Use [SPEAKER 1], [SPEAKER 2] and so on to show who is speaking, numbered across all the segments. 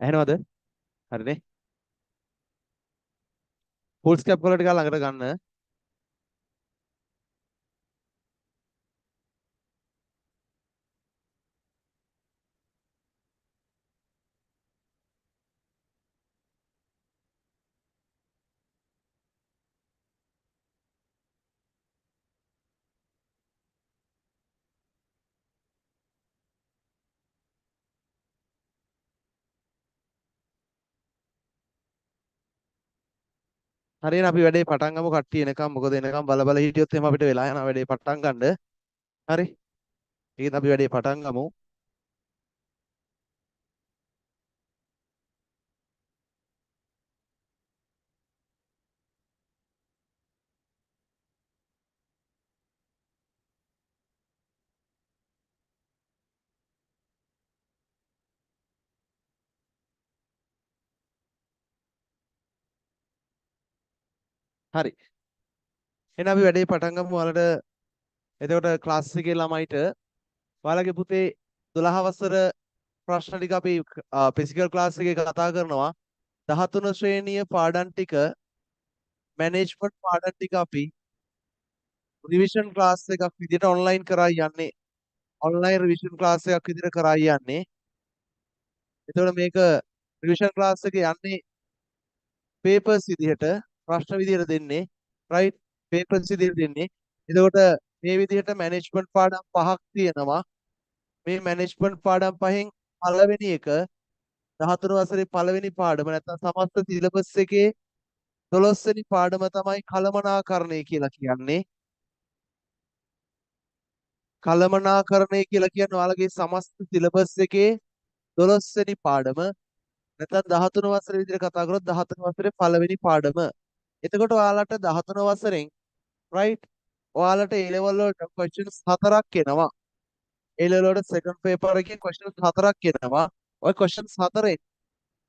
[SPEAKER 1] ඇහෙනවද? හරිනේ. ෆුල් ස්කැප් වල ටික ළඟට ගන්න. හරියට අපි වැඩේ පටන් ගමු කට්ටිය එනකම්. මොකද එනකම් බල බල හිටියොත් එහෙම අපිට වෙලා යනවා වැඩේ පටන් ගන්න. හරි. ඒකෙන් අපි වැඩේ පටන් ගමු. හරි. එහෙනම් අපි වැඩේ පටන් ගමු ඔයාලට. එතකොට ක්ලාස් එකේ ළමයිට ඔයාලගේ පුතේ 12 වසර ප්‍රශ්න ටික අපි ෆිසිකල් ක්ලාස් එකේ කතා කරනවා. 13 ශ්‍රේණිය පාඩම් ටික මැනේජ්මන්ට් පාඩම් ටික අපි රිවිෂන් ක්ලාස් එකක් විදිහට ඔන්ලයින් කරා යන්නේ. ඔන්ලයින් රිවිෂන් ක්ලාස් එකක් විදිහට කරා යන්නේ. එතකොට මේක රිවිෂන් ක්ලාස් එක යන්නේ පේපර්ස් විදිහට ප්‍රශ්න විදිහට දෙන්නේ. රයිට්, පේපර්ස් විදිහට දෙන්නේ. එතකොට මේ විදිහට මැනේජ්මන්ට් පාඩම් පහක් තියෙනවා. මේ මැනේජ්මන්ට් පාඩම් පහෙන් පළවෙනි එක 13 වසරේ පළවෙනි පාඩම නැත්නම් සමස්ත සිලබස් එකේ 12 වෙනි පාඩම තමයි කළමනාකරණය කියලා කියන්නේ. කළමනාකරණය කියලා කියන්නේ ඔයාලගේ සමස්ත සිලබස් එකේ 12 වෙනි පාඩම නැත්නම් 13 වසරේ විදිහට කතා කරොත් 13 වසරේ පළවෙනි පාඩම. එතකොට ඔයාලට 13 වසරෙන් රයිට් ඔයාලට A level වලට questions 4ක් එනවා. A level වලට second paper එකේ questions 4ක් එනවා. ඔය questions 4ෙන්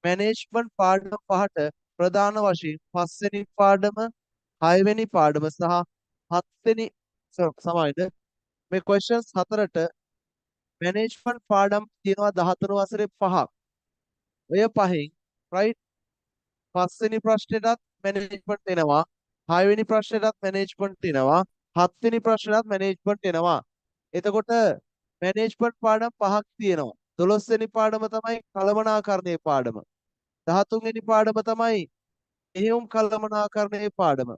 [SPEAKER 1] මැනේජ්මන්ට් පාඩම පහට ප්‍රධාන වශයෙන් පස්වෙනි පාඩම, හයවෙනි පාඩම සහ හත්වෙනි සමායිද මේ questions 4ට මැනේජ්මන්ට් පාඩම් තියෙනවා 13 වසරේ පහක්. ඔය පහෙන් රයිට් පස්වෙනි ප්‍රශ්නෙටත් මැනේජ්මන්ට් එනවා, හයවෙනි ප්‍රශ්නෙටත් මැනේජ්මන්ට් එනවා, හත්වෙනි ප්‍රශ්නෙටත් මැනේජ්මන්ට් එනවා. එතකොට මැනේජ්මන්ට් පාඩම් පහක් තියෙනවා. 12 වෙනි පාඩම තමයි කළමනාකරණයේ පාඩම. 13 වෙනි පාඩම තමයි මෙහෙයුම් කළමනාකරණයේ පාඩම.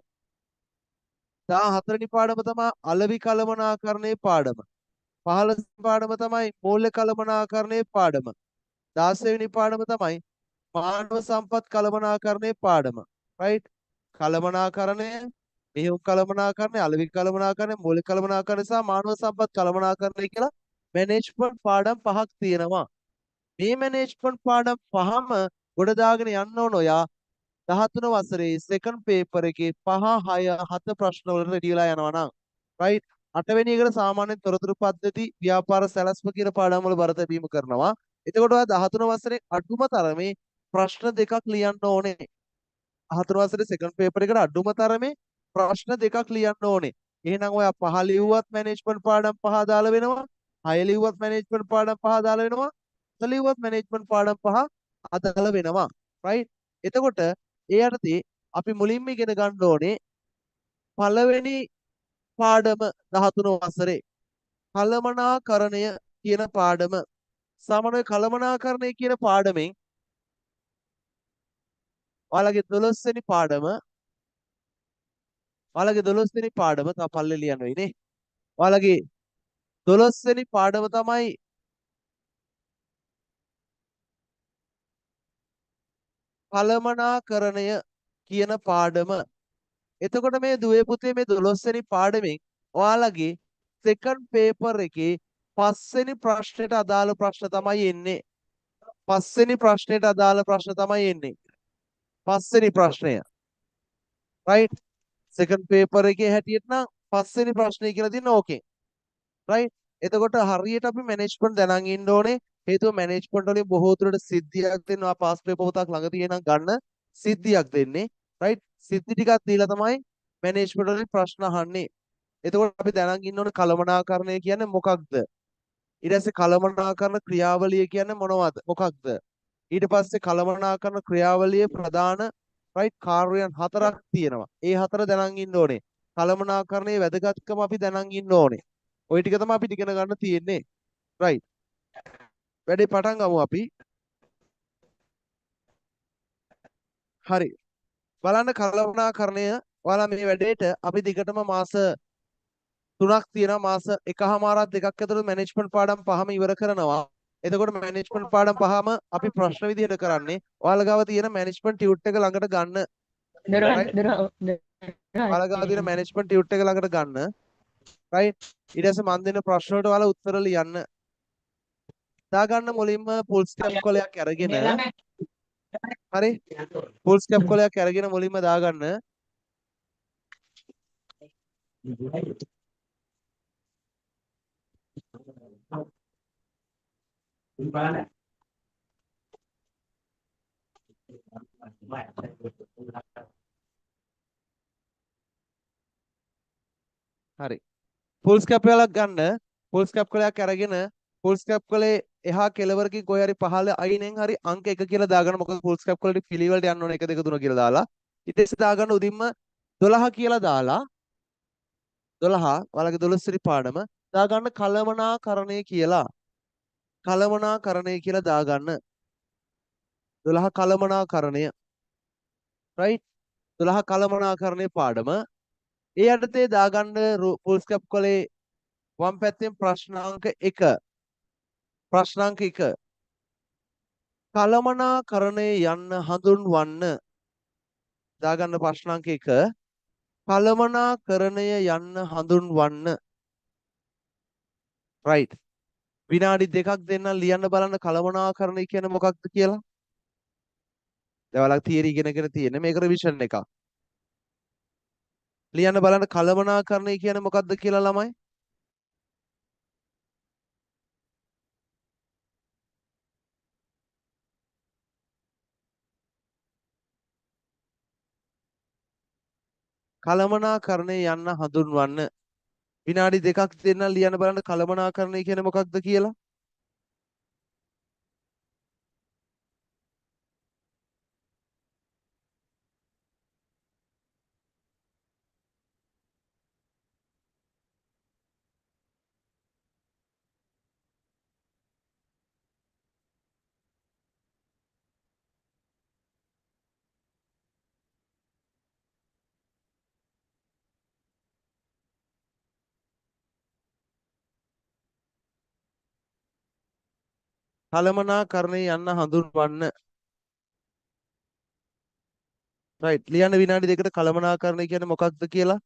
[SPEAKER 1] 14 වෙනි පාඩම තමයි අලෙවි කළමනාකරණයේ පාඩම. 15 වෙනි පාඩම තමයි මූල්‍ය කළමනාකරණයේ පාඩම. 16 වෙනි පාඩම තමයි මානව සම්පත් කළමනාකරණයේ පාඩම. රයිට්, කළමනාකරණය, මෙහෙයුම් කළමනාකරණය, අලෙවි කළමනාකරණය, මූල්‍ය කළමනාකරණය සහ මානව සම්පත් කළමනාකරණය කියලා මැනේජ්මන්ට් පාඩම් පහක් තියෙනවා. මේ මැනේජ්මන්ට් පාඩම් පහම ගොඩ දාගෙන යන්න ඕන ඔයා 13 වසරේ සෙකන්ඩ් පේපර් එකේ 5 6 7 ප්‍රශ්න වලට රෙඩි වෙලා යනවා නම්. රයිට්, අටවෙනි එකට සාමාන්‍යයෙන් තොරතුරු පද්ධති, ව්‍යාපාර සැලැස්ම කියන පාඩම් වල බර තැබීම කරනවා. එතකොට ඔයා 13 වසරේ අඩුම තරමේ ප්‍රශ්න දෙකක් ලියන්න ඕනේ. 13 වසරේ සෙකන්ඩ් පේපර් එකට අඩුම තරමේ ප්‍රශ්න දෙකක් ලියන්න ඕනේ. එහෙනම් ඔයා 5 ලිව්වත් මැනේජ්මන්ට් පාඩම් 5 අදාළ වෙනවා. 6 ලිව්වත් මැනේජ්මන්ට් පාඩම් 5 අදාළ වෙනවා. 7 ලිව්වත් මැනේජ්මන්ට් පාඩම් 5 අදාළ වෙනවා. රයිට්, එතකොට ඒ යටතේ අපි මුලින්ම ඉගෙන ගන්න ඕනේ පළවෙනි පාඩම 13 වසරේ කළමනාකරණය කියන පාඩම. සාමාන්‍ය කළමනාකරණය කියන පාඩමෙන් ඔයාලගේ 12 වෙනි පාඩම, ඔයාලගේ 12 වෙනි පාඩම තව පල්ලේ ලියන්න වෙයි නේ. ඔයාලගේ 12 වෙනි පාඩම තමයි කළමනාකරණය කියන පාඩම. එතකොට මේ දුවේ පුතේ මේ 12 වෙනි පාඩමෙන් ඔයාලගේ සෙකන්ඩ් පේපර් එකේ පස්වෙනි ප්‍රශ්නෙට අදාළ ප්‍රශ්න තමයි එන්නේ. පස්වෙනි ප්‍රශ්නෙට අදාළ ප්‍රශ්න තමයි එන්නේ. පස්වෙනි ප්‍රශ්නය. රයිට්, සෙකන්ඩ් පේපර් එකේ හැටියට නම් පස්වෙනි ප්‍රශ්නය කියලා තියෙන ඕකේ. රයිට්, එතකොට හරියට අපි මැනේජ්මන්ට් දැනන් ඉන්න ඕනේ. හේතුව මැනේජ්මන්ට් වලින් බොහෝ දුරට සිද්ධියක් දෙනවා. පාස් පේපර් පොතක් ළඟ තියෙන නම් ගන්න සිද්ධියක් දෙන්නේ. රයිට්, සිද්ධි ටිකක් දීලා තමයි මැනේජ්මන්ට් වලින් ප්‍රශ්න අහන්නේ. එතකොට අපි දැනන් ඉන්න ඕනේ කළමනාකරණය කියන්නේ මොකක්ද? ඊට පස්සේ කළමනාකරණ ක්‍රියාවලිය කියන්නේ මොනවද? මොකක්ද? ඊට පස්සේ කළමනාකරණ ක්‍රියාවලියේ ප්‍රධාන රයිට් කාර්යයන් හතරක් තියෙනවා. ඒ හතර දැනන් ඉන්න ඕනේ. කළමනාකරණයේ වැදගත්කම අපි දැනන් ඉන්න ඕනේ. ඔය ටික තමයි අපිට ඉගෙන ගන්න තියෙන්නේ. රයිට්. වැඩේ පටන් ගමු අපි. හරි. බලන්න කළමනාකරණය ඔයාලා මේ වැඩේට අපි දිගටම මාස 3ක් තියෙනවා. මාස 1.5ක් දෙකක් ඇතුළත මැනේජ්මන්ට් පාඩම් පහම ඉවර කරනවා. එතකොට මැනේජ්මන්ට් පාඩම් පහම අපි ප්‍රශ්න විදිහට කරන්නේ. ඔයාලා ගාව තියෙන මැනේජ්මන්ට් ටියුට් එක ළඟට ගන්න. ඔයාලා ගාව තියෙන මැනේජ්මන්ට් ටියුට් එක ළඟට ගන්න. රයිට්. ඊට පස්සේ මන් දෙන ප්‍රශ්න වලට ඔයාලා උත්තර ලියන්න. දාගන්න මුලින්ම ෆුල් ස්කැප් කොලයක් අරගෙන. හරි. ෆුල් ස්කැප් කොලයක් අරගෙන මුලින්ම දාගන්න. හරි. ෆුල් ස්කැප් එකක් ගන්න. ෆුල් ස්කැප් කොලයක් අරගෙන ෆුල් ස්කැප් කොලේ එහා කෙළවරකින් කොහේ හරි පහළ අයිනෙන් හරි අංක 1 කියලා දාගන්න. මොකද ෆුල් ස්කැප් කොලේ පිළිවෙලට යන්න ඕනේ 1 2 3 කියලා දාලා. ඊට පස්සේ දාගන්න උදින්ම 12 කියලා දාලා 12 ඔයාලගේ 12 වෙනි පාඩම දාගන්න කළමනාකරණය කියලා. කළමනාකරණය කියලා දාගන්න. 12 කළමනාකරණය. රයිට්. 12 කළමනාකරණය පාඩම. ඒ යටතේ දාගන්න ෆුල් ස්කැප් කොලේ වම් පැත්තෙන් ප්‍රශ්න අංක 1. ප්‍රශ්න අංක 1. කළමනාකරණය යන්න හඳුන්වන්න. දාගන්න ප්‍රශ්න අංක 1. කළමනාකරණය යන්න හඳුන්වන්න. රයිට්. විනාඩි දෙකක් දෙන්නම් ලියන්න බලන්න කළමනාකරණය කියන්නේ මොකක්ද කියලා. දැන් ඔයාලා තියරි ඉගෙනගෙන තියෙන්නේ මේක රිවිෂන් එකක්. ලියන්න බලන්න කළමනාකරණය කියන්නේ මොකක්ද කියලා ළමයි. කළමනාකරණය යන්න හඳුන්වන්න. විනාඩි දෙකක් දෙන්නම් ලියන්න බලන්න කළමනාකරණය කියන්නේ මොකක්ද කියලා. කළමනාකරණය යන්න හඳුන්වන්න. රයිට්. ලියන්න විනාඩි දෙකට කළමනාකරණය කියන්නේ මොකක්ද කියලා.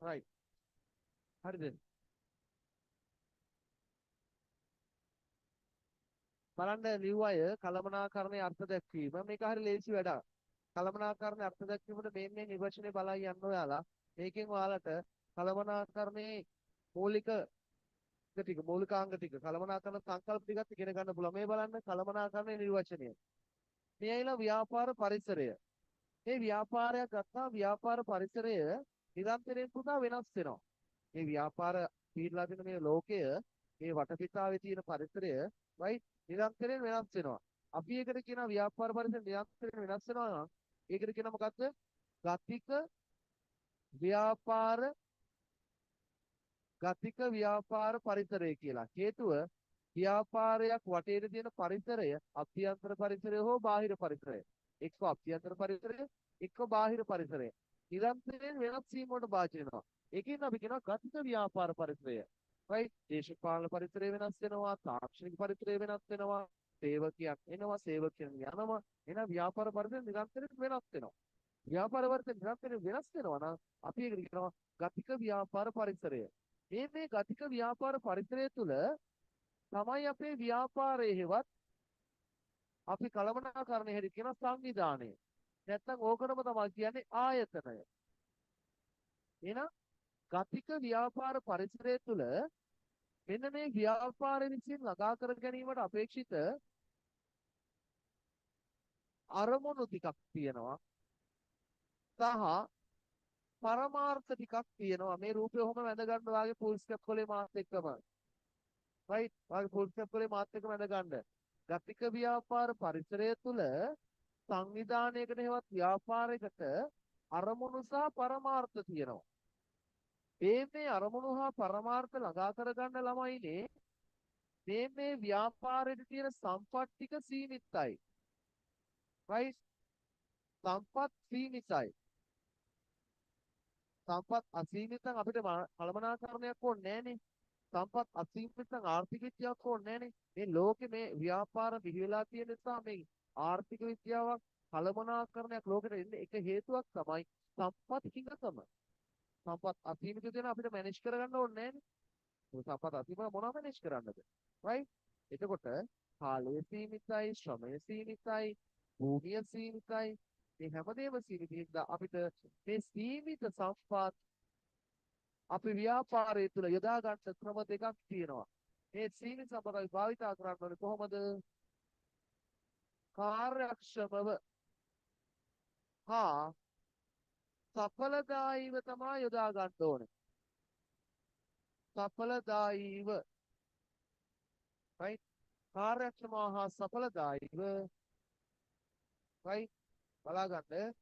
[SPEAKER 1] රයිට්. හරිද? බලන්න ලිව් අය කළමනාකරණයේ අර්ථ දැක්වීම. මේක හරි ලේසි වැඩක්. කළමනාකරණයේ අර්ථ දැක්වීමට මේ මේ නිර්වචනය බලන් යන්න ඔයාලා. මේකෙන් ඔයාලට කළමනාකරණයේ මූලික ටික, මූලිකාංග ටික, කළමනාකරණ සංකල්ප ටිකත් ඉගෙන ගන්න පුළුවන්. මේ බලන්න කළමනාකරණයේ නිර්වචනය. මේ ඇවිල්ලා ව්‍යාපාර පරිසරය. මේ ව්‍යාපාරයක් ගත්තා ව්‍යාපාර පරිසරය නිරන්තරයෙන් පුතා වෙනස් වෙනවා. මේ ව්‍යාපාර පීඩලා දෙන මේ ලෝකය, මේ වටපිටාවේ තියෙන පරිසරය රයිට් නිරන්තරයෙන් වෙනස් වෙනවා. අපි ඒකට කියනවා ව්‍යාපාර පරිසරය නිරන්තරයෙන් වෙනස් වෙනවා නම් ඒකට කියනවා මොකද්ද? ගතික ව්‍යාපාර, ගතික ව්‍යාපාර පරිසරය කියලා. හේතුව ව්‍යාපාරයක් වටේට තියෙන පරිසරය අභ්‍යන්තර පරිසරය හෝ බාහිර පරිසරය. එක්ක අභ්‍යන්තර පරිසරය, එක්ක බාහිර පරිසරය. නිරන්තරයෙන් වෙනස් වීම වලට භාජනය වෙනවා. ඒකෙන් අපි කියනවා ගතික ව්‍යාපාර පරිසරය. රයිට්? දේශපාලන පරිසරය වෙනස් වෙනවා, තාක්ෂණික පරිසරය වෙනස් වෙනවා, සේවකයන් එනවා, සේවකයන් යනවා. එහෙනම් ව්‍යාපාර පරිසරය නිරන්තරයෙන් වෙනස් වෙනවා. ව්‍යාපාර පරිසරය නිරන්තරයෙන් වෙනස් වෙනවා නම් අපි ඒකට කියනවා ගතික ව්‍යාපාර පරිසරය. මේ මේ ගතික ව්‍යාපාර පරිසරය තුළ තමයි අපේ ව්‍යාපාරයේ හෙවත් අපි කළමනාකරණය හැටියට කියන සංවිධානය. නැත්තම් ඕකටම තමයි කියන්නේ ආයතනය. එහෙනම් ගතික ව්‍යාපාර පරිසරය තුළ මෙන්න මේ ව්‍යාපාරය විසින් ළඟා කර ගැනීමට අපේක්ෂිත අරමුණු ටිකක් තියෙනවා සහ පරමාර්ථ ටිකක් තියෙනවා. මේ රූපය ඔහොම වැඳ ගන්න වාගේ ෆුල් ස්ටොප් කොලේ මාත් එක්කම. රයිට්? වාගේ ෆුල් ස්ටොප් කොලේ මාත් එක්කම වැඳ ගන්න. ගතික ව්‍යාපාර පරිසරය තුළ සංවිධානයකට හෙවත් ව්‍යාපාරයකට අරමුණු සහ පරමාර්ථ තියෙනවා. මේ මේ අරමුණු හා පරමාර්ථ ළඟා කරගන්න ළමයිනේ මේ මේ ව්‍යාපාරෙට තියෙන සම්පත් ටික සීමිතයි. රයිට්? සම්පත් සීමිතයි. සම්පත් අසීමිත නම් අපිට කළමනාකරණයක් ඕනේ නෑනේ. සම්පත් අසීමිත නම් ආර්ථික විද්‍යාවක් ඕනේ නෑනේ. මේ ලෝකේ මේ ව්‍යාපාර බිහි වෙලා තියෙන නිසා මේ ආර්ථික විද්‍යාවක් කළමනාකරණයක් ලෝකෙට එන්න එක හේතුවක් තමයි සම්පත් හිඟකම. සම්පත් අසීමිත දෙන අපිට මැනේජ් කරගන්න ඕනේ නෑනේ. මොකද සම්පත් අසීමිත මොනව මැනේජ් කරන්නද? රයිට්? එතකොට කාලය සීමිතයි, ශ්‍රමය සීමිතයි, භූමිය සීමිතයි. මේ හැමදේම සීමිත හින්දා අපිට මේ සීමිත සම්පත් අපි ව්‍යාපාරය තුළ යොදා ගන්න ක්‍රම දෙකක් තියෙනවා. මේ සීමිත සම්පත් අපි භාවිතා කරන්න ඕනේ කොහොමද? කාර්යක්ෂමව හා සඵලදායීව තමා යොදා ගන්න ඕනේ. සඵලදායීව. රයිට්? කාර්යක්ෂමව හා සඵලදායීව. රයිට්? බලා ගන්න.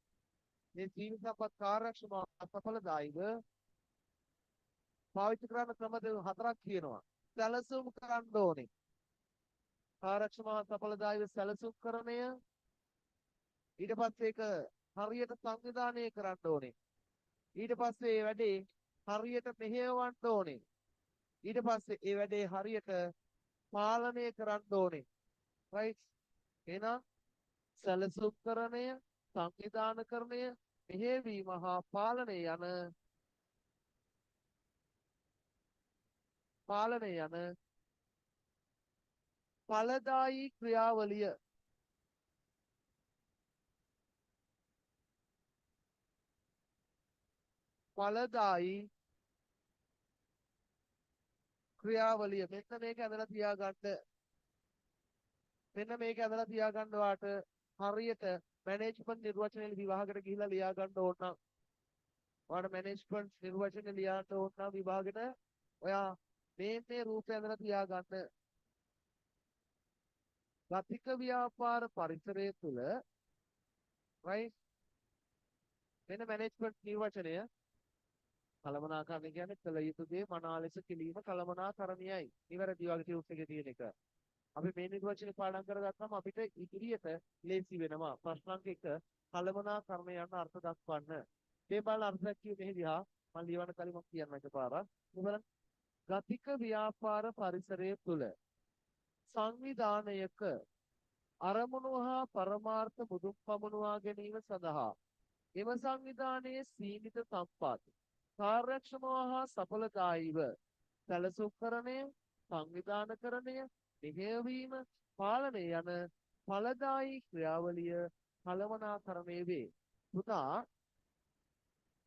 [SPEAKER 1] මේ සීමිත සම්පත් කාර්යක්ෂමව හා සඵලදායීව පාවිච්චි කරන්න ක්‍රම දෙක හතරක් කියනවා. සැලසුම් කරන්න ඕනේ. කාර්යක්ෂමව හා සඵලදායීව සැලසුම් කරණය. ඊට පස්සේ ඒක හරියට සංවිධානය කරන්න ඕනේ. ඊට පස්සේ ඒ වැඩේ හරියට මෙහෙයවන්න ඕනේ. ඊට පස්සේ ඒ වැඩේ හරියට පාලනය කරන්න ඕනේ. රයිට්? එහෙනම් සැලසුම් කරණය, සංවිධානකරණය, මෙහෙයවීම හා පාලනය යන ඵලදායී ක්‍රියාවලිය. ඵලදායී ක්‍රියාවලිය. මෙන්න මේක ඇදලා තියාගන්න. මෙන්න මේක ඇදලා තියාගන්න වාට හරියට මැනේජ්මන්ට් නිර්වචනය විභාගයට ගිහිල්ලා ලියා ගන්න ඕන නම්, ඔයාට මැනේජ්මන්ට් නිර්වචනය ලියන්න ඕන නම් විභාගෙට ඔයා මේ මේ රූපය ඇදලා තියාගන්න. ගතික ව්‍යාපාර පරිසරය තුළ රයිට් වෙන මැනේජ්මන්ට් නිර්වචනය කළමනාකරණය කියන්නේ කළ යුතු දේ මනා ලෙස කිරීම කළමනාකරණයයි. නිවැරදි වගේ ටියුට් එකේ තියෙන එක. අපි මේ නිර්වචනය පාඩම් කරගත්තම අපිට ඉදිරියට ලේසි වෙනවා. ප්‍රශ්න අංක 1 කළමනාකරණය යන අර්ථ දක්වන්න. මේ බලන අර්ථ දැක්වීම මෙහි දිහා මම ලියවන්න කලින් මම කියන්න එකපාරක්. මේ බලන්න. ගතික ව්‍යාපාර පරිසරය තුළ සංවිධානයක අරමුණු හා පරමාර්ථ මුදුන් පමුණුවා ගැනීම සඳහා එම සංවිධානයේ සීමිත සම්පත් කාර්යක්ෂමව හා සඵලදායීව සැලසුම්කරණය, සංවිධානකරණය, මෙහෙයවීම, පාලනය යන ඵලදායී ක්‍රියාවලිය කළමනාකරණය වේ. පුතා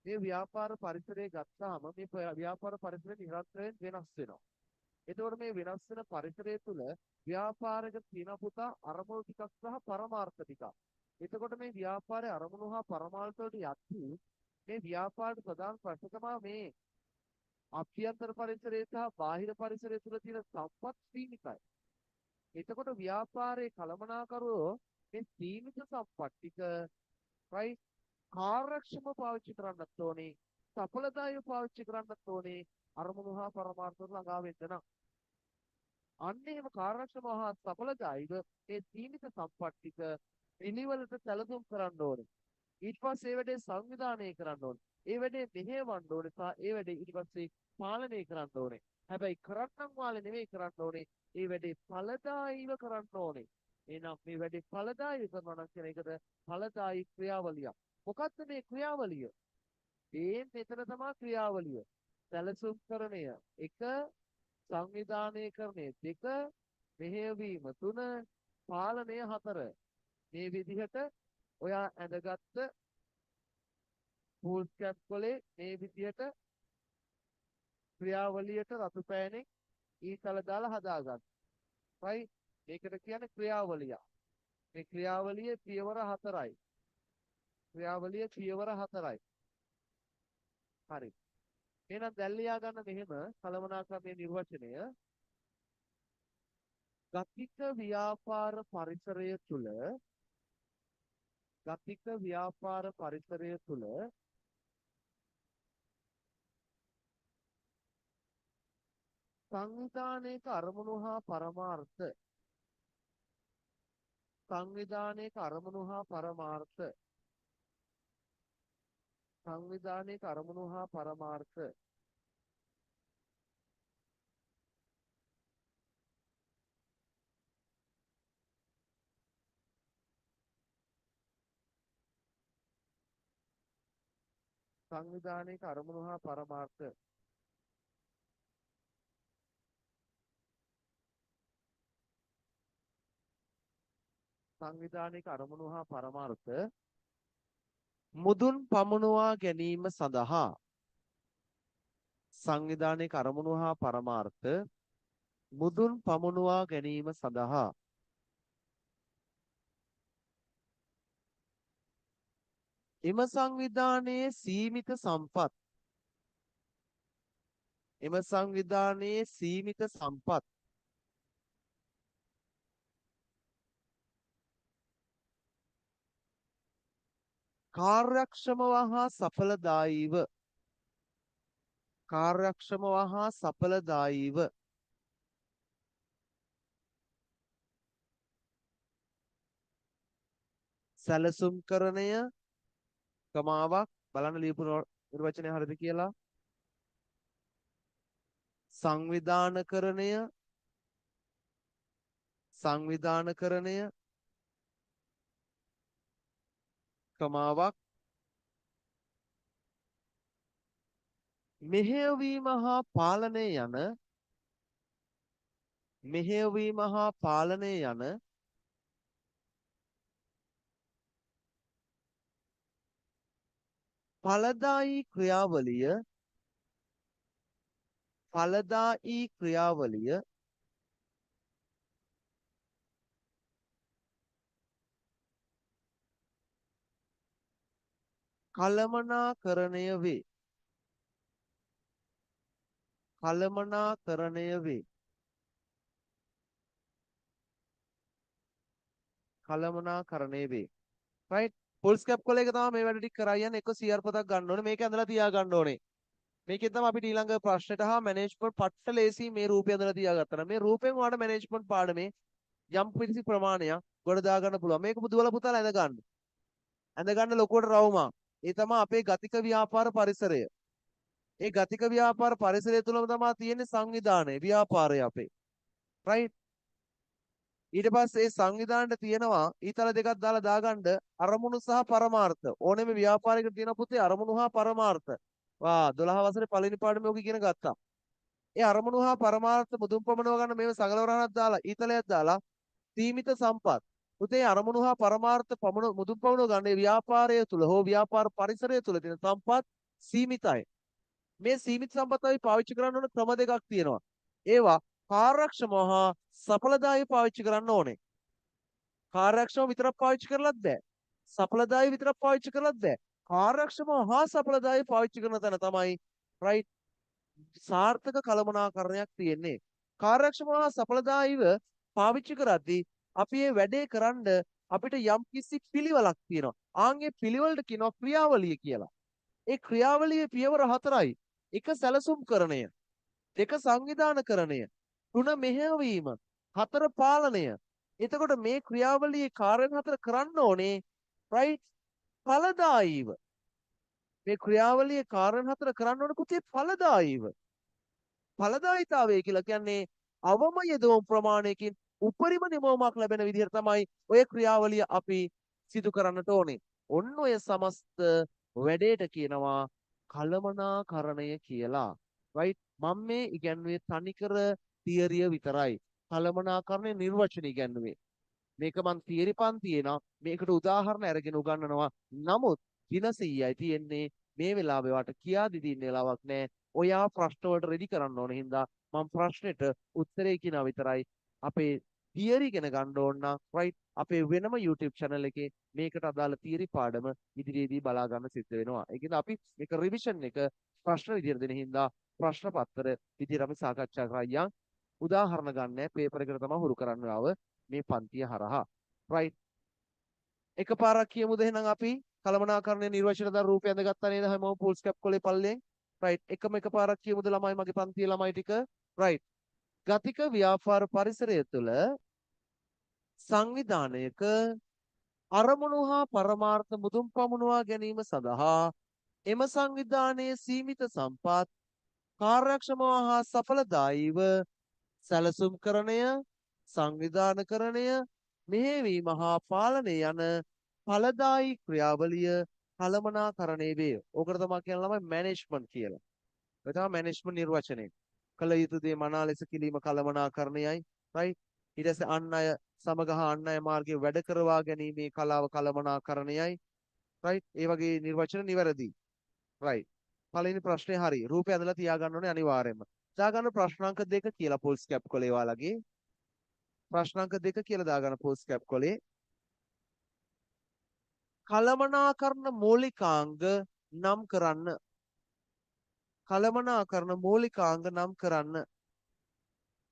[SPEAKER 1] මේ ව්‍යාපාර පරිසරය ගත්තාම මේ ව්‍යාපාර පරිසරය නිරන්තරයෙන් වෙනස් වෙනවා. එතකොට මේ වෙනස් වෙන පරිසරය තුළ ව්‍යාපාරයක තියෙන පුතා අරමුණු ටිකක් සහ පරමාර්ථ ටිකක්. එතකොට මේ ව්‍යාපාරයේ අරමුණු හා පරමාර්ථ වලට යද්දී මේ ව්‍යාපාරයට ප්‍රධාන ප්‍රශ්න තමයි මේ අභ්‍යන්තර පරිසරය සහ බාහිර පරිසරය තුළ තියෙන සම්පත් සීමිතයි. එතකොට ව්‍යාපාරයේ කළමනාකරුවෝ මේ සීමිත සම්පත් ටික right කාර්යක්ෂමව පාවිච්චි කරන්නත් ඕනේ, සඵලදායීව පාවිච්චි කරන්නත් ඕනේ අරමුණු හා පරමාර්ථ වලට ළඟා වෙන්න නම්. අන්න එහෙම කාර්යක්ෂමව හා සඵලදායීව මේ සීමිත සම්පත් ටික පිළිවෙලට සැලසුම් කරන්න ඕනේ. ඊට පස්සේ ඒ වැඩේ සංවිධානය කරන්න ඕනේ. ඒ වැඩේ මෙහෙයවන්න ඕනේ සහ ඒ වැඩේ ඊට පස්සේ පාලනය කරන්න ඕනේ. හැබැයි කරන්නම් වාලේ නෙමෙයි කරන්න ඕනේ. ඒ වැඩේ ඵලදායීව කරන්න ඕනේ. එහෙනම් මේ වැඩේ ඵලදායීව කරනවා නම් කියන එකට ඵලදායී ක්‍රියාවලියක්. මොකද්ද මේ ක්‍රියාවලිය? මේ මෙතන තමයි ක්‍රියාවලිය. සැලසුම්කරණය 1, සංවිධානයකරණය 2, මෙහෙයවීම 3, පාලනය 4. මේ විදිහට ඔයා ඇඳගත්ත ෆූල් කැප් කොලේ මේ විදිහට ක්‍රියාවලියට රතු පෑනෙන් ඊතල දාලා හදාගන්න. right? මේකට කියන්නේ ක්‍රියාවලිය. මේ ක්‍රියාවලියේ පියවර 4යි. ක්‍රියාවලියේ පියවර 4යි. හරි. එහෙනම් දැන් ලියා ගන්න මෙහෙම කළමනාකරණයේ නිර්වචනය. ගතික ව්‍යාපාර පරිසරය තුල ගතික ව්‍යාපාර පරිසරය තුල සංවිධානයක අරමුණු හා පරමාර්ථ සංවිධානයක අරමුණු හා පරමාර්ථ සංවිධානයක අරමුණු හා පරමාර්ථ සංවිධානයක අරමුණු හා පරමාර්ථ සංවිධානයක අරමුණු හා පරමාර්ථ මුදුන් පමුණුවා ගැනීම සඳහා සංවිධානයක අරමුණු හා පරමාර්ථ මුදුන් පමුණුවා ගැනීම සඳහා එම සංවිධානයේ සීමිත සම්පත් එම සංවිධානයේ සීමිත සම්පත් කාර්යක්ෂමව හා සඵලදායීව කාර්යක්ෂමව හා සඵලදායීව සැලසුම්කරණය කමාවක් බලන්න ලියපු නිර්වචනය හරිද කියලා. සංවිධානකරණය සංවිධානකරණය කමාවක් මෙහෙයවීම හා පාලනය යන මෙහෙයවීම හා පාලනය යන ඵලදායී ක්‍රියාවලිය ඵලදායී ක්‍රියාවලිය කළමනාකරණය වේ. කළමනාකරණය වේ. කළමනාකරණය වේ. රයිට්. ෆුල් ස්කැප් කොල එක තමයි මේ වැඩ ටික කරා යන්නේ. එක CR පොතක් ගන්න ඕනේ. මේක ඇඳලා තියා ගන්න ඕනේ. මේකෙන් තමයි අපිට ඊළඟ ප්‍රශ්නෙට හා මැනේජ්මන්ට් පට්ට ලේසි මේ රූපය ඇඳලා තියාගත්තා නම් මේ රූපෙන් ඔයාලට මැනේජ්මන්ට් පාඩමේ යම් කිසි ප්‍රමාණයක් ගොඩ දා ගන්න පුළුවන්. මේක පුදුවල පුතාලා ඇඳ ගන්න. ඇඳ ගන්න ලොකුවට රවුමක්. ඒ තමයි අපේ ගතික ව්‍යාපාර පරිසරය. ඒ ගතික ව්‍යාපාර පරිසරය තුලම තමයි තියෙන්නේ සංවිධානය, ව්‍යාපාරය අපේ. රයිට්. ඊට පස්සේ ඒ සංවිධානයට තියෙනවා ඊතල දෙකක් දාලා දාගන්න අරමුණු සහ පරමාර්ථ. ඕනෙම ව්‍යාපාරයකට තියෙන පුතේ අරමුණු හා පරමාර්ථ. වා 12 වසරේ පළවෙනි පාඩමේ ඔක ඉගෙන ගත්තා. ඒ අරමුණු හා පරමාර්ථ මුදුන් පමුණව ගන්න මේව සගල වරහනක් දාලා ඊතලයක් දාලා සීමිත සම්පත්. පුතේ අරමුණු හා පරමාර්ථ මුදුන් පමුණව ගන්න ඒ ව්‍යාපාරය තුල හෝ ව්‍යාපාර පරිසරය තුල තියෙන සම්පත් සීමිතයි. මේ සීමිත සම්පත් අපි පාවිච්චි කරන්න ඕන ක්‍රම දෙකක් තියෙනවා. ඒවා කාර්යක්ෂමව හා සඵලදායීව පාවිච්චි කරන්න ඕනේ. කාර්යක්ෂමව විතරක් පාවිච්චි කරලත් බෑ. සඵලදායී විතරක් පාවිච්චි කරලත් බෑ. කාර්යක්ෂමව හා සඵලදායීව පාවිච්චි කරන තැන තමයි රයිට් සාර්ථක කළමනාකරණයක් තියෙන්නේ. කාර්යක්ෂමව හා සඵලදායීව පාවිච්චි කරද්දී අපි මේ වැඩේ කරන්න අපිට යම් කිසි පිළිවෙලක් තියෙනවා. ආන්ගේ පිළිවෙලට කියනවා ක්‍රියාවලිය කියලා. ඒ ක්‍රියාවලියේ පියවර 4යි. එක සැලසුම්කරණය, දෙක සංවිධානකරණය, තුන මෙහෙයවීම, හතර පාලනය. එතකොට මේ ක්‍රියාවලියේ කාර්යයන් හතර කරන්න ඕනේ රයිට් ඵලදායීව. මේ ක්‍රියාවලියේ කාර්යයන් හතර කරන්න ඕන පුතේ ඵලදායීව. ඵලදායීතාවය කියලා කියන්නේ අවම යෙදවුම් ප්‍රමාණයකින් උපරිම නිමවුමක් ලැබෙන විදිහට තමයි ඔය ක්‍රියාවලිය අපි සිදු කරන්නට ඕනේ. ඔන්න ඔය සමස්ත වැඩේට කියනවා කළමනාකරණය කියලා. රයිට් මම මේ ඉගැන්වුවේ තනිකර තියරිය විතරයි. කළමනාකරණය නිර්වචනය ඉගැන්වුවේ. මේක මං තියරි පන්තියේ නම් මේකට උදාහරණ අරගෙන උගන්වනවා. නමුත් දින 100යි තියෙන්නේ මේ වෙලාවේ වාට කියා දිදී ඉන්න වෙලාවක් නෑ. ඔයා ප්‍රශ්න වලට රෙඩි කරන්න ඕන හින්දා මං ප්‍රශ්නෙට උත්තරේ කියනවා විතරයි. අපේ තියරි ඉගෙන ගන්න ඕන නම් රයිට් අපේ වෙනම YouTube channel එකේ මේකට අදාළ තියරි පාඩම ඉදිරියේදී බලා ගන්න සිද්ධ වෙනවා. ඒ කියන්නේ අපි මේක රිවිෂන් එක ප්‍රශ්න විදියට දෙන හින්දා ප්‍රශ්න පත්‍ර විදියට අපි සාකච්ඡා කරා යන් උදාහරණ ගන්න පේපර් එකට තමයි හුරු කරන්න ආව මේ පන්තිය හරහා. රයිට් එකපාරක් කියමුද එහෙනම් අපි කළමනාකරණයේ නිර්වචන දර රූපය ඇඳගත්තා නේද හැමෝම ෆුල් ස්කැප් කොලේ පල්ලෙන්. රයිට් එකම එකපාරක් කියමුද ළමයි මගේ පන්තියේ ළමයි ටික. රයිට් ගතික ව්‍යාපාර පරිසරය තුළ සංවිධානයක අරමුණු හා පරමාර්ථ මුදුන් පමුණුවා ගැනීම සඳහා එම සංවිධානයේ සීමිත සම්පත් කාර්යක්ෂමව හා සඵලදායීව සැලසුම්කරණය, සංවිධානකරණය, මෙහෙයවීම හා පාලනය යන ඵලදායී ක්‍රියාවලිය කළමනාකරණය වේ. ඕකට තමයි කියන ළමයි මැනේජ්මන්ට් කියලා. ඔය තමයි මැනේජ්මන්ට් නිර්වචනය. කළ යුතු දේ මනා ලෙස කිරීම කළමනාකරණයයි. රයිට් ඊට පස්සේ අන් අය සමග හා අන් අය මාර්ගයේ වැඩ කරවා ගැනීමේ කලාව කළමනාකරණයයි. රයිට් ඒ වගේ නිර්වචන නිවැරදි. රයිට් පළවෙනි ප්‍රශ්නේ හරි. රූපය ඇඳලා තියාගන්න ඕනේ අනිවාර්යයෙන්ම. දාගන්න ප්‍රශ්න අංක 2 කියලා පොල් ස්කැප් කොලේ ඔයාලගේ. ප්‍රශ්න අංක 2 කියලා දාගන්න පොල් ස්කැප් කොලේ. කළමනාකරණ මූලිකාංග නම් කරන්න. කළමනාකරණ මූලිකාංග නම් කරන්න.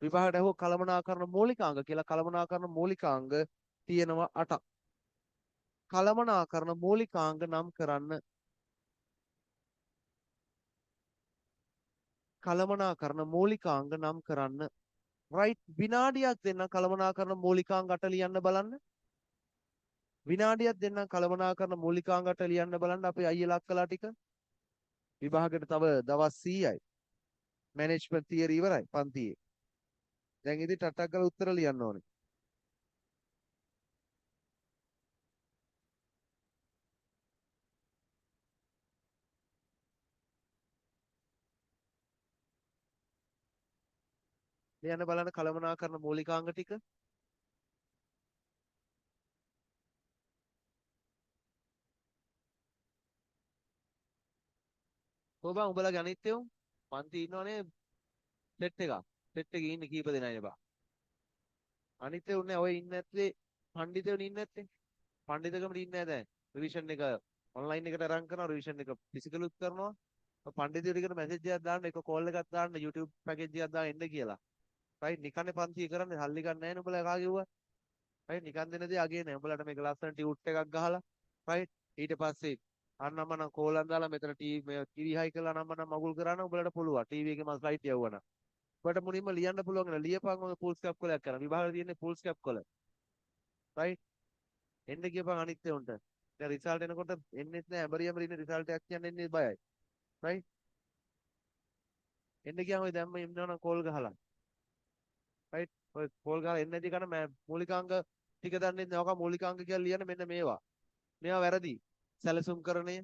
[SPEAKER 1] විභාගයට ඇහුවොත් කළමනාකරණ මූලිකාංග කියලා කළමනාකරණ මූලිකාංග තියෙනවා 8ක්. කළමනාකරණ මූලිකාංග නම් කරන්න. කළමනාකරණ මූලිකාංග නම් කරන්න. රයිට් විනාඩියක් දෙන්න කළමනාකරණ මූලිකාංග 8 ලියන්න බලන්න. විනාඩියක් දෙන්නම් කළමනාකරණ මූලිකාංග 8 ලියන්න බලන්න අපේ අයියලා අක්කලා ටික. විභාගයට තව දවස් 100යි. මැනේජ්මන්ට් තියරි ඉවරයි පන්තියේ. දැන් ඉතින් ටට්ටක් ගාලා උත්තර ලියන්න ඕනේ. ලියන්න බලන්න කළමනාකරණ මූලිකාංග ටික. කොහොම උඹලගේ අනිත් එවුන් පන්ති ඉන්නවනේ සෙට් එකක්. සෙට් එකේ ඉන්නේ කීප දෙනයි බා. අනිත් එවුන් නෑ ඔය ඉන්නේ නැත්තේ පණ්ඩිතයෝ ඉන්නේ නැත්තේ. පණ්ඩිතකමට ඉන්නේ නෑ දැන්. රිවිෂන් එක ඔන්ලයින් එකට අරන් කරනවා රිවිෂන් එක ෆිසිකලුත් කරනවා. පණ්ඩිතයෝ ටිකට මැසේජ් එකක් දාන්න එක කෝල් එකක් දාන්න YouTube package එකක් දාන්න එන්න කියලා. රයිට් නිකන්නේ පන්තිය කරන්නේ සල්ලි ගන්න නෑනේ උඹලා කා කිව්වා. රයිට් නිකන් දෙන දේ අගේ නෑ. උඹලට මේක ලස්සන ටියුට් එකක් ගහලා රයිට් ඊට පස්සේ අන්න අම්මා නම් කෝලම් දාලා මෙතන ටීවී මේ කිරි හයි කරලා නම් අම්මා නම් මගුල් කරා නම් උඹලට පුළුවන්. ටීවී එකේ මම ස්ලයිඩ් යවුවා නම්. උඹට මුලින්ම ලියන්න පුළුවන් නේද? ලියපන් ඔය ෆුල් ස්කැප් කොලයක් කරන්. විභාගෙ තියෙන්නේ ෆුල් ස්කැප් කොල. රයිට් එන්න කියපන් අනිත් එවුන්ට. දැන් රිසල්ට් එනකොට එන්නෙත් නෑ. ඇඹරි ඇඹරි ඉන්න රිසල්ට් එකක් කියන්න එන්නේ බයයි. රයිට් එන්න ගියාම ඔය දැම්ම ඉන්නවනම් කෝල් ගහලා. රයිට් ඔය කෝල් ගහලා එන්නේ නැති කන මූලිකාංග ටික දන්නේ නැහැ. ඔක මූලිකාංග කියලා ලියන්න මෙන්න මේවා. මේවා වැරදි. සැලසුම්කරණය,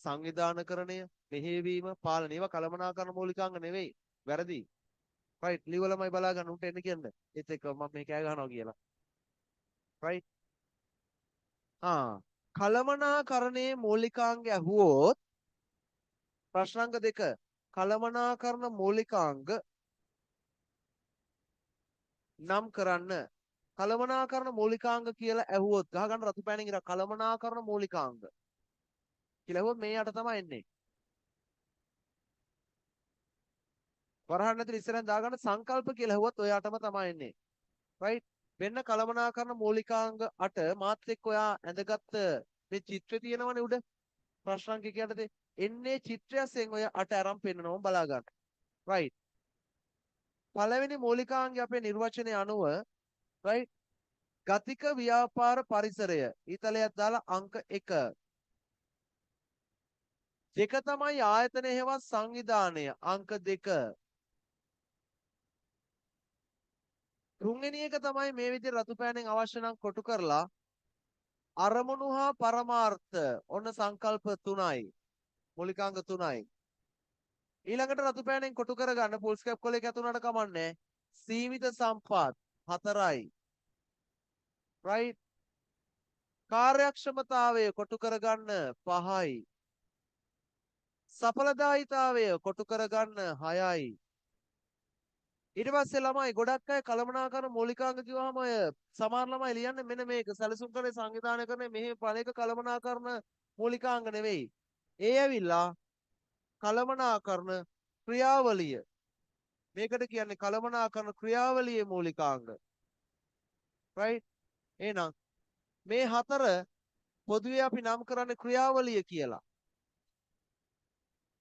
[SPEAKER 1] සංවිධානකරණය, මෙහෙයවීම, පාලනය ඒවා කළමනාකරණ මූලිකාංග නෙවෙයි. වැරදි. රයිට්, ලිව්ව ළමයි බලා ගන්න උන්ට එන්න කියන්න. ඒත් එක්ක මම මේ කෑ ගහනවා කියලා. රයිට්. ආ කළමනාකරණයේ මූලිකාංග ඇහුවොත් ප්‍රශ්නාංක 2 කළමනාකරණ මූලිකාංග නම් කරන්න. කළමනාකරණ මූලිකාංග කියලා ඇහුවොත් ගහ ගන්න රතු පෑනෙන් ඉර කළමනාකරණ මූලිකාංග කියලා ඇහුවොත් මේ යට තමයි එන්නේ. වරහන් ඇතුළේ ඉස්සරහින් දාගන්න සංකල්ප කියලා ඇහුවොත් ඔය යටම තමයි එන්නේ. රයිට්. වෙන්න කළමනාකරණ මූලිකාංග 8 මාත් එක්ක ඔයා ඇඳගත්ත මේ චිත්‍රය තියෙනවනේ උඩ ප්‍රශ්නාංක එක යටතේ එන්නේ චිත්‍රයසෙන් ඔය 8 අරන් පෙන්නනවා බලා ගන්න. රයිට්. පළවෙනි මූලිකාංගය අපේ නිර්වචනය අනුව රයිට් ගතික ව්‍යාපාර පරිසරය ඊතලයක් දාලා අංක 1. දෙක තමයි ආයතන හෙවත් සංවිධානය අංක 2. තුන්වෙනි එක තමයි මේ විදිහට රතු පෑනෙන් අවශ්‍ය නම් කොටු කරලා අරමුණු හා පරමාර්ථ ඔන්න සංකල්ප 3යි මූලිකාංග 3යි. ඊළඟට රතු පෑනෙන් කොටු කරගන්න ෆුල් ස්කැප් කොලයක ඇතුණාට කමන්නේ සීමිත සම්පත් 4යි. රයිට්. කාර්යක්ෂමතාවය කොටු කරගන්න 5යි. සඵලදායීතාවය කොටු කරගන්න 6යි. ඊට පස්සේ ළමයි ගොඩක් අය කළමනාකරණ මූලිකාංග කිව්වහම ඔය සමහර ළමයි ලියන්නේ මෙන්න මේක සැලසුම් කරන්නේ සංවිධානය කරන්නේ මෙහෙම පළේක කළමනාකරණ මූලිකාංග නෙවෙයි. ඒ ඇවිල්ලා කළමනාකරණ ක්‍රියාවලිය. මේකට කියන්නේ කළමනාකරණ ක්‍රියාවලියේ මූලිකාංග. රයිට්. එහෙනම් මේ හතර පොදුවේ අපි නම් කරන්නේ ක්‍රියාවලිය කියලා.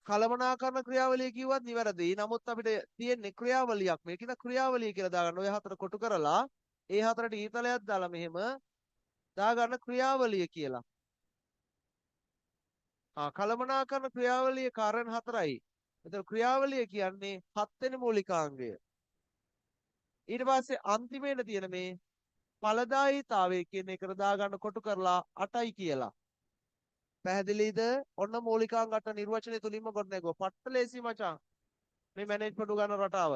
[SPEAKER 1] කළමනාකරණ ක්‍රියාවලිය කිව්වත් නිවැරදි. නමුත් අපිට තියෙන්නේ ක්‍රියාවලියක්. මේක න ක්‍රියාවලිය කියලා දාගන්න. ඔය හතර කොටු කරලා ඒ හතරට ඊතලයක් දාලා මෙහෙම දාගන්න ක්‍රියාවලිය කියලා. ආ කළමනාකරණ ක්‍රියාවලිය කාරණ 4යි. එතකොට ක්‍රියාවලිය කියන්නේ හත්වෙනි මූලිකාංගය. ඊට පස්සේ අන්තිමේට තියෙන මේ ඵලදායීතාවය කියන එකට දාගන්න කොටු කරලා 8යි කියලා. පැහැදිලිද? ඔන්න මූලිකාංග 8 නිර්වචනය තුලින්ම ගොඩනැගුවා. පට්ට ලේසි මචං. මේ මැනේජ්මන්ට් උගන්වන රටාව.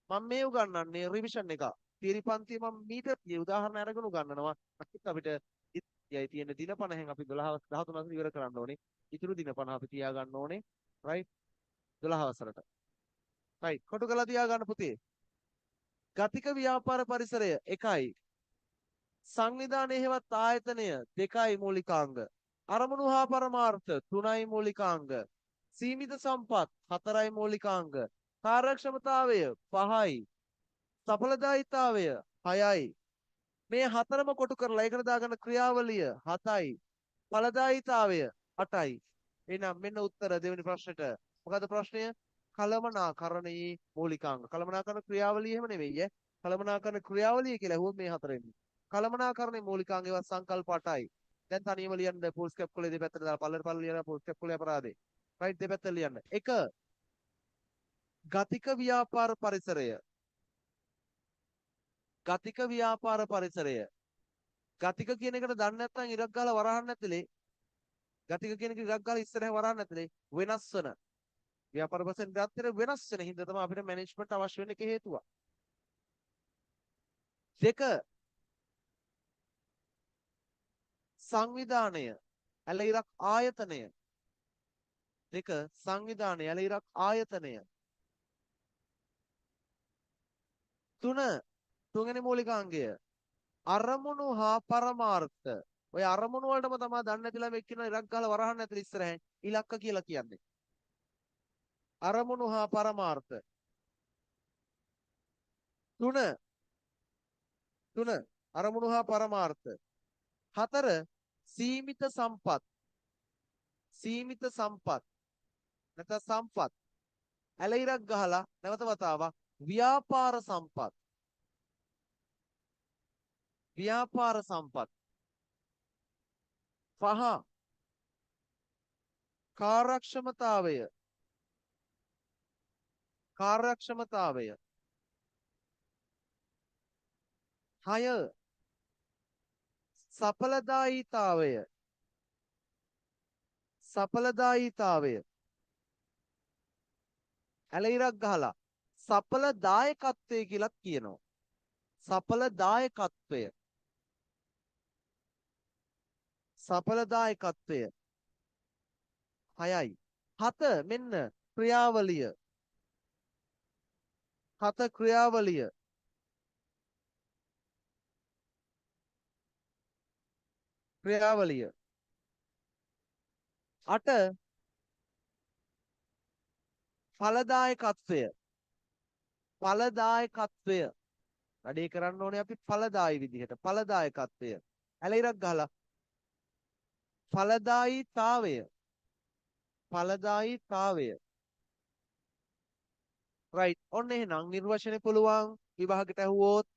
[SPEAKER 1] මම මේ උගන්වන්නේ රිවිෂන් එක. තියරි පන්තියේ මම මීට උදාහරණ අරගෙන උගන්වනවා. අපිට ඉතියයි තියෙන දින 50න් අපි 12 13 වසර ඉවර කරන්න ඕනේ. ඉතුරු දින 50 අපි තියාගන්න ඕනේ. රයිට්. 12 වසරට. රයිට්. කොටු කරලා තියාගන්න පුතේ. ගතික ව්‍යාපාර පරිසරය 1යි. සංවිධානය හෙවත් ආයතනය 2යි මූලිකාංග. අරමුණු හා පරමාර්ථ 3යි මූලිකාංග. සීමිත සම්පත් 4යි මූලිකාංග. කාර්යක්ෂමතාවය 5යි. සඵලදායීතාවය 6යි. මේ හතරම කොටු කරලා ඒකට දාගන්න ක්‍රියාවලිය 7යි. ඵලදායීතාවය 8යි. එහෙනම් මෙන්න උත්තර දෙවෙනි ප්‍රශ්නෙට. මොකද්ද ප්‍රශ්නය? කළමනාකරණයේ මූලිකාංග. කළමනාකරණ ක්‍රියාවලිය එහෙම නෙවෙයි ඈ. කළමනාකරණ ක්‍රියාවලිය කියලා ඇහුවොත් මේ හතර එන්නේ. කළමනාකරණයේ මූලිකාංග ඒවා සංකල්ප 8යි. දැන් තනියම ලියන්න ෆුල් ස්කැප් කොලේ දෙපැත්තට දාලා පල්ලට පල්ල ලියලා ෆුල් ස්කැප් කොලේ අපරාධේ. රයිට් දෙපැත්තට ලියන්න. 1 ගතික ව්‍යාපාර පරිසරය. ගතික ව්‍යාපාර පරිසරය. ගතික කියන එකට දන්නේ නැත්නම් ඉරක් ගහලා වරහන් නැතිලේ. ගතික කියන එක ඉරක් ගහලා ඉස්සරහ වරහන් නැතිලේ වෙනස් වෙන. ව්‍යාපාර පරිසරය නිරන්තර වෙනස් වෙන හින්දා තමයි අපිට මැනේජ්මන්ට් අවශ්‍ය වෙන එක හේතුවක්. 2 සංවිධානය ඇල ඉරක් ආයතනය. 2 සංවිධානය ඇල ඉරක් ආයතනය. 3 තුන්වෙනි මූලිකාංගය අරමුණු හා පරමාර්ථ. ඔය අරමුණු වලටම තමයි දන්නේ නැති ළමෙක් කියන ඉරක් ගහලා වරහන් නැතිල ඉස්සරහින් ඉලක්ක කියලා කියන්නේ. අරමුණු හා පරමාර්ථ. 3 3 අරමුණු හා පරමාර්ථ. 4 සීමිත සම්පත්. සීමිත සම්පත් නැත්නම් සම්පත්. ඇල ඉරක් ගහලා නැවත වතාවක් ව්‍යාපාර සම්පත්. ව්‍යාපාර සම්පත්. 5 කාර්යක්ෂමතාවය. කාර්යක්ෂමතාවය. 6 සඵලදායීතාවය. සඵලදායීතාවය. ඇල ඉරක් ගහලා සඵල දායකත්වය කියලාත් කියනවා. සඵල දායකත්වය. සඵල දායකත්වය. 6යි. 7 මෙන්න ක්‍රියාවලිය. 7 ක්‍රියාවලිය. ක්‍රියාවලිය. 8 ඵලදායකත්වය. ඵලදායකත්වය. වැඩේ කරන්න ඕනේ අපි ඵලදායි විදිහට. ඵලදායකත්වය. ඇල ඉරක් ගහලා ඵලදායීතාවය. ඵලදායීතාවය. රයිට්. ඔන්න එහෙනම් නිර්වචනය පුළුවන් විභාගයට ඇහුවොත්.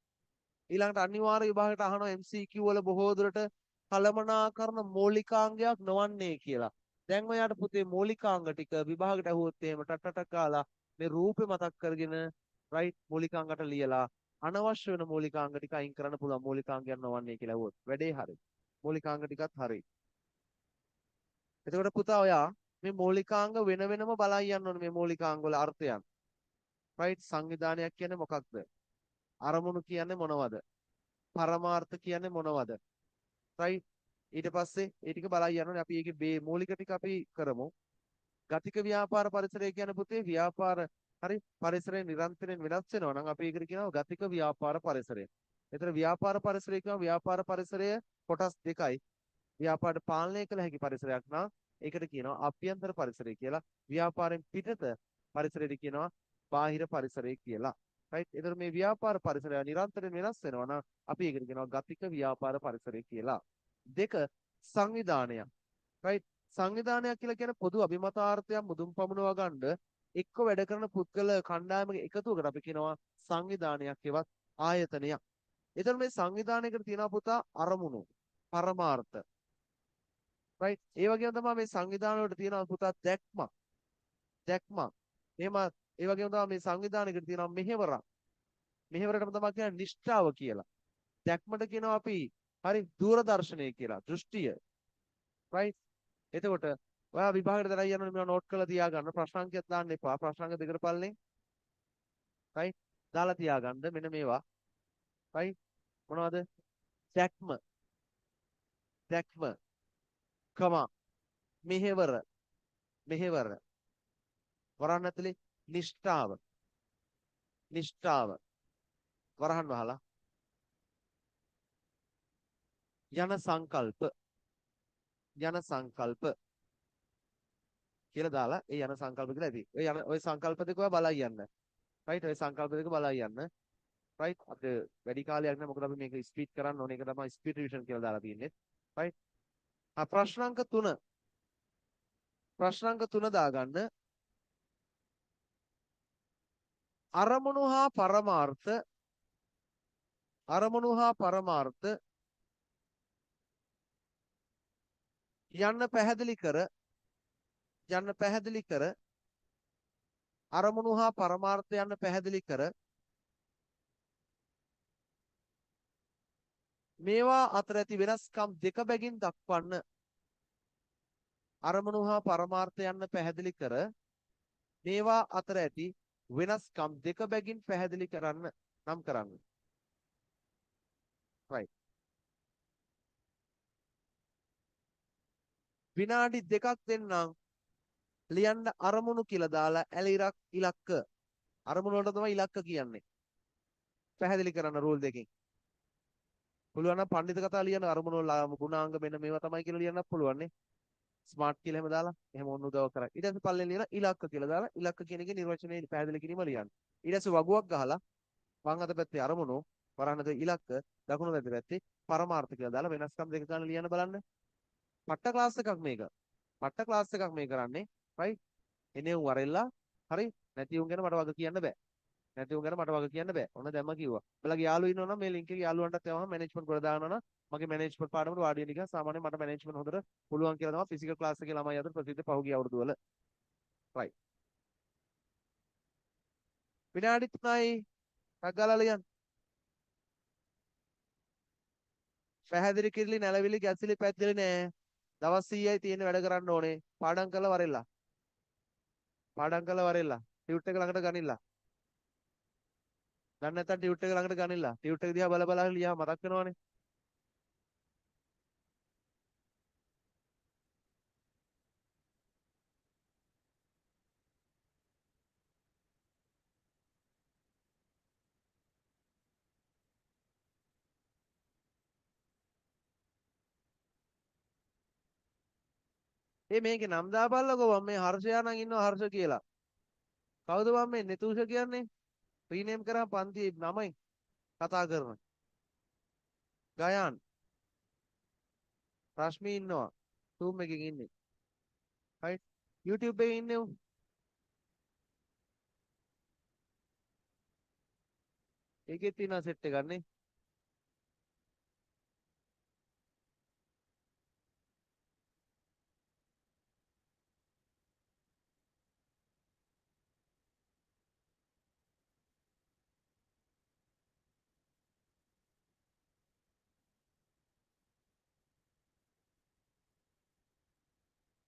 [SPEAKER 1] ඊළඟට අනිවාර්ය විභාගයට අහනවා MCQ වල බොහෝ දුරට කළමනාකරන මූලිකාංගයක් නොවන්නේ කියලා. දැන් ඔයාට පුතේ මූලිකාංග ටික විභාගයට ඇහුවොත් එහෙම ටට ටට ගාලා මේ රූපේ මතක් කරගෙන රයිට් මූලිකාංගට ලියලා අනවශ්‍ය වෙන මූලිකාංග ටික අයින් කරන්න පුළුවන් මූලිකාංගයක් නොවන්නේ කියලා ඇහුවොත්. වැඩේ හරි. මූලිකාංග ටිකත් හරි. එතකොට පුතා ඔයා මේ මූලිකාංග වෙන වෙනම බලන් යන්න ඕනේ මේ මූලිකාංග වල අර්ථයන්. රයිට් සංවිධානයක් කියන්නේ මොකක්ද? අරමුණු කියන්නේ මොනවද? පරමාර්ථ කියන්නේ මොනවද? රයිට් ඊට පස්සේ ඒ ටික බලන් යන්න ඕනේ. අපි ඒකේ මේ මූලික ටික අපි කරමු. ගතික ව්‍යාපාර පරිසරය කියන්නේ පුතේ ව්‍යාපාර හරි පරිසරය නිරන්තරයෙන් වෙනස් වෙනවා නම් අපි ඒකට කියනවා ගතික ව්‍යාපාර පරිසරය. එතන ව්‍යාපාර පරිසරය කියනවා ව්‍යාපාර පරිසරය කොටස් දෙකයි. ව්‍යාපාර පාලනය කළ හැකි පරිසරයක් නම් ඒකට කියනවා අභ්‍යන්තර පරිසරය කියලා. ව්‍යාපාරයෙන් පිටත පරිසරයට කියනවා බාහිර පරිසරය කියලා. රයිට්. එතකොට මේ ව්‍යාපාර පරිසරය නිරන්තරයෙන් වෙනස් වෙනවා නම් අපි ඒකට කියනවා ගතික ව්‍යාපාර පරිසරය කියලා. දෙක සංවිධානයක්. රයිට්. සංවිධානයක් කියලා කියන්නේ පොදු අභිමතාර්ථයක් මුදුන් පමුණවා ගන්න එක්ක වැඩ කරන පුද්ගල කණ්ඩායමක එකතුවකට අපි කියනවා සංවිධානයක් එවත් ආයතනයක්. එතකොට මේ සංවිධානයකට තියෙනවා පුතා අරමුණු, පරමාර්ථ. රයිට්. ඒ වගේම තමයි මේ සංවිධාන වලට තියෙනවා පුතා දැක්මක්. දැක්මක්. එහෙම ඒ වගේම තමයි මේ සංවිධානයකට තියෙනවා මෙහෙවරක්. මෙහෙවරටම තමයි කියන්නේ නිෂ්ඨාව කියලා. දැක්මට කියනවා අපි හරි දූරදර්ශනය කියලා, දෘෂ්ටිය. රයිට්. එතකොට ඔයා විභාගයට දරයි යනවනේ මේවා නෝට් කරලා තියාගන්න. ප්‍රශ්න අංකයක් දාන්න එපා. ප්‍රශ්න අංක දෙකට පල්ලෙන්. රයිට්. දාලා තියාගන්න මෙන්න මේවා. රයිට්. මොනවද? දැක්ම. දැක්ම. කමා මෙහෙවර. මෙහෙවර. වරහන් ඇතුලේ නිෂ්ඨාව. නිෂ්ඨාව. වරහන් වහලා යන සංකල්ප. යන සංකල්ප කියලා දාලා ඒ යන සංකල්ප කියලා ඇති. ඔය යන ඔය සංකල්ප දෙක ඔයා බලන් යන්න. රයිට් ඔය සංකල්ප දෙක බලන් යන්න. රයිට් අපිට වැඩි කාලයක් නෑ මොකද අපි මේක ස්පීඩ් කරන්න ඕනේ. ඒක තමයි ස්පීඩ් රිවිෂන් කියලා දාලා තියෙන්නේ. රයිට්. ආ ප්‍රශ්න අංක 3. ප්‍රශ්න අංක 3 දාගන්න. අරමුණු හා පරමාර්ථ අරමුණු හා පරමාර්ථ යන්න පැහැදිලි කර යන්න පැහැදිලි කර අරමුණු හා පරමාර්ථ යන්න පැහැදිලි කර මේවා අතර ඇති වෙනස්කම් දෙක බැගින් දක්වන්න. අරමුණු හා පරමාර්ථ යන්න පැහැදිලි කර මේවා අතර ඇති වෙනස්කම් දෙක බැගින් පැහැදිලි කරන්න නම් කරන්න. රයිට්. විනාඩි 2ක් දෙන්නම් ලියන්න අරමුණු කියලා දාලා ඇල ඉරක් ඉලක්ක. අරමුණු වලට තමයි ඉලක්ක කියන්නේ. පැහැදිලි කරන්න රූල් දෙකෙන්. පුළුවන් නම් පණ්ඩිත කතා ලියන්න අරමුණු වල ගුණාංග මෙන්න මේවා තමයි කියලා ලියන්නත් පුළුවන් නේ. ස්මාර්ට් කියලා එහෙම දාලා එහෙම ඔන්න උදව් කරා. ඊට පස්සේ පල්ලෙන් ලියලා ඉලක්ක කියලා දාලා ඉලක්ක කියන එකේ නිර්වචනය පැහැදිලි කිරීම ලියන්න. ඊට පස්සේ වගුවක් ගහලා වම් අත පැත්තේ අරමුණු, වරහන් අතේ ඉලක්ක, දකුණු අත පැත්තේ පරමාර්ථ කියලා දාලා වෙනස්කම් දෙක ගන්න ලියන්න බලන්න. පට්ට ක්ලාස් එකක් මේක. පට්ට ක්ලාස් එකක් මේ කරන්නේ. රයිට්. එනේ උන් වරෙල්ලා. හරි. නැති උන් ගැන මට වග කියන්න බෑ. නැති උන් ගැන මට වග කියන්න බෑ. ඔන්න දැම්ම කිව්වා. ඔයාලගේ යාළුවෝ ඉන්නවා නම් මේ ලින්ක් එකේ යාළුවන්ටත් යවහම මැනේජ්මන්ට් ගොඩ දානවා නම් මගේ මැනේජ්මන්ට් පාඩමට වාඩි වෙන්න ගියා. සාමාන්‍යයෙන් මට මැනේජ්මන්ට් හොඳට පුළුවන් කියලා තමයි ෆිසිකල් ක්ලාස් එකේ ළමයි අතර ප්‍රසිද්ධ පහුගිය අවුරුදු වල. රයිට්. විනාඩි 3යි ටක් ගාලා ලියන්න. පැහැදිලි කිරිලි නැලවිලි ගැසිලි පැද්දිලි නෑ. දවස් 100යි තියෙන වැඩ කරන්න ඕනේ. පාඩම් කරලා වරෙල්ලා. පාඩම් කරලා වරෙල්ලා. ටියුට් එක ළඟට ගනින්න. දන්නේ නැත්නම් ටියුට් එක ළඟට ගනින්න. ටියුට් එක දිහා බල බල ලියා මතක් වෙනවනේ. ඒ මේකේ නම් දාපල්ලකෝ මම මේ හර්ෂයා නම් ඉන්නවා හර්ෂ කියලා. කවුද මම මේ නෙතුෂ කියන්නේ? රීනේම් කරා පන්තියේ නමයි කතා කරන. ගයාන් රශ්මි ඉන්නවා. Zoom එකකින් ඉන්නේ. රයිට්. YouTube එකේ ඉන්නේ උන්. ඒකෙත් තියෙනවා සෙට් එකක් නේ.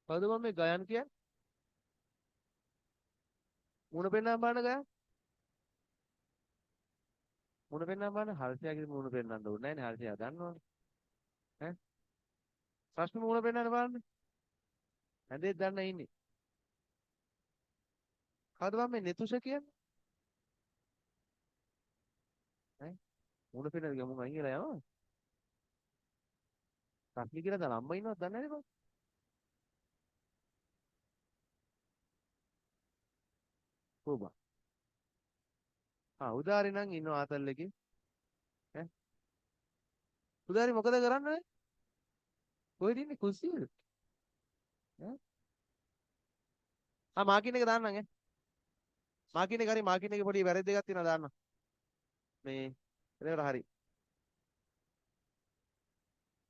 [SPEAKER 1] කවුද මම මේ ගයන් කියන්නේ? මුණ පෙන්නන්න බලන්න ගයන්. මුණ පෙන්නන්න බලන්න හර්ෂයාගේ මුණ පෙන්නන්න ඕනේ නෑනේ හර්ෂයා දන්නවනේ. ඈ රශ්මි මුණ පෙන්නන්න බලන්න. ඇඳෙත් දන්න ඉන්නේ. කවුද මම මේ නෙතුෂ කියන්නේ? ඈ මුණ පෙන්නන්න ගියා මුන් අයින් වෙලා යනවා. රශ්මි කියලා දාලා අම්මා ඉන්නවද දන්නේ නෑනේ බං. කොහොම? ආ උදාරි නම් ඉන්නවා ආතල් එකේ. ඈ උදාරි මොකද කරන්නේ? කොහෙද ඉන්නේ කුස්සියද? ඈ ආ මාකින් එක දාන්නම් ඈ. මාකින් එක හරි මාකින් එකේ පොඩි වැරදි දෙකක් තියෙනවා දාන්න. මේ එතකොට හරි.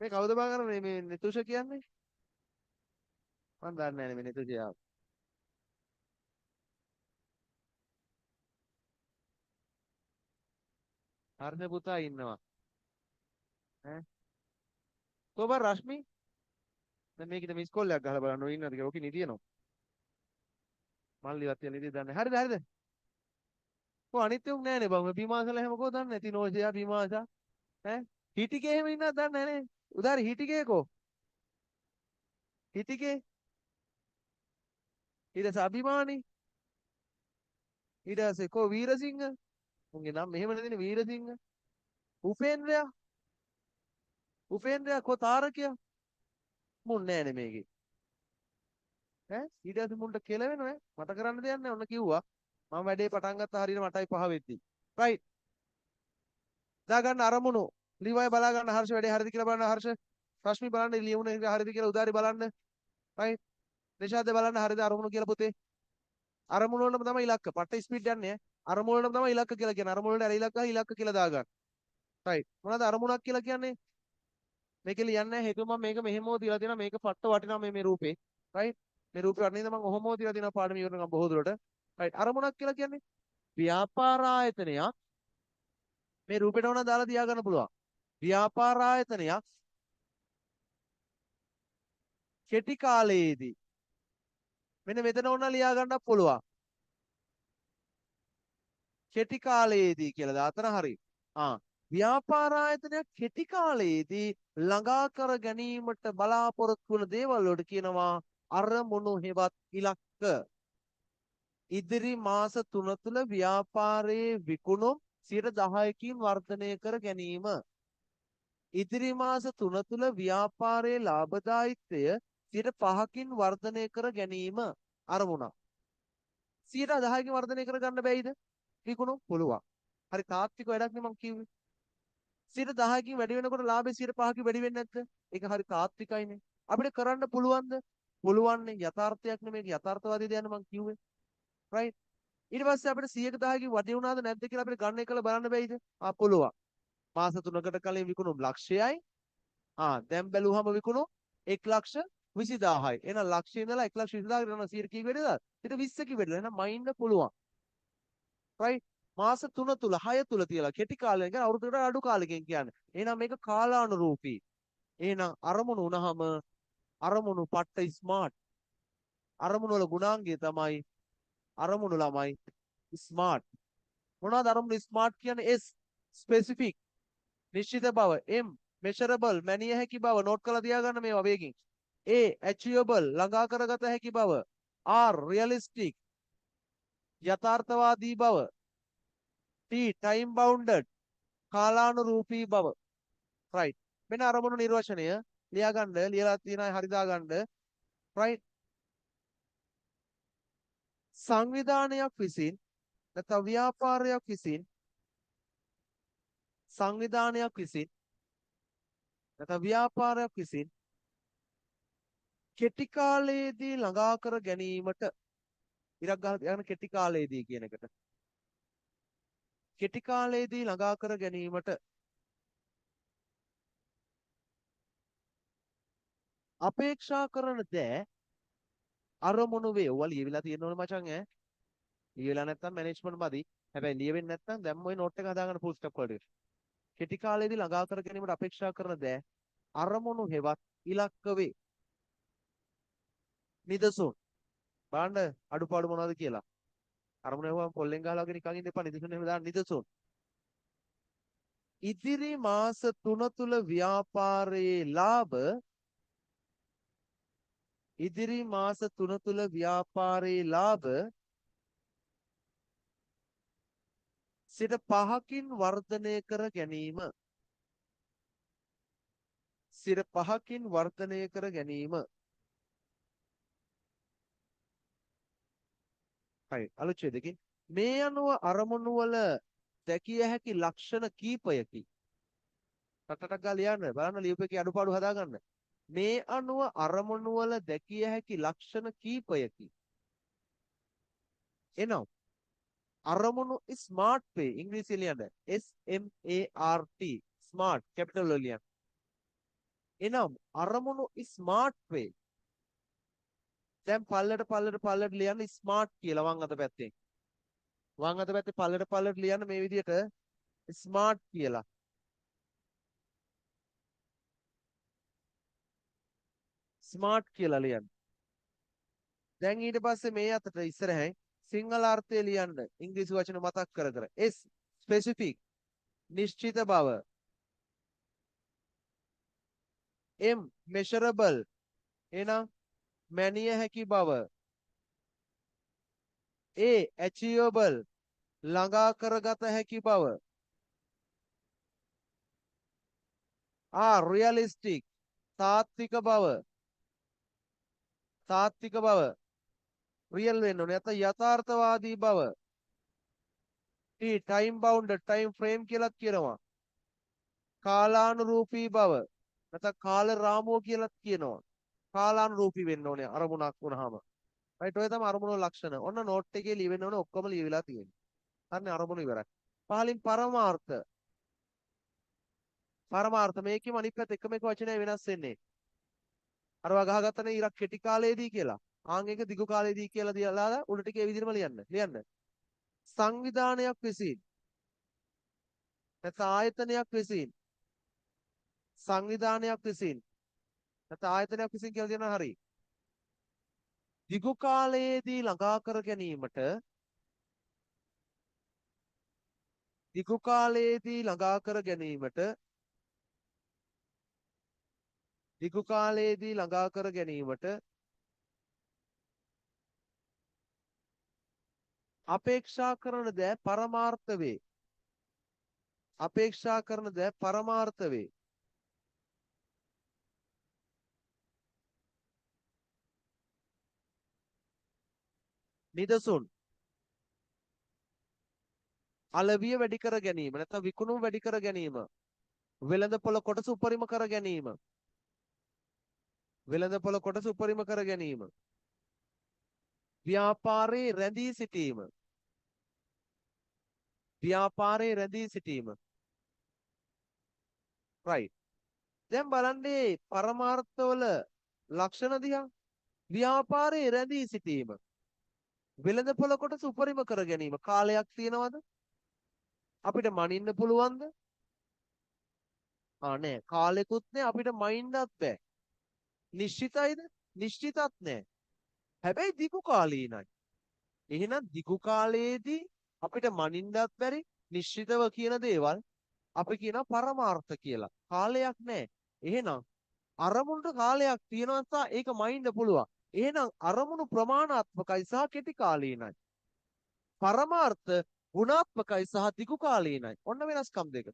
[SPEAKER 1] මේ කවුද බං අර මේ මේ නෙතුෂ කියන්නේ? මං දන්නේ නෑනේ මේ නෙතුෂ යාව. හර්ෂ පුතා ඉන්නවා. ඈ කොහොම රශ්මි? දැන් මේකෙද මිස් කෝල් එකක් ගහලා බලන්න ඕන ඉන්නවද කියලා. ඔකේ නිදියනවා. මල්ලිවත් තියලා නිදිය දන්නේ. හරිද හරිද? කො අනිත් උන් නෑනේ බං. ඔය බීමාසලා එහෙම කො දන්නේ නැති නෝෂයා බීමාසා. ඈ හිටිකේ එහෙම ඉන්නවද දන්නේ නෑනේ. උදාරි හිටිකේ කො? හිටිකේ ඊට පස්සේ අභිමානි ඊට පස්සේ කො වීරසිංහ උන්ගේ නම මෙහෙම නෙදෙන්නේ වීරසිංහ උපේන්ද්‍රයා උපේන්ද්‍රයා කො තාරකයා මුන් නෑනේ මේකේ. ඈ ඊට පස්සේ මුන්ට කෙලවෙනව ඈ මට කරන්න දෙයක් නෑ ඔන්න කිව්වා මම වැඩේ පටන් ගත්තා හරියට මටයි පහ වෙද්දි. රයිට්. දාගන්න අරමුණු ලිවයි බලා ගන්න හර්ෂ වැඩේ හරිද කියලා බලන්න හර්ෂ රශ්මි බලන්න ලියුණ එක හරිද කියලා උදාරි බලන්න. රයිට්. නිෂාද බලන්න හරිද අරමුණු කියලා පුතේ. අරමුණු වලටම තමයි ඉලක්ක. පට්ට ස්පීඩ් යන්නේ ඈ. අරමුණු වලටම තමයි ඉලක්ක කියලා කියන්නේ. අරමුණු වලට අර ඉලක්ක ඉලක්ක කියලා දාගන්න. රයිට්. මොනවද අරමුණක් කියලා කියන්නේ? මේකේ ලියන්නේ නැහැ හේතුව මම මේක මෙහෙමෝ තියලා තියෙනවා මේක පට්ට වටිනවා මේ මේ රූපේ. රයිට්. මේ රූපේ වටින ඉඳන් මම ඔහොමෝ තියලා තියෙනවා පාඩම ඉවර වෙනකම් බොහෝ දුරට. රයිට්. අරමුණක් කියලා කියන්නේ ව්‍යාපාර ආයතනයක් මේ රූපේට ඕන දාලා තියාගන්න පුළුවන්. ව්‍යාපාර ආයතනයක් කෙටි කාලයේදී මෙන්න මෙතන ඕන ලියා ගන්නත් පුළුවන්. කෙටි කාලයේදී කියලා දාතන හරි. ආ ව්‍යාපාර ආයතනයක් කෙටි කාලයේදී ළඟා කර ගැනීමට බලාපොරොත්තු වන දේවල් වලට කියනවා අරමුණු හෙවත් ඉලක්ක. ඉදිරි මාස 3 තුල ව්‍යාපාරයේ විකුණුම් 10%කින් වර්ධනය කර ගැනීම. ඉදිරි මාස 3 තුල ව්‍යාපාරයේ ලාභදායීත්වය 5%කින් වර්ධනය කර ගැනීම අරමුණ. 10%කින් වර්ධනය කර ගන්න බැයිද? විකුණුම් පුළුවන්. හරි තාත්වික වැඩක් නේ මං කිව්වේ. 10%කින් වැඩි වෙනකොට ලාභය 5%කින් වැඩි වෙන්නේ නැද්ද? ඒක හරි තාත්විකයිනේ. අපිට කරන්න පුළුවන්ද? පුළුවන් නේ. යථාර්ථයක් නෙමෙයි මේක යථාර්ථවාදී දෙයක් නේ මං කිව්වේ. රයිට්. ඊට පස්සේ අපිට 110කින් වැඩි වුණාද නැද්ද කියලා අපිට ගණනය කරලා බලන්න බැයිද? ආ පුළුවන්. මාස 3කට කලින් විකුණුම් ලක්ෂයයි. ආ දැන් බැලුවහම විකුණුම් 1,20,000යි. එහෙනම් ලක්ෂය ඉඳලා 1,20,000කට යනවා 100 කීයක් වැඩිද? 20කින් වැඩිලා. එහෙනම් මයින්න පුළුවන්. රයිට්. මාස 3 තුල 6 තුල තියලා කෙටි කාලයකින් කියන්නේ අවුරුද්දකට අඩු කාලෙකින් කියන්නේ. එහෙනම් මේක කාලානුරූපී. එහෙනම් අරමුණු වුණාම අරමුණු පට්ට ස්මාර්ට්. අරමුණු වල ගුණාංගය තමයි අරමුණු ළමයි ස්මාර්ට්. මොනවද අරමුණු ස්මාර්ට් කියන්නේ? S specific නිශ්චිත බව, M measurable මැනිය හැකි බව, නෝට් කරලා තියාගන්න මේවා වේගින්. A achievable ළඟා කරගත හැකි බව, R realistic යථාර්ථවාදී බව, T time bounded කාලානුරූපී බව. Right. මෙන්න අරමුණු නිර්වචනය ලියාගන්න, ලියලා තියෙන අය හරි දාගන්න. Right. සංවිධානයක් විසින් නැත්නම් ව්‍යාපාරයක් විසින්, සංවිධානයක් විසින් නැත්නම් ව්‍යාපාරයක් විසින් කෙටි කාලයේදී ළඟා කර ගැනීමට, ඉරක් ගහලා තියාගන්න කෙටි කාලයේදී කියන එකට, කෙටි කාලයේදී ළඟා කර ගැනීමට අපේක්ෂා කරන දෑ අරමුණු වේ. ඔවා ලියවිලා තියෙන්න ඕනේ මචං ඈ. ලියවිලා නැත්තම් මැනේජ්මන්ට් මදි. හැබැයි ලියවෙන්නේ නැත්තම් දැන් ඔය නෝට් එක හදාගන්න ෆුල් ස්ටොප් වලට. කෙටි කාලයේදී ළඟා කර ගැනීමට අපේක්ෂා කරන දෑ අරමුණු හෙවත් ඉලක්ක වේ. නිදසුන් බලන්න අඩුපාඩු මොනවද කියලා. අරමුණ ඇහුවම පොල්ලෙන් ගහලා වගේ නිකන් ඉන්න එපා. නිදසුන් එහෙම දාන්න. නිදසුන් ඉදිරි මාස 3 තුල ව්‍යාපාරයේ ලාභ, ඉදිරි මාස 3 තුල ව්‍යාපාරයේ ලාභ සිට 5කින් වර්ධනය කර ගැනීම, සිට 5කින් වර්ධනය කර ගැනීම. හරි, අලුත් ඡේදයකින් මේ අනුව අරමුණු වල දැකිය හැකි ලක්ෂණ කීපයකි. ටටටක් ගාලා ලියන්න බලන්න, ලියපු එකේ අඩුපාඩු හදාගන්න. මේ අනුව අරමුණු වල දැකිය හැකි ලක්ෂණ කීපයකි. එනම් අරමුණු ස්මාර්ට් වේ, ඉංග්‍රීසියෙන් ලියන්න S M A R T smart capital වලින් ලියන්න. එනම් අරමුණු ස්මාර්ට් වේ. දැන් පල්ලට පල්ලට පල්ලට ලියන්න ස්මාර්ට් කියලා වම් අත පැත්තෙන්. වම් අත පැත්තේ පල්ලට පල්ලට ලියන්න මේ විදිහට ස්මාර්ට් කියලා. ස්මාර්ට් කියලා ලියන්න. දැන් ඊට පස්සේ මේ අතට ඉස්සරහින් සිංහල අර්ථය ලියන්න ඉංග්‍රීසි වචන මතක් කර කර. S specific නිශ්චිත බව, M measurable එහෙනම් මැනිය හැකි බව, A achievable ළඟා කරගත හැකි බව, R realistic තාත්වික බව, තාත්වික බව රියල් වෙන්න ඕනේ නැත්නම් යථාර්ථවාදී බව, T time bounded time frame කියලාත් කියනවා, කාලානුරූපී බව නැත්නම් කාල රාමුව කියලාත් කියනවා. කාලානුරූපී වෙන්න ඕනේ අරමුණක් වුණාම. රයිට්, ඔය තමයි අරමුණු ලක්ෂණ. ඔන්න නෝට් එකේ ලියවෙන්න ඕනේ ඔක්කොම ලියවිලා තියෙන්නේ. හරිනේ, අරමුණු ඉවරයි. පහලින් පරමාර්ථ. පරමාර්ථ මේකෙම අනිත් පැත්ත එකම එක වචනය වෙනස් වෙන්නේ. අරවා ගහගත්තනේ ඉරක් කෙටි කාලයේදී කියලා. ආන් එක දිගු කාලයේදී කියලා දියලා උඩ ටික ඒ විදිහටම ලියන්න. ලියන්න. සංවිධානයක් විසින් නැත්නම් ආයතනයක් විසින්, සංවිධානයක් විසින් නැත්නම් ආයතනයක් විසින් කියලා කියනවා. හරි. දිගු කාලයේදී ළඟා කර ගැනීමට, දිගු කාලයේදී ළඟා කර ගැනීමට, දිගු කාලයේදී ළඟා කර ගැනීමට අපේක්ෂා කරන දෑ පරමාර්ථ වේ. අපේක්ෂා කරන දෑ පරමාර්ථ වේ. නිදසුන් අලවිය වැඩි කර ගැනීම නැත්නම් විකුණුම වැඩි කර ගැනීම, වෙළඳපොළ කොටස උපරිම කර ගැනීම, වෙළඳපොළ කොටස උපරිම කර ගැනීම, ව්‍යාපාරයේ රැඳී සිටීම, ව්‍යාපාරයේ රැඳී සිටීම. රයිට්. දැන් බලන්නේ පරමාර්ථවල ලක්ෂණ දිහා. ව්‍යාපාරයේ රැඳී සිටීම, වෙළඳපොළ කොටස උපරිම කර ගැනීම. කාලයක් තියනවද? අපිට මනින්න පුළුවන්ද? ආ නෑ, කාලෙකුත් නෑ, අපිට මයින්නත් බෑ. නිශ්චිතයිද? නිශ්චිතත් නෑ. හැබැයි දිගු කාලීනයි. එහෙනම් දිගු කාලයේදී අපිට මනින්නත් බැරි නිශ්චිතව කියන දේවල් අපි කියනවා පරමාර්ථ කියලා. කාලයක් නැහැ. එහෙනම් අරමුණට කාලයක් තියෙනවා සහ ඒක මනින්න පුළුවන්. එහෙනම් අරමුණු ප්‍රමාණාත්මකයි සහ කෙටි කාලීනයි. පරමාර්ථ ගුණාත්මකයි සහ දිගු කාලීනයි. ඔන්න වෙනස්කම් දෙක.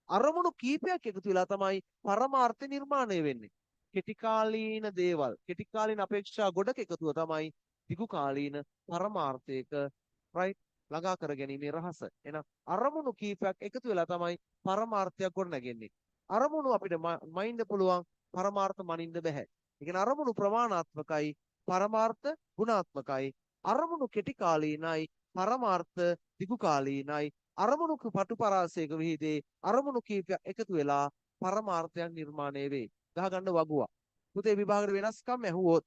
[SPEAKER 1] අරමුණු කීපයක් එකතු වෙලා තමයි පරමාර්ථ නිර්මාණය වෙන්නේ. කෙටි කාලීන දේවල්, කෙටි කාලීන අපේක්ෂා ගොඩක එකතුව තමයි දිගු කාලීන පරමාර්ථයක රයිට් ළඟා කර ගැනීමේ රහස. එහෙනම් අරමුණු කීපයක් එකතු වෙලා තමයි පරමාර්ථයක් ගොඩනගන්නේ. අරමුණු අපිට මනින්න පුළුවන්, පරමාර්ථ මනින්න බැහැ. ඒ කියන්නේ අරමුණු ප්‍රමාණාත්මකයි, පරමාර්ථ ගුණාත්මකයි. අරමුණු කෙටි කාලීනයි, පරමාර්ථ දිගු කාලීනයි. අරමුණු පටු පරාසයක විහිදේ අරමුණු කීපයක් එකතු වෙලා පරමාර්ථයක් නිර්මාණය වේ. ගහගන්න වගුවක්. පුතේ විභාගෙට වෙනස්කම් ඇහුවොත්,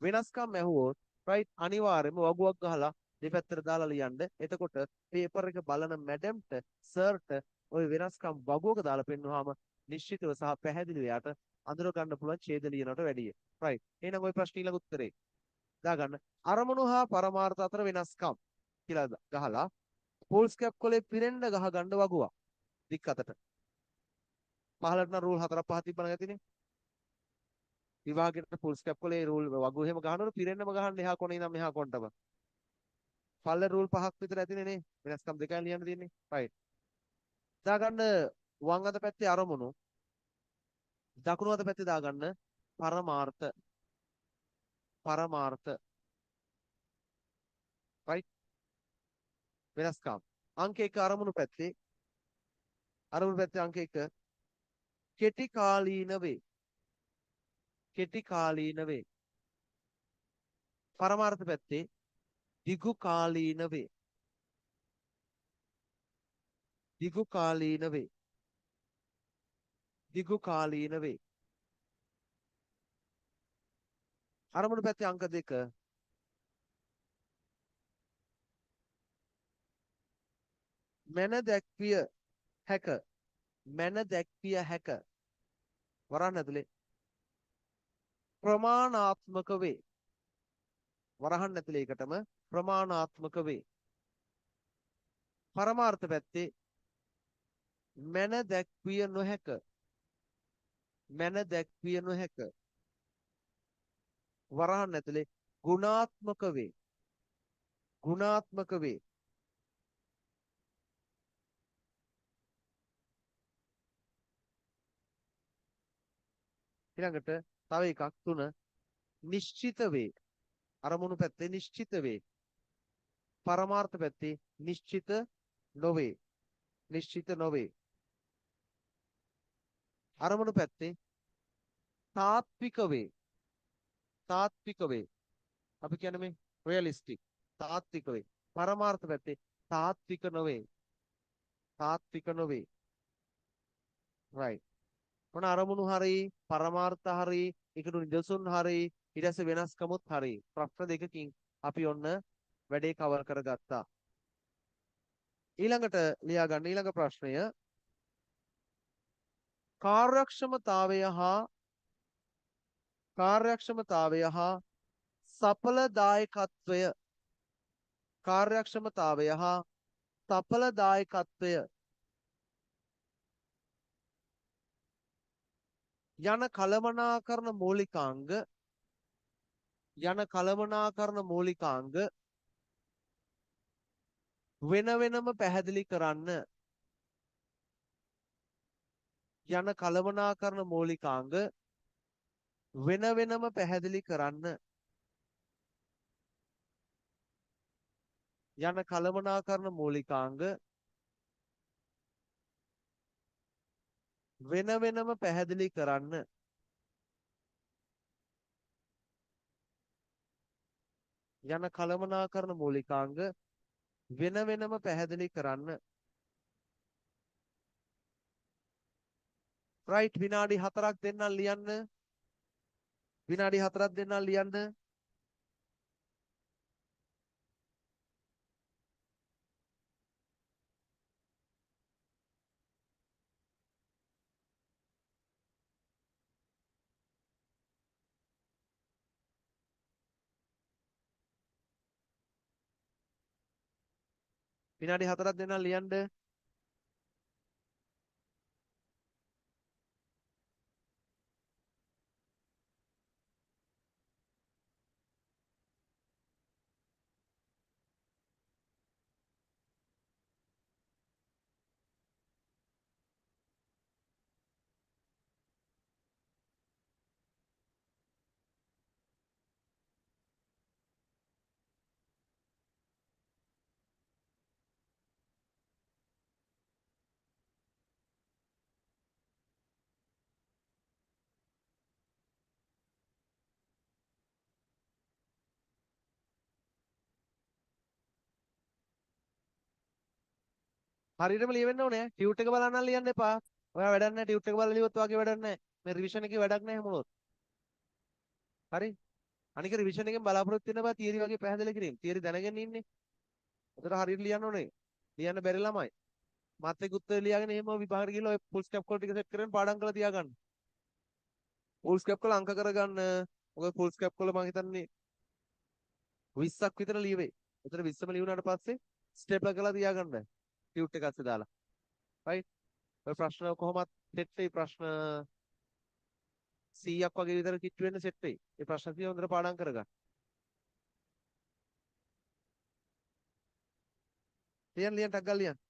[SPEAKER 1] වෙනස්කම් ඇහුවොත් රයිට් අනිවාර්යයෙන්ම වගුවක් ගහලා දෙපැත්තට දාලා ලියන්න. එතකොට පේපර් එක බලන මැඩම්ට සර්ට ওই වෙනස්කම් වගුවක දාලා පෙන්නුවාම නිශ්චිතව සහ පැහැදිලිව යාට අඳුර ගන්න පුළුවන් ඡේද ලියනවට වැඩිය. රයිට්. එහෙනම් ওই ප්‍රශ්න ඊළඟ උත්තරේ දාගන්න. අරමුණු හා පරමාර්ථ අතර වෙනස්කම් කියලා ගහලා ෆුල් ස්කැප් කොලේ පිරෙන්න ගහ ගන්න වගුවක්. දික් අතට. පහලට නම් රූල් 4 5 තිබ්බන ගැතිනේ. විභාගෙට ෆුල් ස්කැප් කොලේ රූල් වගුව එහෙම ගහනකොට පිරෙන්නම ගහන්න එහා කොනේ ඉඳන් මෙහා කොනටම. පල්ල රූල් 5ක් විතර ඇතිනේ නේ. වෙනස්කම් දෙකයි ලියන්න තියෙන්නේ. රයිට්. දාගන්න වම් අත පැත්තේ අරමුණු, දකුණු අත පැත්තේ දාගන්න පරමාර්ථ. පරමාර්ථ. රයිට්. වෙනස්කම්. අංක 1 අරමුණු පැත්තේ, අරමුණු පැත්තේ අංක 1 කෙටි කාලීන වේ. කෙටි කාලීන වේ. පරමාර්ථ පැත්තේ දිගු කාලීන වේ. දිගු කාලීන වේ. දිගු කාලීන වේ. අරමුණු පැත්තේ අංක 2 මැන දැක්විය හැක. මැන දැක්විය හැක. වරහන් ඇතුලේ ප්‍රමාණාත්මක වේ. වරහන් ඇතුලේ එකටම ප්‍රමාණාත්මක වේ. පරමාර්ථ පැත්තේ මැන දැක්විය නොහැක. මැන දැක්විය නොහැක. වරහන් ඇතුලේ ගුණාත්මක වේ. ගුණාත්මක වේ. ඊළඟට තව එකක් 3 නිශ්චිත වේ. අරමුණු පැත්තේ නිශ්චිත වේ. පරමාර්ථ පැත්තේ නිශ්චිත නොවේ. නිශ්චිත නොවේ. අරමුණු පැත්තේ තාත්වික වේ. තාත්වික වේ. අපි කියන්නේ මේ රියලිස්ටික්. තාත්වික වේ. පරමාර්ථ පැත්තේ තාත්වික නොවේ. තාත්වික නොවේ. රයිට්. මොන අරමුණු හරි පරමාර්ථ හරි ඒකට නිදසුන් හරි ඊට පස්සේ වෙනස්කමුත් හරි ප්‍රශ්න දෙකකින් අපි ඔන්න වැඩේ කවර් කරගත්තා. ඊළඟට ලියා ගන්න ඊළඟ ප්‍රශ්නය කාර්යක්ෂමතාවය හා කාර්යක්ෂමතාවය හා සඵලදායකත්වය කාර්යක්ෂමතාවය හා සඵලදායකත්වය යන කළමනාකරණ මූලිකාංග යන කළමනාකරණ මූලිකාංග වෙන වෙනම පැහැදිලි කරන්න යන කළමනාකරණ මූලිකාංග වෙන වෙනම පැහැදිලි කරන්න යන කළමනාකරණ මූලිකාංග වෙන වෙනම පැහැදිලි කරන්න යන කළමනාකරණ මූලිකාංග වෙන වෙනම පැහැදිලි කරන්න. රයිට් විනාඩි 4ක් දෙන්නම් ලියන්න. විනාඩි 4ක් දෙන්නම් ලියන්න. විනාඩි 4ක් දෙන්නම් ලියන්න. හරියටම ලියවෙන්න ඕනේ. ටියුට් එක බලන්න නම් ලියන්න එපා. ඔයා වැඩක් නැහැ ටියුට් එක බලලා ලියුවොත් වාගේ වැඩක් නැහැ. මේ රිවිෂන් එකේ වැඩක් නැහැ එහෙම වුණොත්. හරි? අනික රිවිෂන් එකෙන් බලාපොරොත්තු වෙන්න බෑ තියරි වගේ පැහැදිලි කිරීම. තියරි දැනගෙන ඉන්නේ. ඒතර හරියට ලියන්න ඕනේ. ලියන්න බැරි ළමයි. මාත් එක්ක උත්තර ලියාගෙන එහෙම විභාගෙට ගිහලා ඔය ෆුල් ස්කැප් කොල ටික සෙට් කරගෙන පාඩම් කරලා තියාගන්න. ෆුල් ස්කැප් කොල අංක කරගන්න. මොකද ෆුල් ස්කැප් කොල මං හිතන්නේ 20ක් විතර ලියවේ. ඒතර 20ම ලියුණාට පස්සේ ස්ටෙප්ලර් කරලා තියාගන්න. ටියුට් එක අස්සේ දාලා. රයිට්. ඔය ප්‍රශ්න කොහොමත් සෙට් වෙයි. ප්‍රශ්න 100ක් වගේ විතර කිට්ටු වෙන්න සෙට් වෙයි. ඒ ප්‍රශ්න ටික හොඳට පාඩම් කරගන්න. ලියන්න ලියන්න ටක් ගාලා ලියන්න.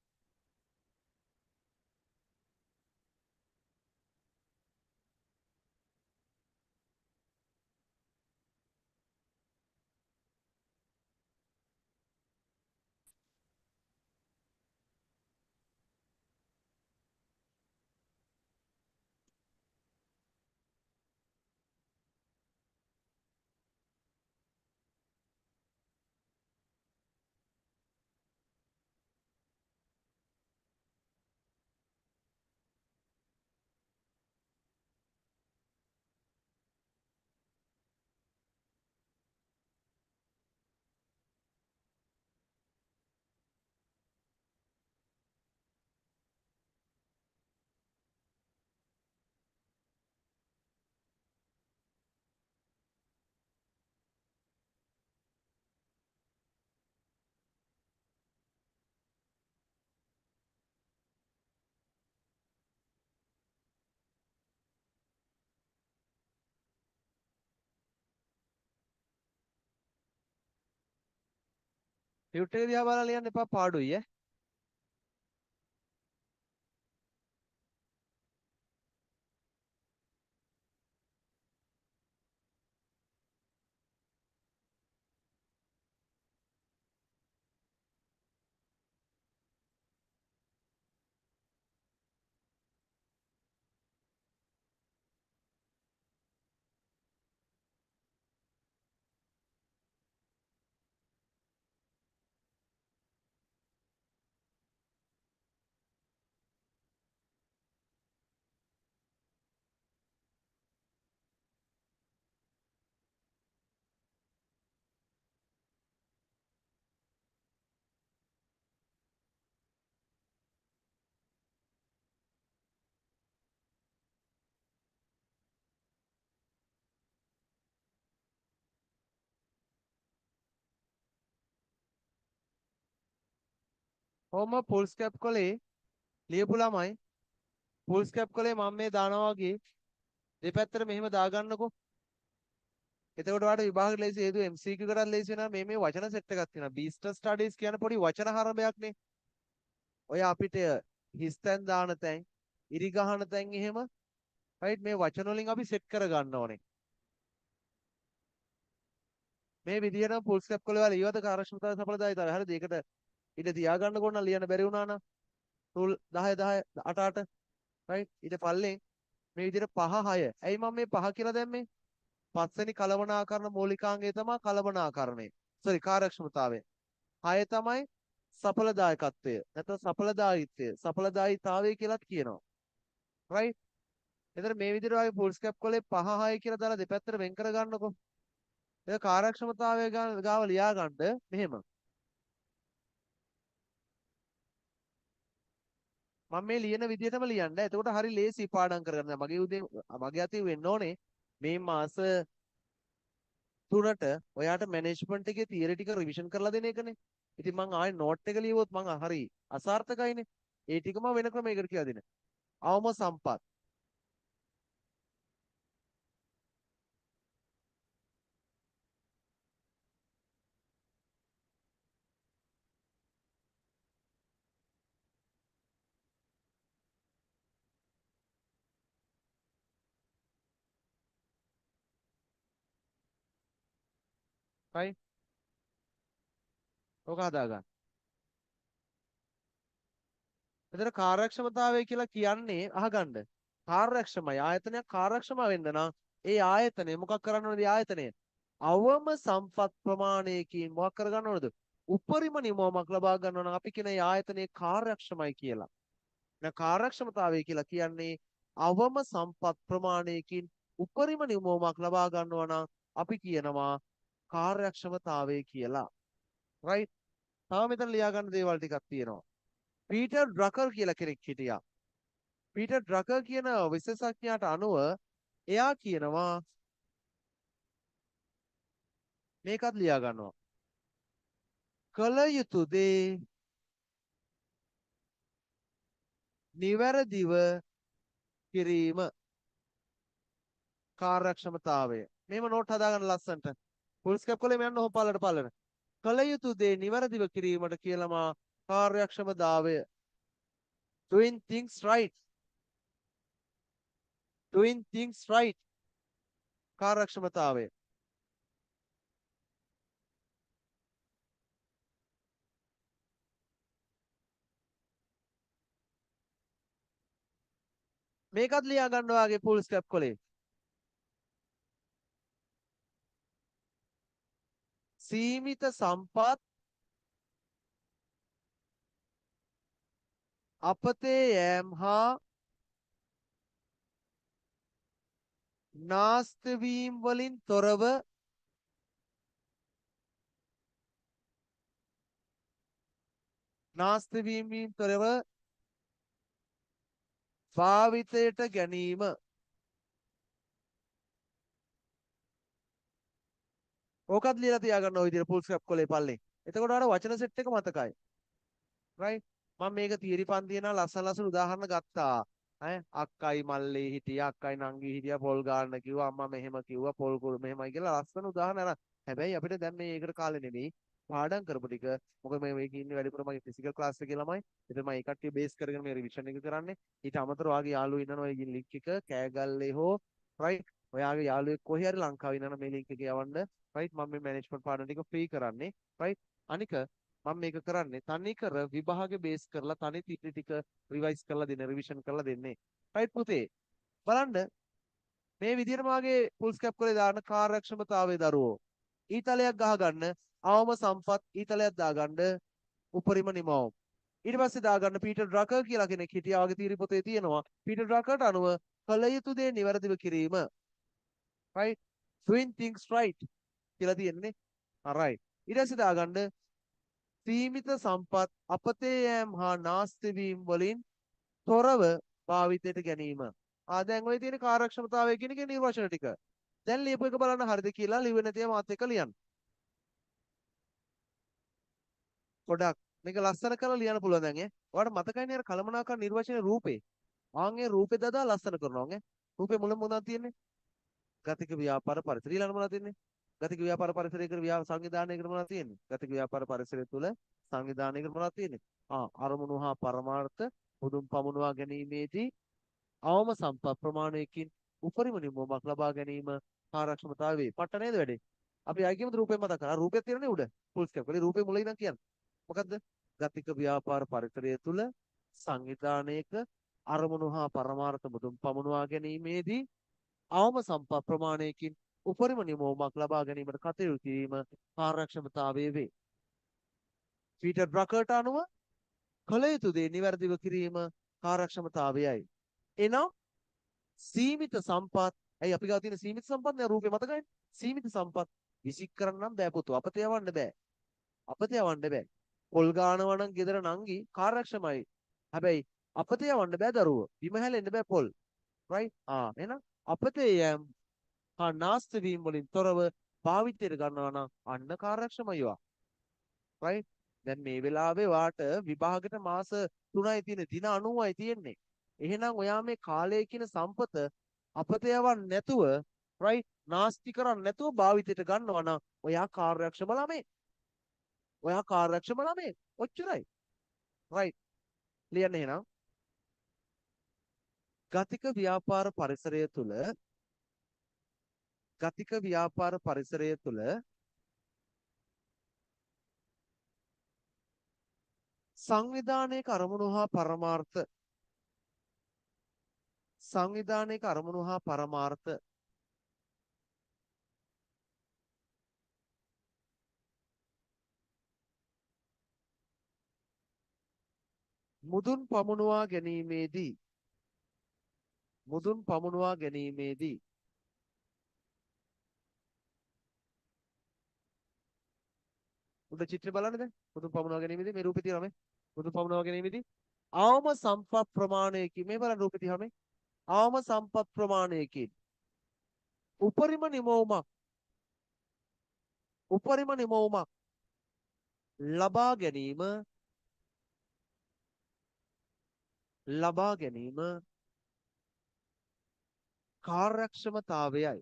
[SPEAKER 1] ටියුට් එක දිහා බලලා ලියන්න එපා පාඩුයි ඈ. කොහොම ෆුල් ස්කැප් කොලේ ලියපු ළමයි ෆුල් ස්කැප් කොලේ මම මේ දානවා වගේ දෙපැත්තට මෙහෙම දාගන්නකෝ. එතකොට ඔයාලට විභාග ලේසි හේතුව MCQ කරත් ලේසි වෙනවා. මේ මේ වචන සෙට් එකක් තියෙනවා. බිස්නස් ස්ටඩීස් කියන පොඩි වචන හරඹයක් නේ. ඔය අපිට හිස් තැන් දාන තැන්, ඉරි ගහන තැන් එහෙම රයිට් මේ වචන වලින් අපි සෙට් කරගන්න ඕනේ. මේ විදිහටම ෆුල් ස්කැප් කොලේ ඔයාලා ඊවද කාර්යක්ෂමතාව සඵලදායීතාවය. හරිද? ඒකට ඉඩ තියාගන්න ඕන නම් ලියන්න බැරි වුණා නම් රූල් 10 10 8 8 රයිට් ඊට පල්ලෙන් මේ විදිහට 5 6. ඇයි මම මේ 5 කියලා දැම්මේ? පස්වෙනි කලමනාකරණ මූලිකාංගය තමයි කලමනාකරණය. සෝරි කාර්යක්ෂමතාවය. 6 තමයි සඵලදායකත්වය. නැත්නම් සඵලදායීත්වය. සඵලදායීතාවය කියලාත් කියනවා. රයිට්. එතන මේ විදිහට වගේ ෆුල් ස්කැප් කොලේ 5 6 කියලා දාලා දෙපැත්තට වෙන් කරගන්නකෝ. ඒක කාර්යක්ෂමතාවය ගාව ලියා ගන්න මෙහෙම. මම මේ ලියන විදිහටම ලියන්න. එතකොට හරි ලේසි පාඩම් කරගන්න. දැන් මගේ උදේ මගේ අතින් වෙන්න ඕනේ මේ මාස 3ට ඔයාට මැනේජ්මන්ට් එකේ තියරි ටික රිවිෂන් කරලා දෙන එකනේ. ඉතින් මං ආයේ නෝට් එක ලියුවොත් මං හරි අසාර්ථකයිනේ. ඒ ටික මම වෙන ක්‍රමයකට කියලා දෙන්න. අවම සම්පත්. Right? ඔක හදාගන්න. එතන කාර්යක්ෂමතාවය කියලා කියන්නේ අහගන්න. කාර්යක්ෂමයි ආයතනයක් කාර්යක්ෂම වෙන්න නම් ඒ ආයතනය මොකක් කරන්න ඕනද? ආයතනය අවම සම්පත් ප්‍රමාණයකින් මොකක් කරගන්න ඕනද? උපරිම නිමවමක් ලබා ගන්න ඕන නම් අපි කියන ඒ ආයතනය කාර්යක්ෂමයි කියලා. දැන් කාර්යක්ෂමතාවය කියලා කියන්නේ අවම සම්පත් ප්‍රමාණයකින් උපරිම නිමවමක් ලබා ගන්නවා නම් අපි කියනවා කාර්යක්ෂමතාවය කියලා. රයිට්? තව මෙතන ලියා ගන්න දේවල් ටිකක් තියෙනවා. පීටර් ඩ්‍රකර් කියලා කෙනෙක් හිටියා. පීටර් ඩ්‍රකර් කියන විශේෂඥයාට අනුව එයා කියනවා මේකත් ලියා ගන්නවා. කළ යුතු දේ නිවැරදිව කිරීම කාර්යක්ෂමතාවය. මෙහෙම නෝට් හදාගන්න ලස්සනට. ෆුල් ස්කැප් කොලේම යන්න ඔහොම පල්ලට පල්ලට. කළ යුතු දේ නිවැරදිව කිරීමට කියලාම කාර්යක්ෂමතාවය. Doing things right. Doing things right. කාර්යක්ෂමතාවය. මේකත් ලියා ගන්න ඔයාගේ ෆුල් ස්කැප් කොලේ. සීමිත සම්පත් අපතේ යෑම් හා නාස්ති වීම වලින් තොරව නාස්ති වීමෙන් තොරව භාවිතයට ගැනීම. ඕකත් ලියලා තියාගන්න ඔය විදිහට ෆුල් ස්ක්‍රැප් කොලේ පල්ලේ. එතකොට ඔයාලා වචන සෙට් එක මතකයි. රයිට්? මම මේක තියරි පන්තියේ නම් ලස්සන ලස්සන උදාහරණ ගත්තා. ඈ අක්කයි මල්ලි හිටියා, අක්කයි නංගි හිටියා, පොල් ගන්න කිව්වා, අම්මා මෙහෙම කිව්වා, පොල් කුරු මෙහෙමයි කියලා ලස්සන උදාහරණ අරන්. හැබැයි අපිට දැන් මේ ඒකට කාලේ නෙමෙයි. පාඩම් කරපු ටික. මොකද මේ මේකේ ඉන්නේ වැඩිපුර මගේ ෆිසිකල් ක්ලාස් එකේ ළමයි. එතන මම ඒ කට්ටිය බේස් කරගෙන මේ රිවිෂන් එක කරන්නේ. ඊට අමතරව ඔයාගේ යාළුවෝ ඉන්නවනේ ඔය ලින්ක් එක කෑගල්ලේ හෝ රයිට්. ඔයාගේ යාළුවෙක් කොහේ හරි ලංකාවේ ඉන්නවනම් මේ ලින්ක් එක යවන්න. රයිට්. මම මේ මැනේජ්මන්ට් පාඩම් ටික ෆ්‍රී කරන්නේ. රයිට්. අනික මම මේක කරන්නේ තනිකර විභාග බේස් කරලා තනි තියරි ටික රිවයිස් කරලා දෙන්න, රිවිෂන් කරලා දෙන්නේ. රයිට් පුතේ. බලන්න මේ විදිහට මාගේ ෆුල් ස්කැප් කරේ දාන කාර්යක්ෂමතාවයේ දරුවෝ. ඊතලයක් ගහගන්න අවම සම්පත් ඊතලයක් දාගන්න උපරිම නිමවුම්. ඊට පස්සේ දාගන්න පීටර් ඩ්‍රකර් කියලා කෙනෙක් හිටියා වගේ තියරි පොතේ තියෙනවා. පීටර් ඩ්‍රකර්ට අනුව කළ යුතු දේ නිවැරදිව කිරීම. Right? Doing things right කියලා තියෙන්නේ. Right. ඊට පස්සේ දාගන්න සීමිත සම්පත් අපතේ යෑම හා නාස්ති වීම වලින් තොරව භාවිතයට ගැනීම. දැන් ඔය තියෙන කාර්යක්ෂමතාවය කියන එකේ නිර්වචන ටික. දැන් ලියපු එක බලන්න හරිද කියලා ලිව්වේ නැතිව මාත් එක්ක ලියන්න. ගොඩක් මේක ලස්සන කරලා ලියන්න පුළුවන් දැන් ඈ. ඔයාලට මතකයිනේ අර කළමනාකරණ නිර්වචනයේ රූපේ. ආන් ඒ රූපේ දදා ලස්සන කරනවා ඈ. රූපේ මුලම මොනවද තියෙන්නේ? ගතික ව්‍යාපාර පරිසරය. ඊළඟ මොනවද තියෙන්නේ? ගතික ව්‍යාපාර පරිසරයකට සංවිධානයකට මොනවද තියෙන්නේ? ගතික ව්‍යාපාර පරිසරය තුල සංවිධානයකට මොනවද තියෙන්නේ? අරමුණු හා පරමාර්ථ මුදුන් පමුණවා ගැනීමේදී අවම සම්පත් ප්‍රමාණයකින් උපරිම නිමවුමක් ලබා ගැනීම කාර්යක්ෂමතාවය වේ. පට්ට නේද වැඩේ? අපි ආයි කියමුද රූපේ මතක කරා. රූපයක් තියෙනනේ උඩ. ෆුල් ස්කැප් වල රූපේ මුල ඉඳන් කියන්න. මොකද්ද? ගතික ව්‍යාපාර පරිසරය තුල සංවිධානයක අරමුණු හා පරමාර්ථ මුදුන් පමුණවා ගැනීමේදී අවම සම්පත් ප්‍රමාණයකින් උපරිම නිමවුමක් ලබා ගැනීමට කටයුතු කිරීම කාර්යක්ෂමතාවය වේ. පීටර් ඩ්‍රකර්ට අනුව කළ යුතු දේ නිවැරදිව කිරීම කාර්යක්ෂමතාවයයි. එනම් සීමිත සම්පත්, ඇයි අපි ගාව තියෙන සීමිත සම්පත් නේ රූපේ මතකයිනේ. සීමිත සම්පත් විසික් කරන්න නම් බෑ පුතෝ. අපතේ යවන්න බෑ. අපතේ යවන්න බෑ. පොල් ගානවා නම් ගෙදර නංගි කාර්යක්ෂමයි. හැබැයි අපතේ යවන්න බෑ දරුවෝ. බිම හැලෙන්න බෑ පොල්. රයිට්? එහෙනම් අපතේ යෑම හා නාස්ති වීම වලින් තොරව භාවිතයට ගන්නවා නම් අන්න කාර්යක්ෂමයි ඔයා. රයිට්? දැන් මේ වෙලාවේ වාට විභාගෙට මාස 3යි තියෙන්නේ, දින 90යි තියෙන්නේ. එහෙනම් ඔයා මේ කාලය කියන සම්පත අපත යවන්න නැතුව, රයිට්, නාස්ති කරන්නේ නැතුව භාවිතයට ගන්නවා නම් ඔයා කාර්යක්ෂම ළමෙක්. ඔයා කාර්යක්ෂම ළමෙක්. ඔච්චරයි. රයිට්. ලියන්න එහෙනම්. ගතික ව්‍යාපාර පරිසරය තුළ, ගතික ව්‍යාපාර පරිසරය තුළ සංවිධානයක අරමුණු හා පරමාර්ථ, සංවිධානයක අරමුණු හා පරමාර්ථ මුදුන් පමුණුවා ගැනීමේදී, මුදුන් පමුණුවා ගැනීමේදී උඩ චිත්‍රය බලන්න දැන්. මුදුන් පමුණුවා ගැනීමේදී මේ රූපේ තියෙනවා මේ. මුදුන් පමුණුවා ගැනීමේදී අවම සම්පත් ප්‍රමාණයකින්, මේ බලන්න රූපේ තියෙනවා මේ. අවම සම්පත් ප්‍රමාණයකින් උපරිම නිමවුමක්, උපරිම නිමවුමක් ලබා ගැනීම, ලබා ගැනීම කාර්යක්ෂමතාවයයි.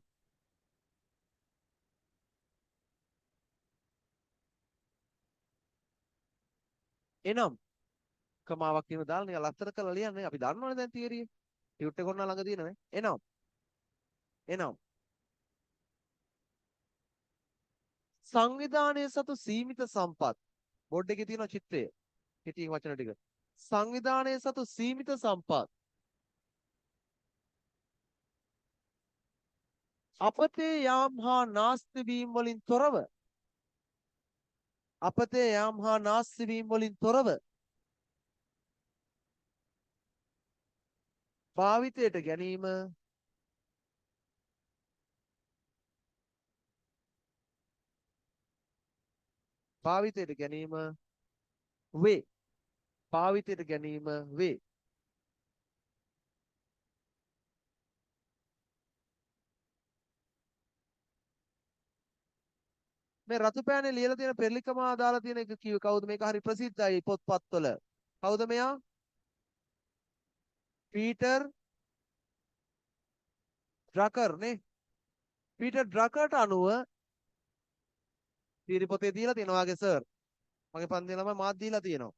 [SPEAKER 1] එනම් කමාවක් එහෙම දාලා නිකන් ලස්සන කරලා ලියන්නේ. අපි දන්නවනේ දැන් තියරිය. ටියුට් එක ඔන්න ළඟ තියෙනනේ. එනම් එනම් සංවිධානය සතු සීමිත සම්පත්, බෝඩ් එකේ තියෙන චිත්‍රය, කෙටියෙන් වචන ටික. සංවිධානය සතු සීමිත සම්පත් අපතේ යාම් හා නාස්ති වීම වලින් තොරව, අපතේ යාම් හා නාස්ති වීම වලින් තොරව භාවිතයට ගැනීම භාවිතයට ගැනීම වේ. භාවිතයට ගැනීම වේ. මේ රතු පෑනේ ලියලා තියෙන පෙරලිකමා දාලා තියෙන එක කිව්වේ කවුද? මේක හරි ප්‍රසිද්ධයි පොත්පත්වල. කවුද මෙයා? පීටර් ඩ්‍රකර් නේ. පීටර් ඩ්‍රකර්ට අනුව තියරි පොතේ දීලා තියෙනවා වගේ සර්. මගේ පන්තියේ ළමයි මාත් දීලා තියෙනවා.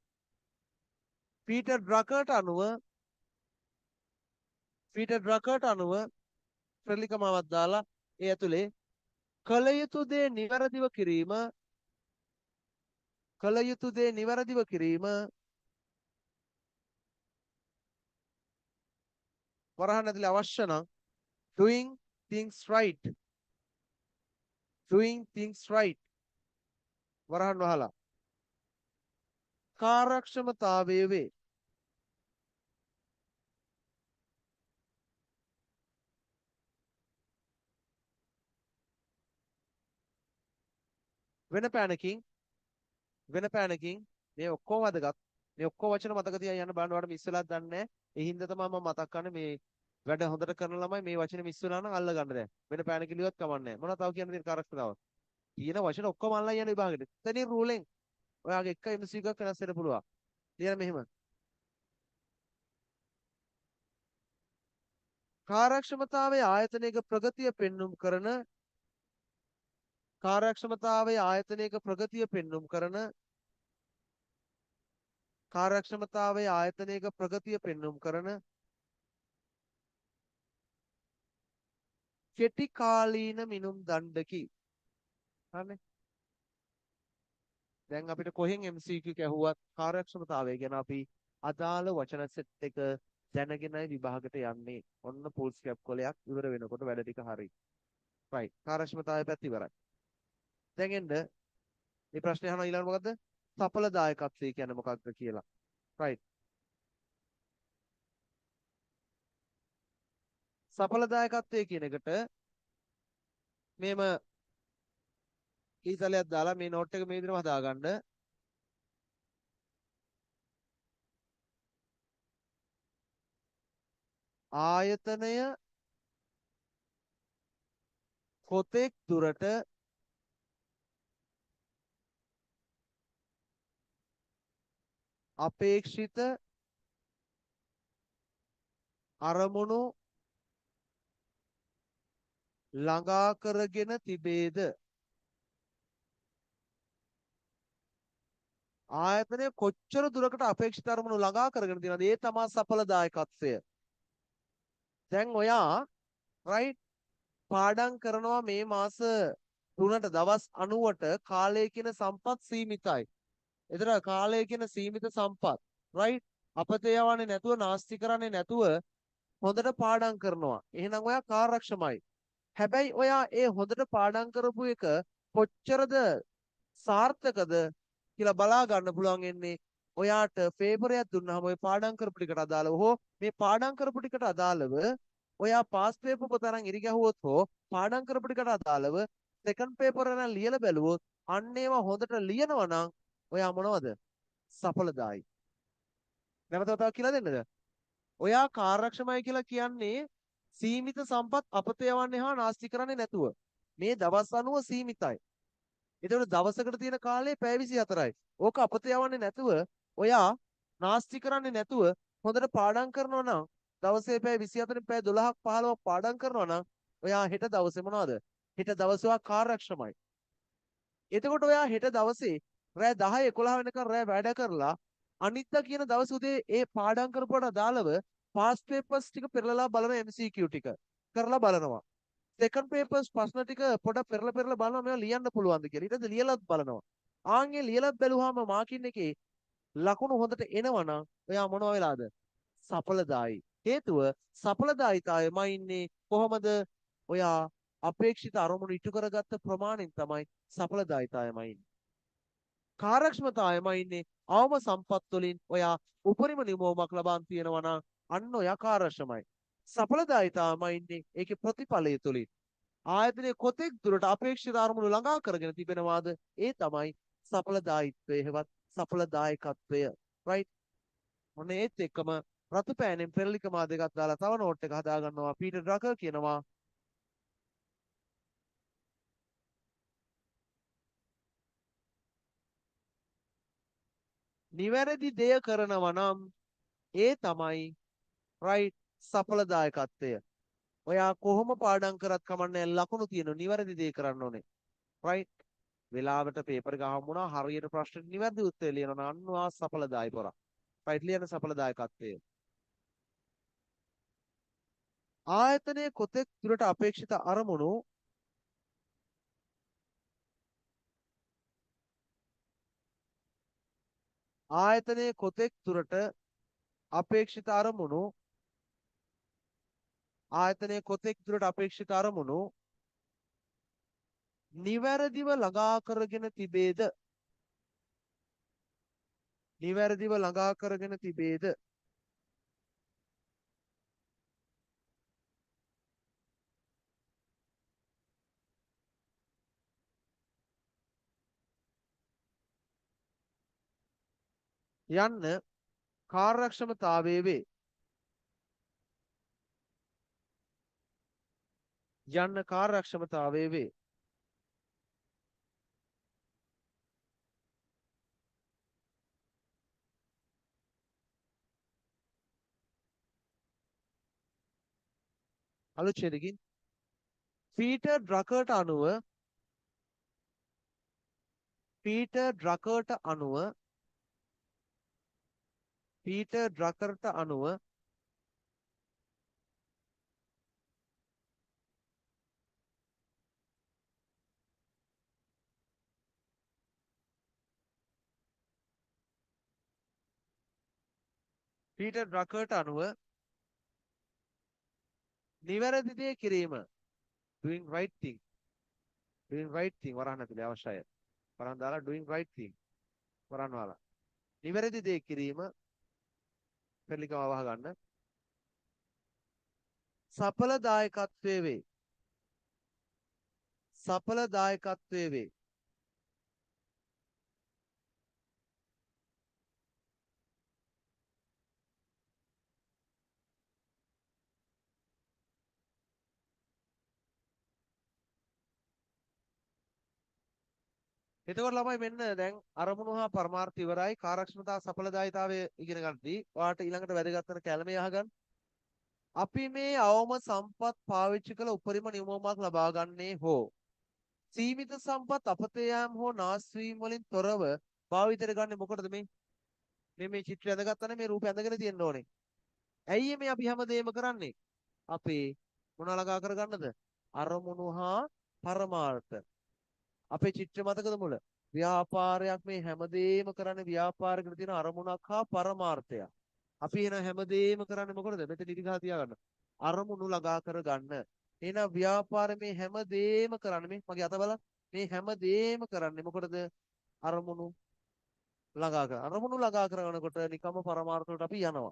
[SPEAKER 1] පීටර් ඩ්‍රකර්ට අනුව, පීටර් ඩ්‍රකර්ට අනුව පෙරලිකමාවක් දාලා ඒ ඇතුලේ කළ යුතු දේ නිවැරදිව කිරීම, කළ යුතු දේ නිවැරදිව කිරීම වරහන් ඇතුලේ අවශ්‍ය නම් doing things right, doing things right වරහන් වහලා කාර්යක්ෂමතාවය වේ. වෙන පෑනකින්, වෙන පෑනකින් මේ ඔක්කොම වැදගත්. මේ ඔක්කොම වචන මතක තියා යන්න බලන්න. ඔයාලට මිස් වෙලාද දන්නේ නැහැ. ඒ හින්දා තමයි මම මතක් කරන්නේ මේ වැඩ හොඳට කරන ළමයි මේ වචනේ මිස් වෙලා නම් අල්ල ගන්න දැන්. වෙන පෑනකින් ලියුවත් කමක් නැහැ. මොනවද තව කියන්න තියෙන කාර්යක්ෂමතාව? කියන වචන ඔක්කොම අල්ලන් යන විභාගෙට. එතනින් රූලෙන් ඔයාගේ එක MCQ එකක් වෙනස් වෙන්න පුළුවන්. ලියන්න මෙහෙම. කාර්යක්ෂමතාවයේ ආයතනයක ප්‍රගතිය පෙන්නුම් කරන, කාර්යක්ෂමතාවයේ ආයතනයක ප්‍රගතිය පෙන්නුම් කරන, කාර්යක්ෂමතාවයේ ආයතනයක ප්‍රගතිය පෙන්නුම් කරන කෙටි කාලීන මිනුම් දණ්ඩකි. හරිනේ. දැන් අපිට කොහෙන් MCQ ඇහුවත් කාර්යක්ෂමතාවය ගැන අපි අදාළ වචන සෙට් එක දැනගෙනයි විභාගයට යන්නේ. ඔන්න ෆුල් ස්කැප් කොලයක් ඉවර වෙනකොට වැඩ ටික හරි. රයිට්. කාර්යක්ෂමතාවය පැත්ත ඉවරයි. දැන් එන්න මේ ප්‍රශ්නේ අහනවා ඊළඟ මොකද්ද? සඵලදායකත්වය කියන්නේ මොකක්ද කියලා. රයිට්. සඵලදායකත්වය කියන එකට මේම ඊතලයක් දාලා මේ නෝට් එක මේ විදිහටම හදාගන්න. ආයතනය කොතෙක් දුරට අපේක්ෂිත අරමුණු ළඟා කරගෙන තිබේද? ආයතනය කොච්චර දුරකට අපේක්ෂිත අරමුණු ළඟා කරගෙන තියෙනවද? ඒ තමා සඵලදායකත්වය. දැන් ඔයා රයිට් පාඩම් කරනවා මේ මාස 3ට දවස් 90ට කාලය කියන සම්පත් සීමිතයි. ඒතර කාලය කියන සීමිත සම්පත් රයිට් අපතේ යවන්නේ නැතුව නාස්ති කරන්නේ නැතුව හොඳට පාඩම් කරනවා. එහෙනම් ඔයා කාර්යක්ෂමයි. හැබැයි ඔයා ඒ හොඳට පාඩම් කරපු එක කොච්චරද සාර්ථකද කියලා බලා ගන්න පුළුවන් එන්නේ ඔයාට පේපර් එකක් දුන්නාම ඔය පාඩම් කරපු ටිකට අදාළව හෝ මේ පාඩම් කරපු ටිකට අදාළව ඔයා පාස් පේපර් පොත අරන් ඉරි ගැහුවොත් හෝ පාඩම් කරපු ටිකට අදාළව සෙකන්ඩ් පේපර් එක ලියලා බැලුවොත් අන්න ඒවා හොඳට ලියනවා නම් ඔයා මොනවද? සඵලදායි. නැවත වතාවක් කියලා දෙන්නද? ඔයා කාර්යක්ෂමයි කියලා කියන්නේ සීමිත සම්පත් අපතේ යවන්නේ හා නාස්ති කරන්නේ නැතුව. මේ දවස් 90 සීමිතයි. එතකොට දවසකට තියෙන කාලය පැය 24යි. ඕක අපතේ යවන්නේ නැතුව ඔයා නාස්ති කරන්නේ නැතුව හොඳට පාඩම් කරනවා නම් දවසේ පැය 24න් පැය 12ක් 15ක් පාඩම් කරනවා නම් ඔයා හෙට දවසේ මොනවද? හෙට දවසේ ඔයා කාර්යක්ෂමයි. එතකොට ඔයා හෙට දවසේ රෑ 10 11 වෙනකන් රෑ වැඩ කරලා අනිද්දා කියන දවසේ උදේ ඒ පාඩම් කරපුවට අදාළව පාස් පේපර්ස් ටික පෙරලලා බලන MCQ ටික කරලා බලනවා. සෙකන්ඩ් පේපර්ස් ප්‍රශ්න ටික පොඩ පෙරලා පෙරලා බලනවා මේවා ලියන්න පුළුවන්ද කියලා. ඊට පස්සේ ලියලත් බලනවා. ආන්ගේ ලියලත් බැලුවාම මාකින් එකේ ලකුණු හොඳට එනවා නම් ඔයා මොනවා වෙලාද? සඵලදායි. හේතුව සඵලදායිතාවයමයි ඉන්නේ කොහොමද? ඔයා අපේක්ෂිත අරමුණු ඉටු කරගත්ත ප්‍රමාණයෙන් තමයි සඵලදායිතාවයමයි ඉන්නේ. කාර්යක්ෂමතාවයමයි ඉන්නේ අවම සම්පත් වලින් ඔයා උපරිම නිමවුමක් ලබාන් තියෙනවා නම් අන්න ඔයා කාර්යක්ෂමයි. සඵලදායිතාවයමයි ඉන්නේ ඒකේ ප්‍රතිඵලය තුලින්. ආයතනයේ කොතෙක් දුරට අපේක්ෂිත අරමුණු ළඟා කරගෙන තිබෙනවාද? ඒ තමයි සඵලදායිත්වය හෙවත් සඵලදායකත්වය. රයිට්. ඔන්න ඒත් එක්කම රතු පෑනෙන් පෙරලිකමා දෙකක් දාලා තව නෝට් එක හදා ගන්නවා. පීටර් ඩ්‍රකර් කියනවා නිවැරදි දෙය කරනවා නම් ඒ තමයි රයිට් සඵලදායකත්වය. ඔයා කොහොම පාඩම් කරත් කමන්නේ ලකුණු තියෙන නිවැරදි දේ කරන්න ඕනේ. රයිට්. වෙලාවට පේපර් එක හම්බුණා හරියට ප්‍රශ්නෙට නිවැරදි උත්තර ලියනවා නම් අන්න ඔයා සඵලදායි පොරක්. රයිට් ලියන සඵලදායකත්වය. ආයතනයේ කොතෙක් දුරට අපේක්ෂිත අරමුණු ආයතනයේ කොතෙක් දුරට අපේක්ෂිත අරමුණු ආයතනයේ කොතෙක් දුරට අපේක්ෂිත අරමුණු නිවැරදිව ළඟා කරගෙන තිබේද? නිවැරදිව ළඟා කරගෙන තිබේද? යන්න කාර්යක්ෂමතාවයේ වේ. යන්න කාර්යක්ෂමතාවයේ වේ. අලුත් ඡේදකින් පීටර් ඩ්‍රකර්ට අනුව පීටර් ඩ්‍රකර්ට අනුව පීටර් ඩ්‍රකර්ට අනුව පීටර් ඩ්‍රකර්ට අනුව නිවැරදි දේ කිරීම doing right thing doing right thing වරහන් ඇතුලේ අවශ්‍යය වරහන් දාලා doing right thing වරහන් වහලා නිවැරදි දේ කිරීම පෙරලිකම වහ ගන්න සඵලදායකත්වයේ වේ. සඵලදායකත්වයේ වේ. එතකොට ළමයි මෙන්න දැන් අරමුණු හා පරමාර්ථ ඉවරයි. කාර්යක්ෂමතා සඵලදායීතාවය ඉගෙන ගන්නදී ඔයාට ඊළඟට වැදගත් වෙන කැලමේ අහගන්න. අපි මේ අවම සම්පත් පාවිච්චි කළ උපරිම නියමයක් ලබා ගන්නේ හෝ සීමිත සම්පත් අපතේ යාම හෝ නාස් වීම වලින් තොරව භාවිතයට ගන්නෙ මොකටද මේ? මේ මේ චිත්‍රය ඇඳගත්තා නම් මේ රූපය ඇඳගෙන තියෙන්න ඕනේ. ඇයි මේ අපි හැමදේම කරන්නේ? අපේ මොනවා ළඟා කරගන්නද? අරමුණු හා පරමාර්ථ. අපේ චිත්‍ර මතකද මුල? ව්‍යාපාරයක් මේ හැමදේම කරන්නේ ව්‍යාපාරයකට තියෙන අරමුණක් හා පරමාර්ථයක්. අපි එහෙනම් හැමදේම කරන්නේ මොකටද? මෙතන ඉරි ගහ තියාගන්න. අරමුණු ළඟා කරගන්න. එහෙනම් ව්‍යාපාරේ මේ හැමදේම කරන්නේ මේ මගේ අත බලන්න. මේ හැමදේම කරන්නේ මොකටද? අරමුණු ළඟා කර. අරමුණු ළඟා කරගනකොට නිකම්ම පරමාර්ථ වලට අපි යනවා.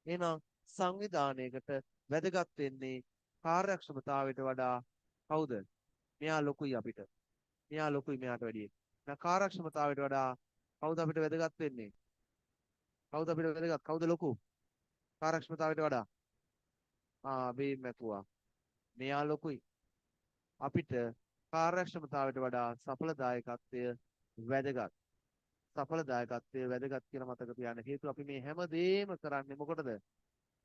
[SPEAKER 1] එහෙනම් සංවිධානයකට වැදගත් වෙන්නේ කාර්යක්ෂමතාවයට වඩා කවුද? මෙයා ලොකුයි අපිට. මෙයා ලොකුයි මෙයාට වැඩිය. එහෙනම් කාර්යක්ෂමතාවයට වඩා කවුද අපිට වැදගත් වෙන්නේ? කවුද අපිට වැදගත්? කවුද ලොකු? කාර්යක්ෂමතාවයට වඩා. ආ මේ මැකුවා. මෙයා ලොකුයි. අපිට කාර්යක්ෂමතාවයට වඩා සඵලදායකත්වය වැදගත්. සඵලදායකත්වය වැදගත් කියලා මතක තියාගන්න. හේතුව අපි මේ හැමදේම කරන්නේ මොකටද?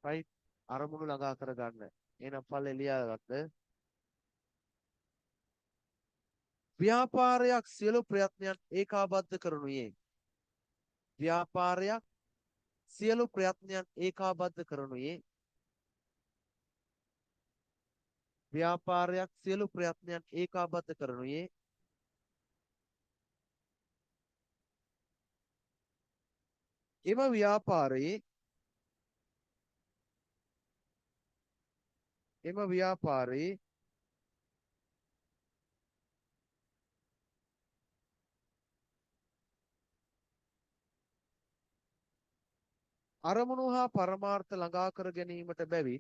[SPEAKER 1] රයිට්, අරමුණු ළඟා කරගන්න. එහෙනම් පල්ලේ ලියාගන්න. ව්‍යාපාරයක් සියලු ප්‍රයත්නයන් ඒකාබද්ධ කරනුයේ. ව්‍යාපාරයක් සියලු ප්‍රයත්නයන් ඒකාබද්ධ කරනුයේ. ව්‍යාපාරයක් සියලු ප්‍රයත්නයන් ඒකාබද්ධ කරනුයේ. එම ව්‍යාපාරයේ එම ව්‍යාපාරයේ අරමුණු හා පරමාර්ථ ළඟා කර ගැනීමට බැවි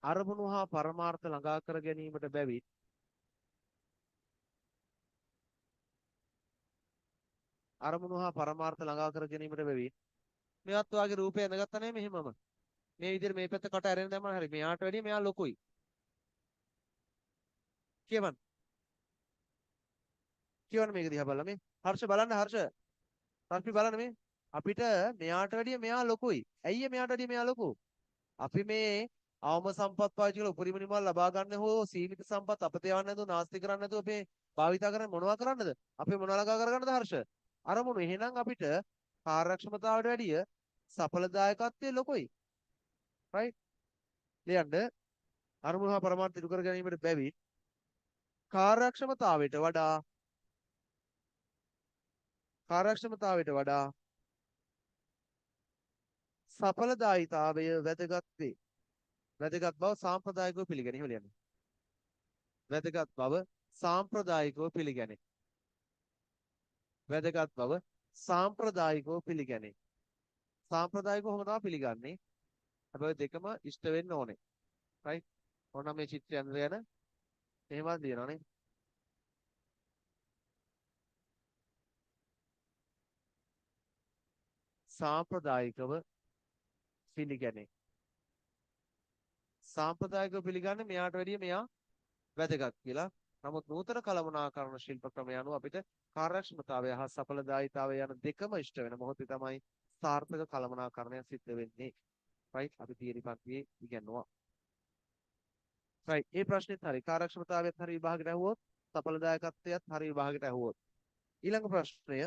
[SPEAKER 1] අරමුණු හා පරමාර්ථ ළඟා කර ගැනීමට බැවි අරමුණු හා පරමාර්ථ ළඟා කර ගැනීමට බැවි මෙවත් වාගේ රූපය ඇඳගත්තා නේ මෙහෙමම මේ විදිහට මේ පැත්ත කට ඇරෙන දැම්මම හරි මෙයාට වැඩිය මෙයා ලොකුයි කියවන්න කියවන්න මේක දිහා බලලා මේ හර්ෂ බලන්න හර්ෂ රශ්මි බලන්න මේ අපිට මෙයාට වැඩිය මෙයා ලොකුයි. ඇයි මෙයාට වැඩිය මෙයා ලොකු? අපි මේ අවම සම්පත් පාවිච්චි කරලා උපරිම නිමල් ලබා ගන්න හෝ සීමිත සම්පත් අපතේ යවන්න නැතුව නාස්ති කරන්න නැතුව අපේ භාවිතා කරන්නේ මොනවා කරන්නද? අපි මොනවා ළඟා කරගන්නද හර්ෂ? අරමුණු. එහෙනම් අපිට කාර්යක්ෂමතාවට වැඩිය සඵලදායකත්වය ලොකුයි. රයිට්? ලියන්න අරමුණු හා පරමාර්ථ ඉටු කර ගැනීමට බැවි කාර්යක්ෂමතාවයට වඩා කාර්යක්ෂමතාවයට වඩා සඵලදායීතාවය වැදගත් වේ. වැදගත් බව සාම්ප්‍රදායිකව පිළිගැනේ. එහෙම ලියන්න. වැදගත් බව සාම්ප්‍රදායිකව පිළිගැනේ. වැදගත් බව සාම්ප්‍රදායිකව පිළිගැනේ. සාම්ප්‍රදායිකව කොහොම තමයි පිළිගන්නේ? හැබැයි දෙකම ඉෂ්ට වෙන්න ඕනේ. රයිට්? ඕනනම් මේ චිත්‍රය ඇඳලා යන එහෙමත් ලියනවා නේ. සාම්ප්‍රදායිකව පිළිගැනේ. සාම්ප්‍රදායිකව පිළිගන්නේ මෙයාට වැඩිය මෙයා වැදගත් කියලා. නමුත් නූතන කළමනාකරණ ශිල්ප ක්‍රමය අනුව අපිට කාර්යක්ෂමතාවය හා සඵලදායීතාවය යන දෙකම ඉෂ්ට වෙන මොහොතේ තමයි සාර්ථක කළමනාකරණය සිද්ධ වෙන්නේ. රයිට්, අපි තියරි පන්තියේ ඉගෙනුවා. රයිට්, මේ ප්‍රශ්නේත් හරි. කාර්යක්ෂමතාවයත් හරි විභාගයට ඇහුවොත්, සඵලදායකත්වයත් හරි විභාගයට ඇහුවොත්. ඊළඟ ප්‍රශ්නය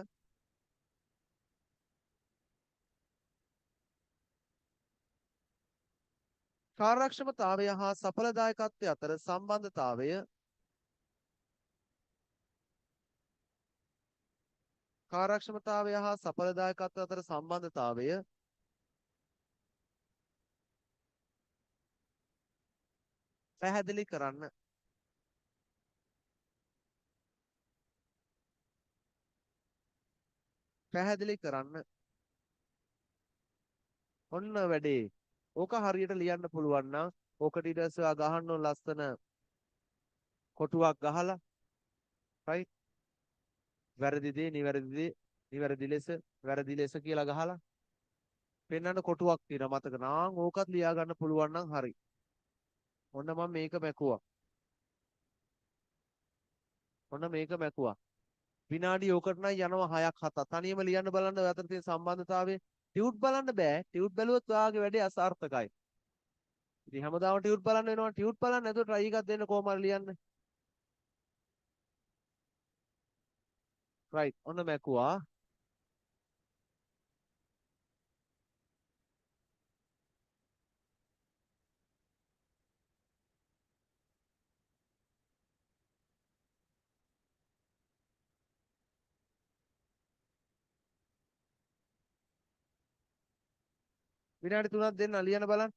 [SPEAKER 1] කාර්යක්ෂමතාවය හා සඵලදායකත්වය අතර සම්බන්ධතාවය කාර්යක්ෂමතාවය හා සඵලදායකත්වය අතර සම්බන්ධතාවය පැහැදිලි කරන්න. පැහැදිලි කරන්න. ඔන්න වැඩේ. ඕක හරියට ලියන්න පුළුවන් නම් ඕකට ඊට පස්සේ ඔයා ගහන්න ඕන ලස්සන කොටුවක් ගහලා රයිට්, වැරදි දේ නිවැරදි දේ නිවැරදි ලෙස වැරදි ලෙස කියලා ගහලා පෙන්වන්න කොටුවක් තියෙනවා මතක නම් ඕකත් ලියා ගන්න පුළුවන් නම් හරි. ඔන්න මම මේක මැකුවා. ඔන්න මේක මැකුවා. විනාඩි ඕකට නම් යනවා 6ක් 7ක්. තනියම ලියන්න බලන්න ඔය අතර තියෙන සම්බන්ධතාවය. ටියුට් බලන්න බෑ. ටියුට් බැලුවොත් ඔයාගේ වැඩේ අසාර්ථකයි. ඉතින් හැමදාම ටියුට් බලන්න වෙනවා. ටියුට් බලන්න නැතුව ට්‍රයි එකක් දෙන්න කොහොම හරි ලියන්න. රයිට්. ඔන්න මැකුවා. විනාඩි 3ක් දෙන්න ලියන්න බලන්න.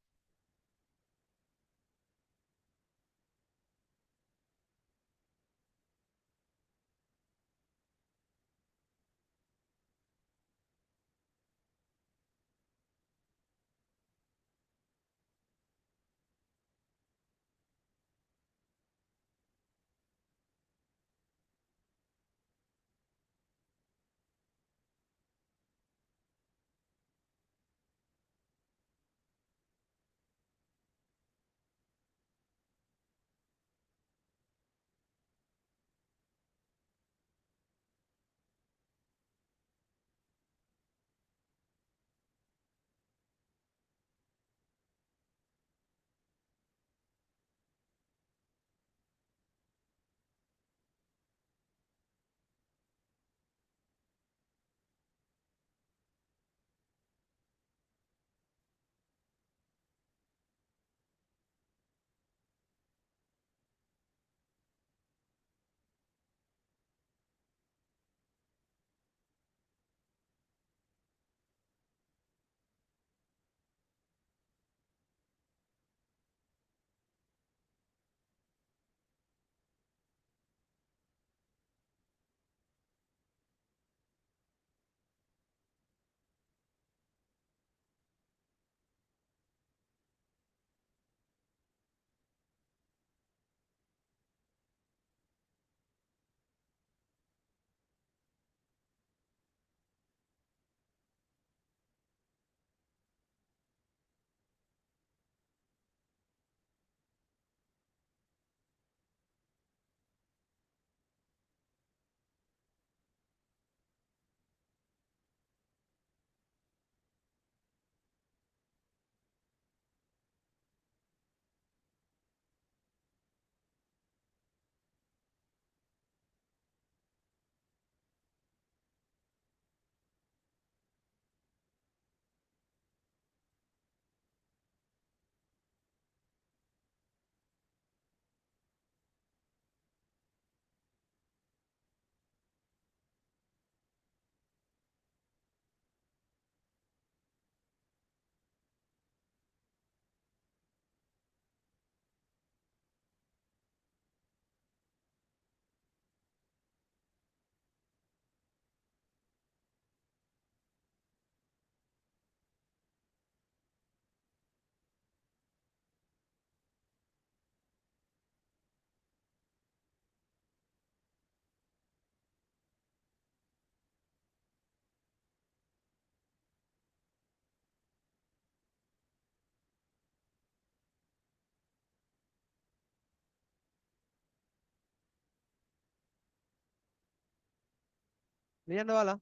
[SPEAKER 1] ලියන්න ඔයාලා.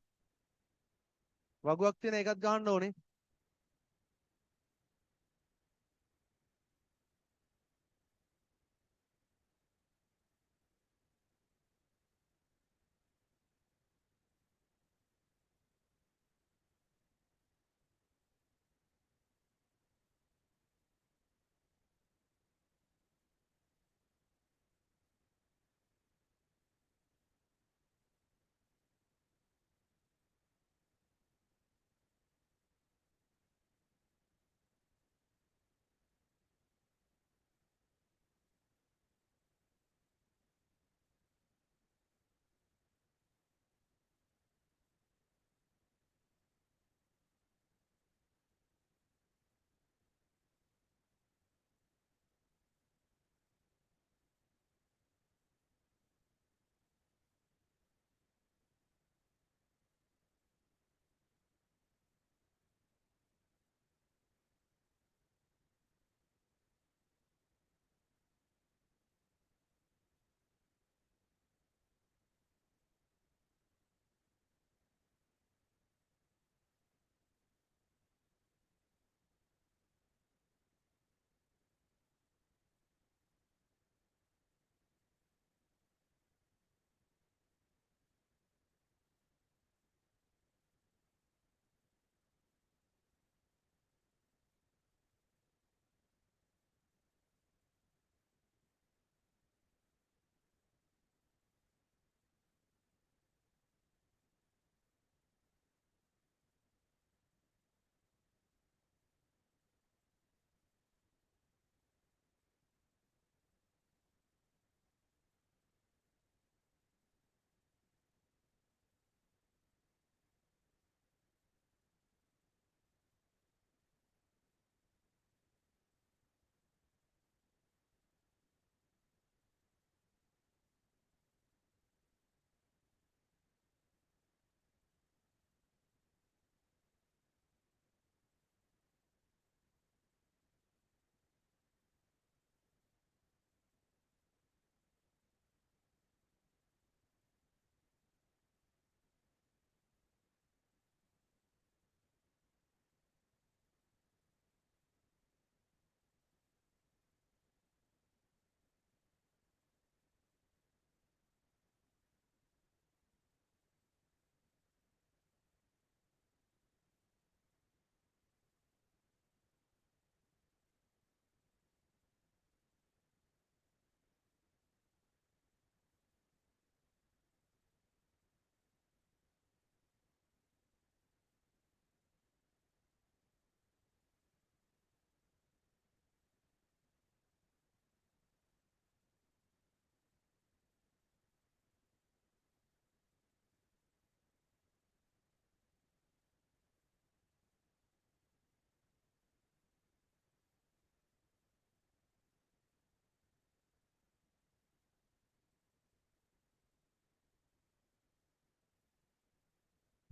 [SPEAKER 1] වගුවක් තියෙන එකක් ගහන්න ඕනේ.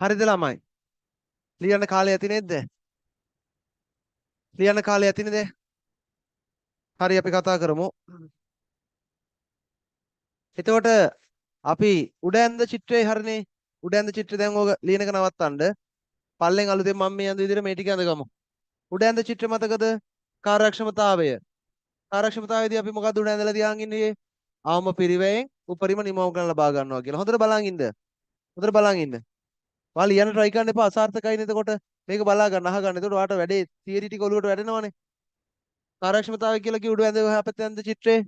[SPEAKER 1] හරිද ළමයි? ලියන්න කාලය ඇති නේද? ලියන්න කාලය ඇති නේද? හරි, අපි කතා කරමු. එතකොට අපි උඩ ඇඳ චිත්‍රයේ හරිනේ. උඩ ඇඳ චිත්‍රය දැන් ඕක ලියන එක නවත්තන්න. පල්ලෙන් අලුතෙන් මම මේ ඇඳ විදිහට මේ ටික ඇඳගමු. උඩ ඇඳ චිත්‍රය මතකද? කාර්යක්ෂමතාවය. කාර්යක්ෂමතාවයේදී අපි මොකද්ද උඩ ඇඳලා තියාගෙන ඉන්නේ? අවම පිරිවැයෙන් උපරිම නිමවුම් ගණන් ලබා ගන්නවා කියලා. හොඳට බලන් ඉන්න. හොඳට බලන් ඉන්න. ඔයාලා ලියන්න try කරන්න එපා, අසාර්ථකයිනේ එතකොට. මේක බලා ගන්න, අහ ගන්න. එතකොට ඔයාට වැඩේ තියරි ටික ඔලුවට වැටෙනවනේ. කාර්යක්ෂමතාවය කියලා කිව්ව උඩ ඇඳ එහා පැත්තේ ඇඳ චිත්‍රේ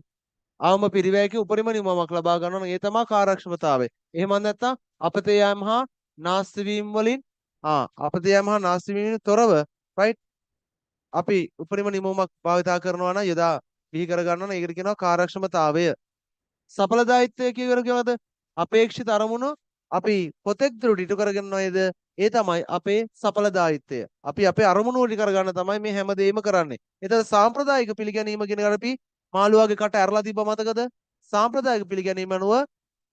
[SPEAKER 1] අවම පිරිවැයක උපරිම නිමවුමක් ලබා ගන්නවා නම් ඒ තමයි කාර්යක්ෂමතාවය. එහෙම නැත්නම් අපතේ යාම හා නාස්ති වීම වලින්, අපතේ යාම හා නාස්ති වීමෙන් තොරව, රයිට්, අපි උපරිම නිමවුමක් භාවිතා කරනවා නම් යොදා බිහි කර ගන්නවා නම් ඒකට කියනවා කාර්යක්ෂමතාවය. සඵලදායීත්වය කියලා කියනවාද? අපේක්ෂිත අරමුණු අපි කොතෙක් දුරට ඉටු කරගෙන නේද? ඒ තමයි අපේ සඵලදායීත්වය. අපි අපේ අරමුණු ඉටු කරගන්න තමයි මේ හැම දෙයක්ම කරන්නේ. එතකොට සාම්ප්‍රදායික පිළිගැනීම කියන එකට අපි මාළුවාගේ කට ඇරලා තිබ්බ මතකද? සාම්ප්‍රදායික පිළිගැනීම අනුව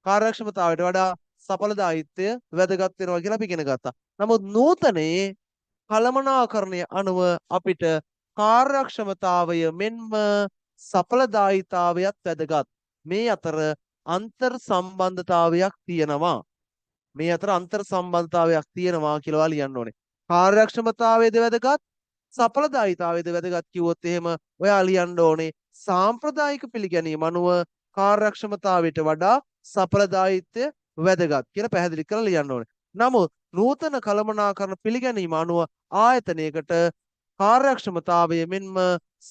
[SPEAKER 1] කාර්යක්ෂමතාවයට වඩා සඵලදායීත්වය වැදගත් වෙනවා කියලා අපි ඉගෙන ගත්තා. නමුත් නූතනයේ කළමනාකරණය අනුව අපිට කාර්යක්ෂමතාවය මෙන්ම සඵලදායීතාවයත් වැදගත්. මේ අතර අන්තර් සම්බන්ධතාවයක් තියෙනවා. මේ අතර අන්තර් සම්බන්ධතාවයක් තියෙනවා කියලා ඔයා ලියන්න ඕනේ. කාර්යක්ෂමතාවයද වැදගත්, සඵලදායීතාවයද වැදගත් කිව්වොත් එහෙම ඔයා ලියන්න ඕනේ සාම්ප්‍රදායික පිළිගැනීම අනුව කාර්යක්ෂමතාවයට වඩා සඵලදායීත්වය වැදගත් කියලා පැහැදිලි කරලා ලියන්න ඕනේ. නමුත් නූතන කළමනාකරණ පිළිගැනීම අනුව ආයතනයකට කාර්යක්ෂමතාවය මෙන්ම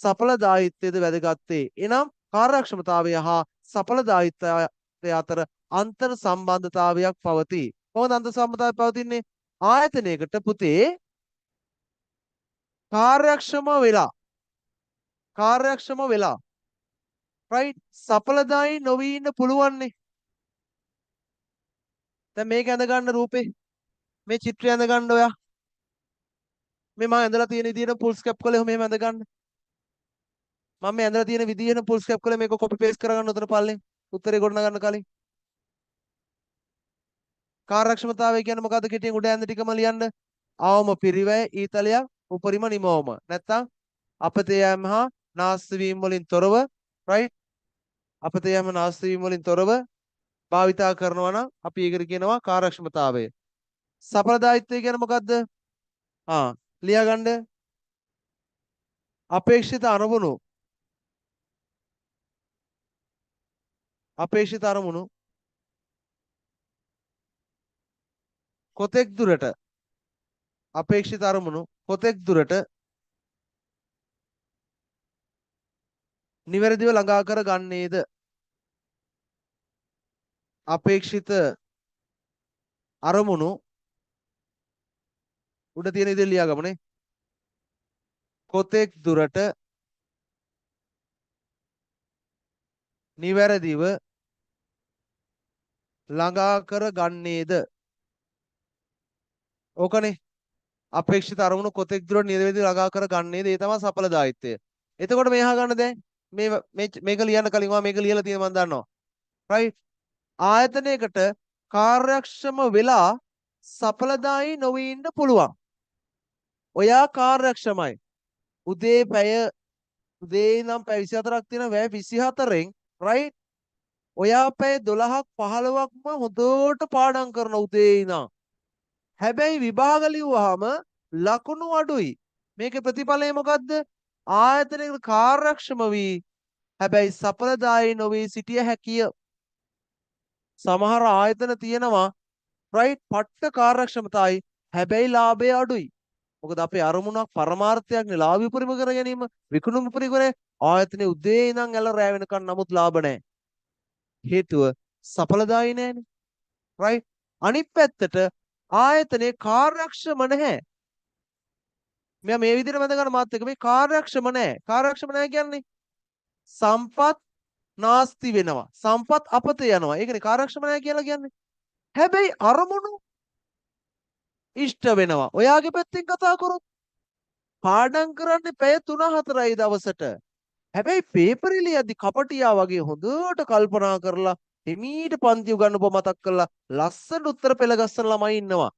[SPEAKER 1] සඵලදායීත්වයද වැදගත් වේ. එනම් කාර්යක්ෂමතාවය හා සඵලදායීත්වය අතර අන්තර් සම්බන්ධතාවයක් පවතී. කොහොමද අන්තර් සම්බන්ධතාවය පවතින්නේ? ආයතනයකට පුතේ කාර්යක්ෂම වෙලා රයිට් සඵලදායී නොවී ඉන්න පුළුවන්නේ. දැන් මේක ඇඳ ගන්න රූපේ, මේ චිත්‍රය ඇඳ ගන්න ඔයා. මේ මම ඇඳලා තියෙන විදියට ෆුල් ස්කැප් කරලා එහෙම ඇඳ ගන්න. මම මේ ඇඳලා තියෙන විදියට ෆුල් ස්කැප් කරලා මේක කොපි පේස්ට් කරගන්න උතන පල්ලෙන් උත්තරේ ගොඩනගන්න කලින්. කාර්යක්ෂමතාවය කියන්නේ මොකද්ද? කෙටියෙන් උඩ ඇඳ ටිකම ලියන්න. අවම පිරිවැය ඊතලයක් උපරිම නිමවුම. නැත්තම් අපතේ යෑම හා නාස්ති වීම වලින් තොරව, රයිට්, අපතේ යෑම නාස්ති වීම වලින් තොරව භාවිතා කරනවා නම් අපි ඒකට කියනවා කාර්යක්ෂමතාවය. සඵලදායීත්වය කියන්නේ මොකද්ද? ලියාගන්න. අපේක්ෂිත අරමුණු, අපේක්ෂිත අරමුණු කොතෙක් දුරට, අපේක්ෂිත අරමුණු කොතෙක් දුරට නිවැරදිව ළඟා කර ගන්නේද? අපේක්ෂිත අරමුණු උඩ තියෙන විදිහට ලියාගමුනේ. කොතෙක් දුරට නිවැරදිව ළඟා කර ගන්නේද? ඕකනේ. අපේක්ෂිත අරමුණු කොතෙක් දුරට නිවැරදිව ළඟා කර ගන්නේද? ඒ තමයි සඵලදායීත්වය. එතකොට මේ අහගන්න දැන් මේක ලියන්න කලින් ඔයා මේක ලියලා තියෙන මං දන්නවා. රයිට්. ආයතනයකට කාර්යක්ෂම වෙලා සඵලදායී නොවී ඉන්න පුළුවන්. ඔයා කාර්යක්ෂමයි. උදේ ඉඳන් පැය 24ක් තියෙන පැය 24න් රයිට් ඔයා පැය 12ක් 15ක්ම හොඳට පාඩම් කරන උදේ ඉඳන්. හැබැයි විභාග ලිව්වහම ලකුණු අඩුයි. මේකේ ප්‍රතිඵලය මොකද්ද? ආයතනයකට කාර්යක්ෂම වී හැබැයි සඵලදායී නොවී සිටිය හැකිය. සමහර ආයතන තියෙනවා රයිට් පට්ට කාර්යක්ෂමතාවයි හැබැයි ලාභය අඩුයි. මොකද අපේ අරමුණක් පරමාර්ථයක් නේ ලාභ උපරිම කර ගැනීම, විකුණුම උපරිම කර ආයතනයේ උදේ ඉඳන් ඇල රෑ වෙනකන් නමුත් ලාභ නෑ. හේතුව සඵලදායී නෑනේ. රයිට්. අනිත් පැත්තට ආයතනයේ කාර්යක්ෂම නැහැ. මෙයා මේ විදිහට මැද ගන්න මාත් එක්ක මේ කාර්යක්ෂම නෑ. කාර්යක්ෂම නෑ කියන්නේ සම්පත් නාස්ති වෙනවා. සම්පත් අපතේ යනවා. ඒකනේ කාර්යක්ෂම නෑ කියලා කියන්නේ. හැබැයි අරමුණු ඉෂ්ට වෙනවා. ඔයාගේ පැත්තෙන් කතා කරොත් පාඩම් කරන්නේ පැය 3-4යි දවසට. හැබැයි පේපර් ලියද්දි කපටියා වගේ හොඳට කල්පනා කරලා හිමීට පන්ති උගන්වපුව මතක් කරලා ලස්සන උත්තර පෙළ ගස්සන ළමයි ඉන්නවා.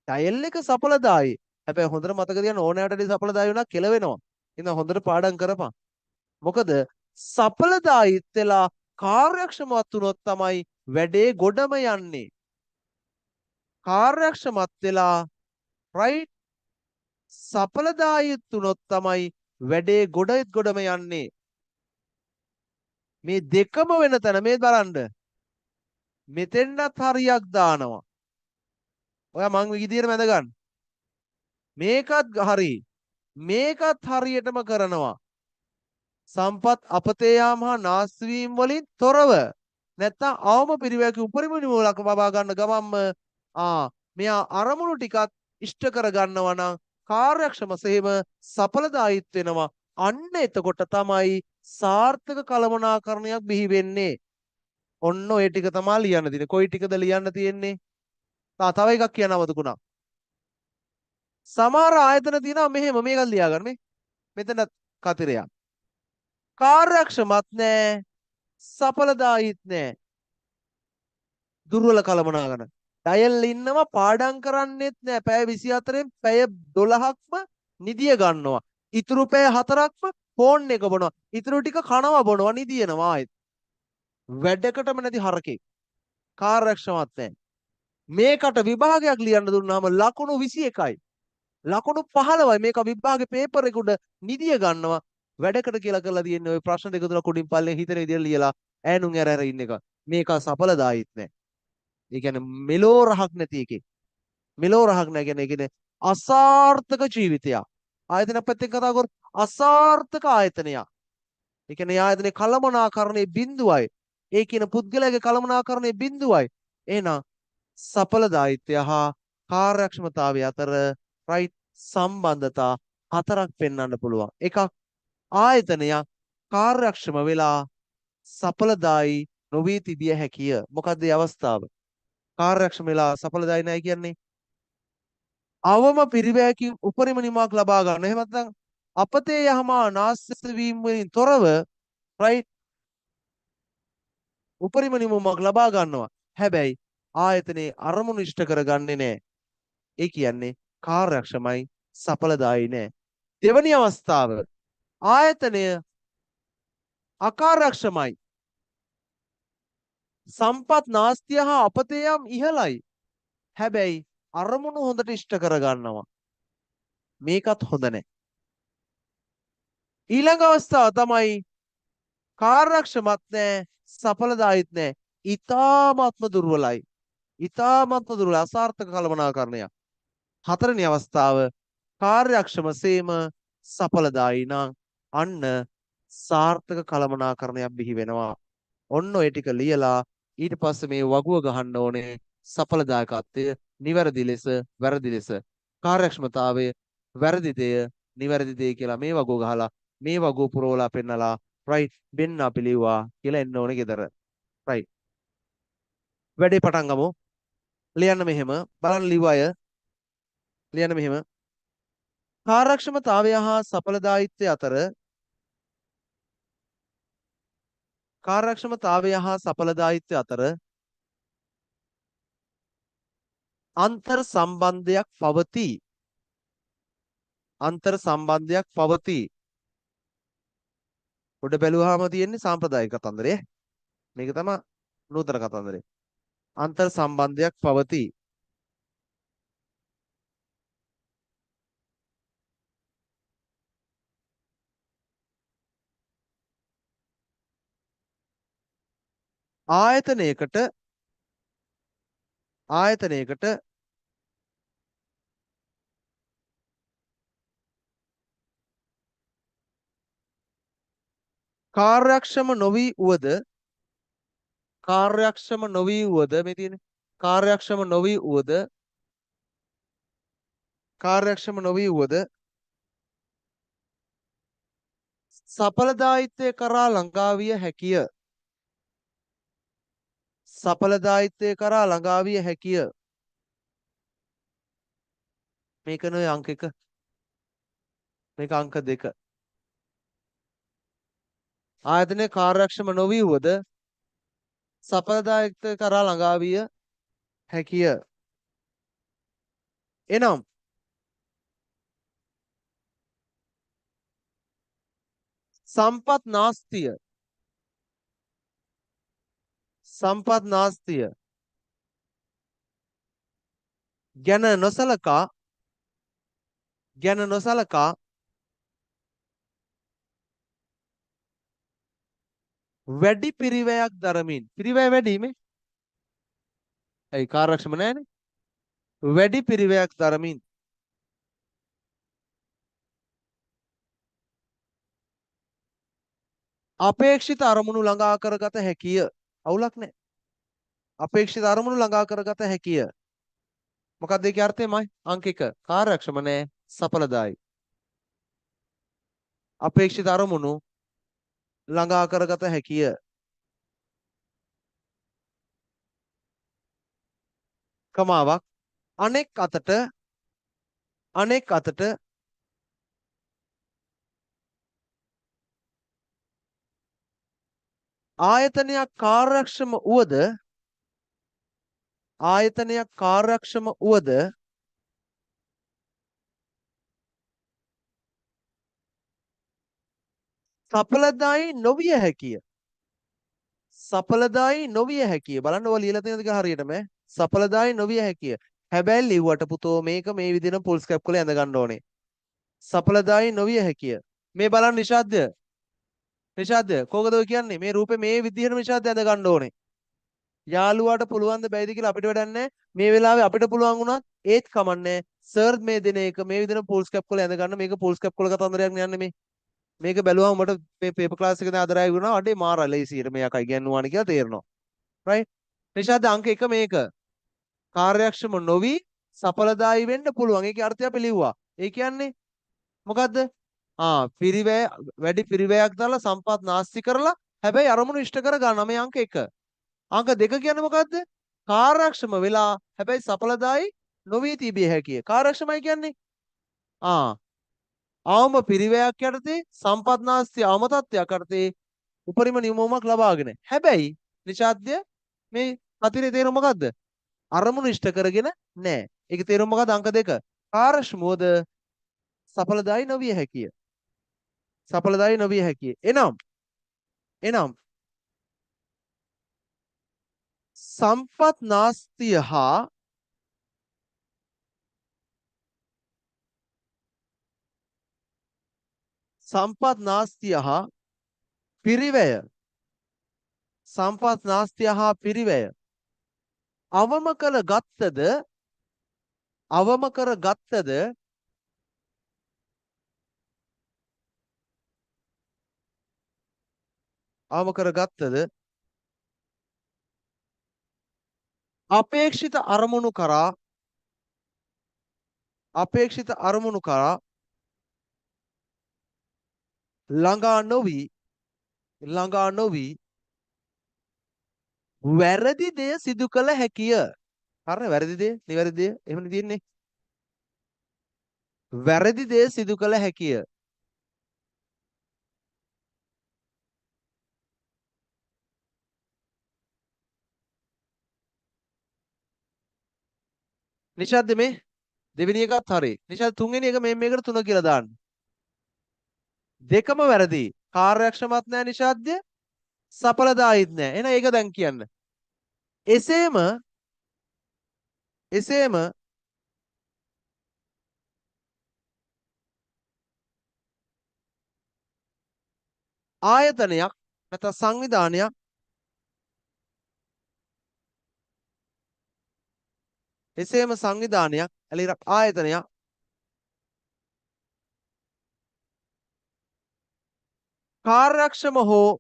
[SPEAKER 1] ඩයල් එක සඵලදායි. හැබැයි හොඳට මතක තියාගන්න ඕනෑවට වැඩිය සඵලදායි වුණා කෙලවෙනවා. ඉතින් හොඳට පාඩම් කරපන්. මොකද සඵලදායිත් වෙලා කාර්යක්ෂමවත් වුණොත් තමයි වැඩේ ගොඩම යන්නේ. කාර්යක්ෂමත් වෙලා රයිට් සඵලදායීත් වුණොත් තමයි වැඩේ ගොඩ ගොඩම යන්නේ. මේ දෙකම වෙන තැන මේ බලන්න. මෙතෙන්ටත් හරියක් දානවා. ඔයා මං විදියට මැද ගන්න. මේකත් හරි. මේකත් හරියටම කරනවා. සම්පත් අපතේ යාම හා නාස්ති වීම වලින් තොරව නැත්තම් අවම පිරිවැයක උපරිම නිවලක් ලබා ගන්න ගමන්ම මෙයා අරමුණු ටිකත් ඉෂ්ට කර ගන්නවා නම් කාර්යක්ෂම සේම සඵලදායීත් වෙනවා. අන්න එතකොට තමයි සාර්ථක කළමනාකරණයක් බිහි වෙන්නේ. ඔන්න ඔය ටික තමයි ලියන්න තියෙන්නේ. කොයි ටිකද ලියන්න තියෙන්නේ? තව එකක් කියන්න අමතකුණා. සමහර ආයතන තියෙනවා මෙහෙම මේකත් ලියා ගන්න මේ. මෙතන කතිරයක්. කාර්යක්ෂමත් නෑ, සඵලදායීත් නෑ. දුර්වල කළමනාකරණ. ඩයල් ඉන්නවා පාඩම් කරන්නෙත් නෑ. පැය 24න් පැය 12ක්ම නිදිය ගන්නවා. ඉතුරු පැය 4ක්ම ෆෝන් එක බොනවා. ඉතුරු ටික කනවා බොනවා නිදියනවා ආයෙත්. වැඩකටම නැති හරකෙක්. කාර්යක්ෂමත් නෑ. මේකට විභාගයක් ලියන්න දුන්නාම ලකුණු 21යි. ලකුණු 15යි. මේක විභාගේ පේපර් එක උඩ නිදිය ගන්නවා. වැඩකට කියලා කරලා තියෙන්නේ ඔය ප්‍රශ්න දෙක තුනක් උඩින් පල්ලෙන් හිතන විදියට ලියලා ඈනුන් ඇර ඇර ඉන්න එක. මේක සඵලදායීත් නෑ. ඒ කියන්නේ මෙලෝ රහක් නැති එකෙක්. මෙලෝ රහක් නෑ කියන්නේ ඒ කියන්නේ අසාර්ථක ජීවිතයක්. ආයතනයක් පැත්තෙන් කතා කරොත් අසාර්ථක ආයතනයක්. ඒ කියන්නේ ආයතනයේ කළමනාකරණයේ බිඳුවයි. ඒ කියන පුද්ගලයාගේ කළමනාකරණයේ බිඳුවයි. එහෙනම් සඵලදායීත්වය හා කාර්යක්ෂමතාවය අතර රයිට් සම්බන්ධතා හතරක් පෙන්වන්න පුළුවන්. එකක් ආයතනයක් කාර්යක්ෂම වෙලා සඵලදායී නොවී තිබිය හැකිය. මොකද්ද ඒ අවස්ථාව? කාර්යක්ෂම වෙලා සඵලදායී නැහැ කියන්නේ අවම පිරිවැයකින් උපරිම නිමක් ලබා ගන්න. එහෙම නැත්නම් අපතේ යහමා නාස්ති වීම වලින් තොරව රයිට් උපරිම නිමුමක් ලබා ගන්නවා. හැබැයි ආයතනයේ අරමුණු ඉෂ්ට කරගන්නේ නැහැ. ඒ කියන්නේ කාර්යක්ෂමයි සඵලදායී නෑ. දෙවැනි අවස්ථාව ආයතනය අකාර්යක්ෂමයි. සම්පත් නාස්තිය හා අපතේ යාම් ඉහළයි. හැබැයි අරමුණු හොඳට ඉෂ්ට කරගන්නවා. මේකත් හොඳ නෑ. ඊළඟ අවස්ථාව තමයි කාර්යක්ෂමත් නෑ, සඵලදායීත් නෑ. ඊ타ත්ම දුර්වලයි. ඊ타ත්ම දුර්වල අසාර්ථක කළමනාකරණයක්. හතරවෙනි අවස්ථාව කාර්යක්ෂම සේම සඵලදායී නම් අන්න සාර්ථක කළමනාකරණයක් බිහි වෙනවා. ඔන්න ඔය ටික ලියලා ඊට පස්සේ මේ වගුව ගහන්න ඕනේ සඵලදායකත්වය නිවැරදි ලෙස වැරදි ලෙස, කාර්යක්ෂමතාවය වැරදි දෙය නිවැරදි දෙය කියලා මේ වගුව ගහලා මේ වගුව පුරවලා පෙන්නලා රයිට් මෙන්න අපි ලිව්වා කියලා එන්න ඕනේ ගෙදර. රයිට් වැඩේ පටන් ගමු. ලියන්න මෙහෙම බලන්න ලිව්ව අය ලියන්න මෙහෙම. කාර්යක්ෂමතාවය හා සඵලදායීත්වය අතර කාර්යක්ෂමතාවය හා සඵලදායීත්වය අතර අන්තර් සම්බන්ධයක් පවතී. අන්තර් සම්බන්ධයක් පවතී. උඩ බැලුවාම තියෙන්නේ සාම්ප්‍රදායික කතන්දරය. මේක තමයි නූතන කතන්දරය. අන්තර් සම්බන්ධයක් පවතී. ආයතනයකට ආයතනයකට කාර්යක්ෂම නොවී වුවද කාර්යක්ෂම නොවී වුවද මේ තියෙන්නේ කාර්යක්ෂම නොවී වුවද කාර්යක්ෂම නොවී වුවද සඵලදායීත්වය කරා ළඟා විය හැකිය. සඵලදායීත්වය කරා ළඟා විය හැකිය. මේක නෙවෙයි අංක 1. මේක අංක 2. ආයතනයේ කාර්යක්ෂම නොවී වුවද සඵලදායීත්වය කරා ළඟා විය හැකිය. එනම් සම්පත් නාස්තිය, සම්පත් නාස්තිය ගැන නොසලකා, ගැන නොසලකා වැඩි පිරිවැයක් දරමින්, පිරිවැය වැඩි මේ, ඇයි කාර්යක්ෂම නෑනේ, වැඩි පිරිවැයක් දරමින් අපේක්ෂිත අරමුණු ළඟා කරගත හැකිය. අවුලක් නෑ. අපේක්ෂිත අරමුණු ළඟා කරගත හැකිය. මොකක්ද ඒකේ අර්ථය? මයි අංක 1 කාර්යක්ෂම නෑ, සඵලදායි. අපේක්ෂිත අරමුණු ළඟා කරගත හැකිය. කමාවක්. අනෙක් අතට, අනෙක් අතට ආයතනයක් කාර්යක්ෂම වුවද, ආයතනයක් කාර්යක්ෂම වුවද සඵලදායී නොවිය හැකිය. සඵලදායී නොවිය හැකිය. බලන්න ඔය ලියලා තියෙනවද කියලා හරියටම ඈ. සඵලදායී නොවිය හැකිය. හැබැයි ලිව්වට පුතෝ මේක මේ විදිහටම ෆුල් ස්කැප් කරලා ඇඳ ගන්න ඕනේ. සඵලදායී නොවිය හැකිය. මේ බලන්න නිෂාද්‍ය. නිෂාද්‍ය කෝකද ඔය කියන්නේ? මේ රූපේ මේ විදිහටම නිෂාද්‍ය ඇඳ ගන්න ඕනේ. යාළුවාට පුළුවන් ද බැයිද කියලා අපිට වැඩක් නැහැ. මේ වෙලාවේ අපිට පුළුවන් වුණත් ඒත් කමන්නේ. සර් මේ දෙන එක මේ විදිහටම ෆුල් ස්කැප් කරලා ඇඳ ගන්න. මේක ෆුල් ස්කැප් කරලා කතන්දරයක් නෑ යන්නේ මේ. මේක බැලුවම මට මේ පේපර් ක්ලාස් එක දැන් අද රායි වුණා. අඩේ මාර ලේසියට මේ යකයි ඉගෙනුවානේ කියලා තේරෙනවා. රයිට්? නිෂාද අංක 1 මේක. කාර්යක්ෂම නොවි සඵලදායී වෙන්න පුළුවන්. ඒකේ අර්ථය අපි ලිව්වා. ඒ කියන්නේ මොකද්ද? පිරිවැය වැඩි පිරිවැයක් දාලා සම්පත් නාස්ති කරලා හැබැයි අරමුණු ඉෂ්ට කර ගන්න මේ අංක 1. අංක 2 කියන්නේ මොකද්ද? කාර්යක්ෂම වෙලා හැබැයි සඵලදායී නොවී තිබිය හැකිය. කාර්යක්ෂමයි කියන්නේ අවම පිරිවැයක් යටතේ සම්පත් නාස්ති අවම තත්ත්වයක් යටතේ උපරිම නියමයක් ලබාගෙන. හැබැයි නිෂාද්‍ය මේ හතරේ තේරුම මොකද්ද? අරමුණු ඉෂ්ට කරගෙන නෑ. ඒකේ තේරුම මොකද්ද? අංක 2. කාර්යක්ෂමවද සඵලදායී නොවිය හැකිය. සඵලදායී නොවිය හැකිය. එනම් සම්පත් නාස්තිය හා සම්පත් නාස්තිය හා පිරිවැය, සම්පත් නාස්තිය හා පිරිවැය අවම කර ගත්තද, අවම කර ගත්තද අවම කර ගත්තද අපේක්ෂිත අරමුණු කරා, අපේක්ෂිත අරමුණු කරා ළඟා නොවි, ළඟා නොවි වැරදි දෙය සිදු කළ හැකිය. හරිනේ, වැරදි දෙය, නිවැරදි දෙය එහෙමනේ තියෙන්නේ. වැරදි දෙය සිදු කළ හැකිය. නිෂාද්ද මේ දෙවෙනි එකත් හරි. නිෂාද් තුන්වෙනි එක මේ මේකට 3 කියලා දාන්න. දෙකම වැරදි. කාර්යක්ෂමත් නෑ නිෂාද්‍ය, සඵලදායීත් නෑ. එහෙනම් ඒක දැන් කියන්න. එසේම ආයතනයක් නැත්නම් සංවිධානයක් එසේම සංවිධානයක් ඇලිරක් ආයතනයක් කාර්යක්ෂම හෝ,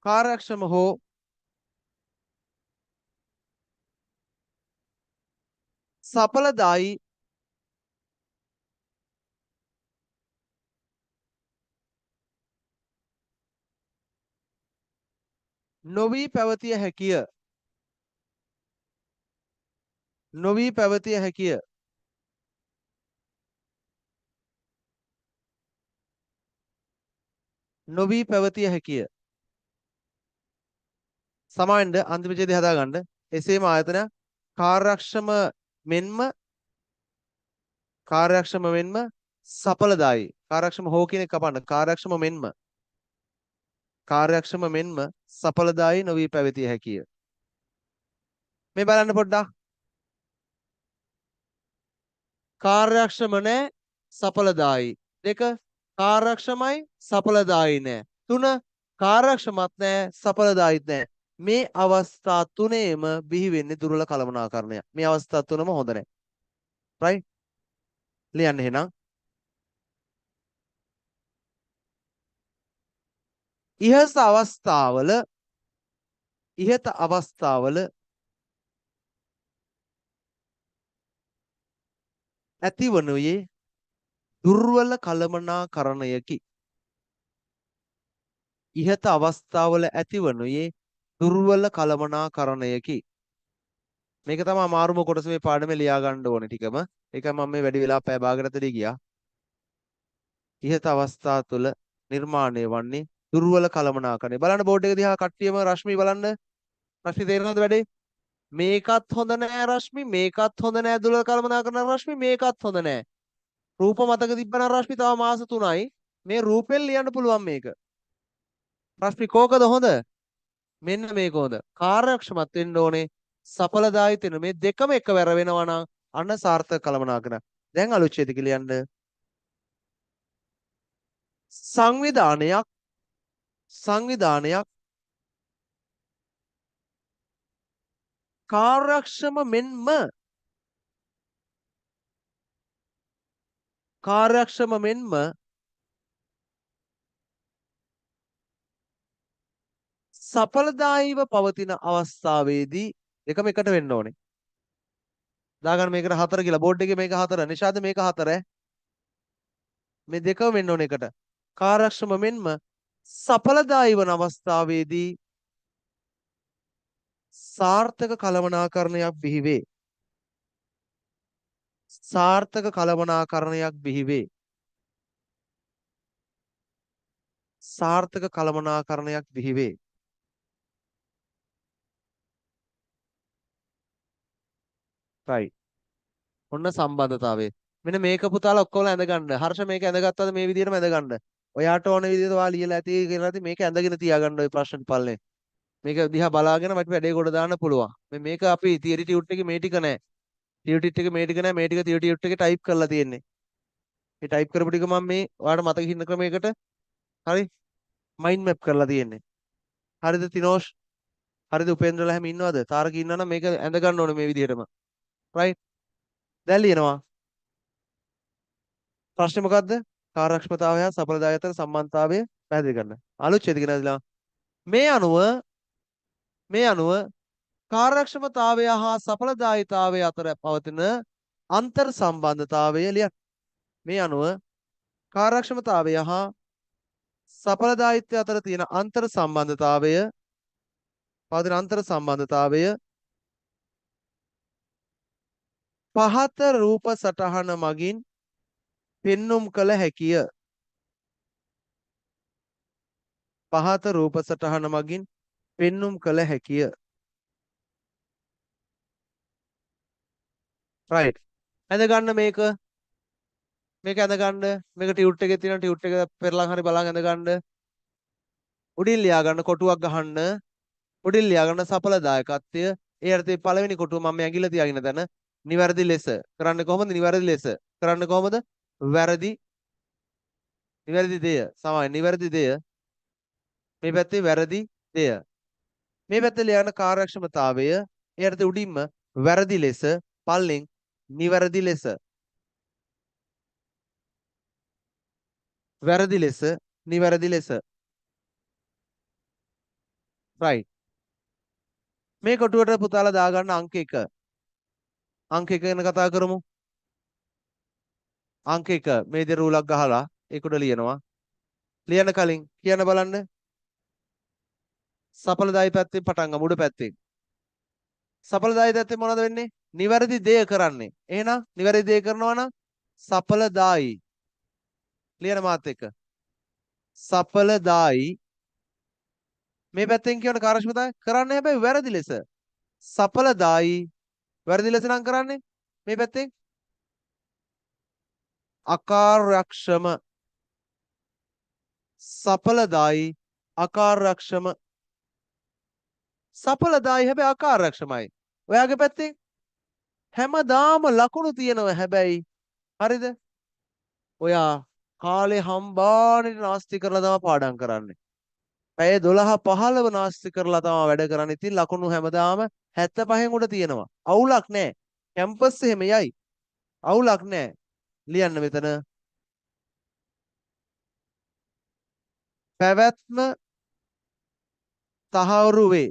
[SPEAKER 1] කාර්යක්ෂම හෝ සඵලදායී නොවී පැවතිය හැකිය. නොවී පැවතිය හැකිය. නොවී පැවතිය හැකිය. සමාවෙන්න අන්තිම ඡේදය හදාගන්න. එසේම ආයතන කාර්යක්ෂම මෙන්ම කාර්යක්ෂම මෙන්ම සඵලදායි. කාර්යක්ෂම හෝ කියන එක කපන්න. කාර්යක්ෂම මෙන්ම. කාර්යක්ෂම මෙන්ම සඵලදායි නොවී පැවතිය හැකිය. මේ බලන්න පොඩ්ඩක්. කාර්යක්ෂම නෑ සඵලදායි. දෙක කාර්යක්ෂමයි සඵලදායි නෑ. තුන කාර්යක්ෂමත් නෑ සඵලදායිත් නෑ. මේ අවස්ථා තුනේම බිහි වෙන්නේ දුර්වල කළමනාකරණය. මේ අවස්ථා තුනම හොඳ නෑ. රයිට්? ලියන්න එහෙනම්. ඉහත අවස්ථාවල ඉහත අවස්ථාවල ඇතිවනුයේ දුර්වල කළමනාකරණයකි. ඉහත අවස්ථාවල ඇතිවනුයේ දුර්වල කළමනාකරණයකි. මේක තමයි අමාරුම කොටස මේ පාඩමේ ලියා ගන්න ඕනේ ටිකම. ඒකයි මම මේ වැඩි වෙලා පැය භාගයකට ඇතුලේ ගියා. ඉහත අවස්ථා තුළ නිර්මාණය වන්නේ දුර්වල කළමනාකරණය. බලන්න බෝඩ් එක දිහා කට්ටියම රශ්මි බලන්න. රශ්මි තේරෙනවද වැඩේ? මේකත් හොඳ නෑ රශ්මි, මේකත් හොඳ නෑ දුර්වල කළමනාකරණ රශ්මි, මේකත් හොඳ නෑ. රූප මතක තිබ්බනම් රශ්මි තව මාස 3යි. මේ රූපෙන් ලියන්න පුළුවන් මේක. රශ්මි කෝකද හොඳ? මෙන්න මේක හොඳ. කාර්යක්ෂමත් වෙන්න ඕනේ, සඵලදායී වෙන්න. මේ දෙකම එකවර වෙනවා නම් අන්න සාර්ථක කළමනාකරණ. දැන් අලුත් ඡේදක ලියන්න. සංවිධානයක් සංවිධානයක් කාර්යක්ෂම මෙන්ම කාර්යක්ෂම මෙන්ම සඵලදායීව පවතින අවස්ථාවේදී දෙකම එකට වෙන්න ඕනේ. දාගන්න මේකට 4 කියලා බෝඩ් එකේ මේක 4 නිෂාද මේක 4 ඈ. මේ දෙකම වෙන්න ඕනේ එකට. කාර්යක්ෂම මෙන්ම සඵලදායී වන අවස්ථාවේදී සාර්ථක කළමනාකරණයක් බිහි වේ. සාර්ථක කළමනාකරණයක් බිහි වේ. සාර්ථක කළමනාකරණයක් බිහි වේ. රයිට්. ඔන්න සම්බන්ධතාවය. මෙන්න මේක පුතාලා ඔක්කොම ඇඳ ගන්න. හර්ෂ මේක ඇඳගත්තද මේ විදිහටම ඇඳ ගන්න. ඔයාට ඕන විදිහට ඔයා ලියලා ඇති කියලා ඇති මේක ඇඳගෙන තියාගන්න ඔය ප්‍රශ්න පල්ලේ. මේක දිහා බලාගෙන මට වැඩේ ගොඩ දාන්න පුළුවන්. මේ මේක අපි තියරි ටියුට් එකේ මේ ටික නෑ. තියරි ටියුට් එකේ මේ ටික නෑ. මේ ටික තියරි ටියුට් එකේ ටයිප් කරලා තියෙන්නේ. මේ ටයිප් කරපු ටික මම මේ ඔයාලට මතක හිටින ක්‍රමයකට හරි මයින්ඩ් මැප් කරලා තියෙන්නේ. හරිද තිනෝෂ්? හරිද උපේන්ද්‍රලා හැම ඉන්නවද? තාරක ඉන්නවා නම් මේක ඇඳ ගන්න ඕනේ මේ විදිහටම. රයිට්. දැන් ලියනවා. ප්‍රශ්නේ මොකද්ද? කාර්යක්ෂමතාවය හා සඵලදායී අතර සම්බන්ධතාවය පැහැදිලි කරන්න. අලුත් ඡේදයක නදලා මේ අනුව මේ අනුව කාර්යක්ෂමතාවය හා සඵලදායීතාවය අතර පවතින අන්තර් සම්බන්ධතාවය ලියන්න. මේ අනුව කාර්යක්ෂමතාවය හා සඵලදායීත්වය අතර තියෙන අන්තර් සම්බන්ධතාවය පවතින අන්තර් සම්බන්ධතාවය පහත රූප සටහන මගින් පෙන්නුම් කළ හැකිය. පහත රූප සටහන මගින් පෙන්නුම් කළ හැකිය. රයිට්. ඇඳ ගන්න මේක. මේක ඇඳ ගන්න. මේක ටියුට් එකේ තියෙන ටියුට් එක පෙරලන් හරි බලන් ඇඳ ගන්න. උඩින් ලියා ගන්න කොටුවක් ගහන්න. උඩින් ලියා ගන්න සඵලදායකත්වය. ඒ අර්ථයේ පළවෙනි කොටුව මම මේ ඇඟිල්ල තියාගෙන තැන නිවැරදි ලෙස කරන්නේ කොහොමද? නිවැරදි ලෙස කරන්නේ කොහොමද? වැරදි නිවැරදි දෙය සමාන නිවැරදි දෙය මේ පැත්තේ වැරදි දෙය මේ පැත්තේ ලියන කාර්යක්ෂමතාවය ඒ අර්ථයේ උඩින්ම වැරදි ලෙස පල්ලෙන් නිවැරදි ලෙස වැරදි ලෙස නිවැරදි ලෙස රයිට්. මේ කොටුවට පුතාලා දාගන්න අංක 1. අංක 1 ගැන කතා කරමු. අංක 1 මේ විදිහට රූලක් ගහලා ඒක උඩ ලියනවා. ලියන කලින් කියන්න බලන්න. සඵලදායී පැත්තෙන් පටන් ගමු උඩ පැත්තෙන්. සඵලදායී පැත්තෙන් මොනවද වෙන්නේ? නිවැරදි දෙය කරන්නේ. එහෙනම් නිවැරදි දෙය කරනවා නම් සඵලදායී. ලියන මාත් එක්ක. සඵලදායී මේ පැත්තෙන් කියන කාර්යක්ෂමතාවය කරන්නේ හැබැයි වැරදි ලෙස. සඵලදායී වැරදි ලෙස නම් කරන්නේ මේ පැත්තෙන් අකාර්යක්ෂම. සඵලදායි අකාර්යක්ෂම. සඵලදායි හැබැයි අකාර්යක්ෂමයි. ඔයාගේ පැත්තෙන් හැමදාම ලකුණු තියෙනවා හැබැයි හරිද? ඔයා කාලේ හම්බානෙට නාස්ති කරලා තමයි පාඩම් කරන්නේ. පැය 12 15 නාස්ති කරලා තමයි වැඩ කරන්නේ. ඉතින් ලකුණු හැමදාම 75න් උඩ තියෙනවා. අවුලක් නෑ. කැම්පස් එහෙම යයි. අවුලක් නෑ. ලියන්න මෙතන. පැවැත්ම තහවුරු වේ.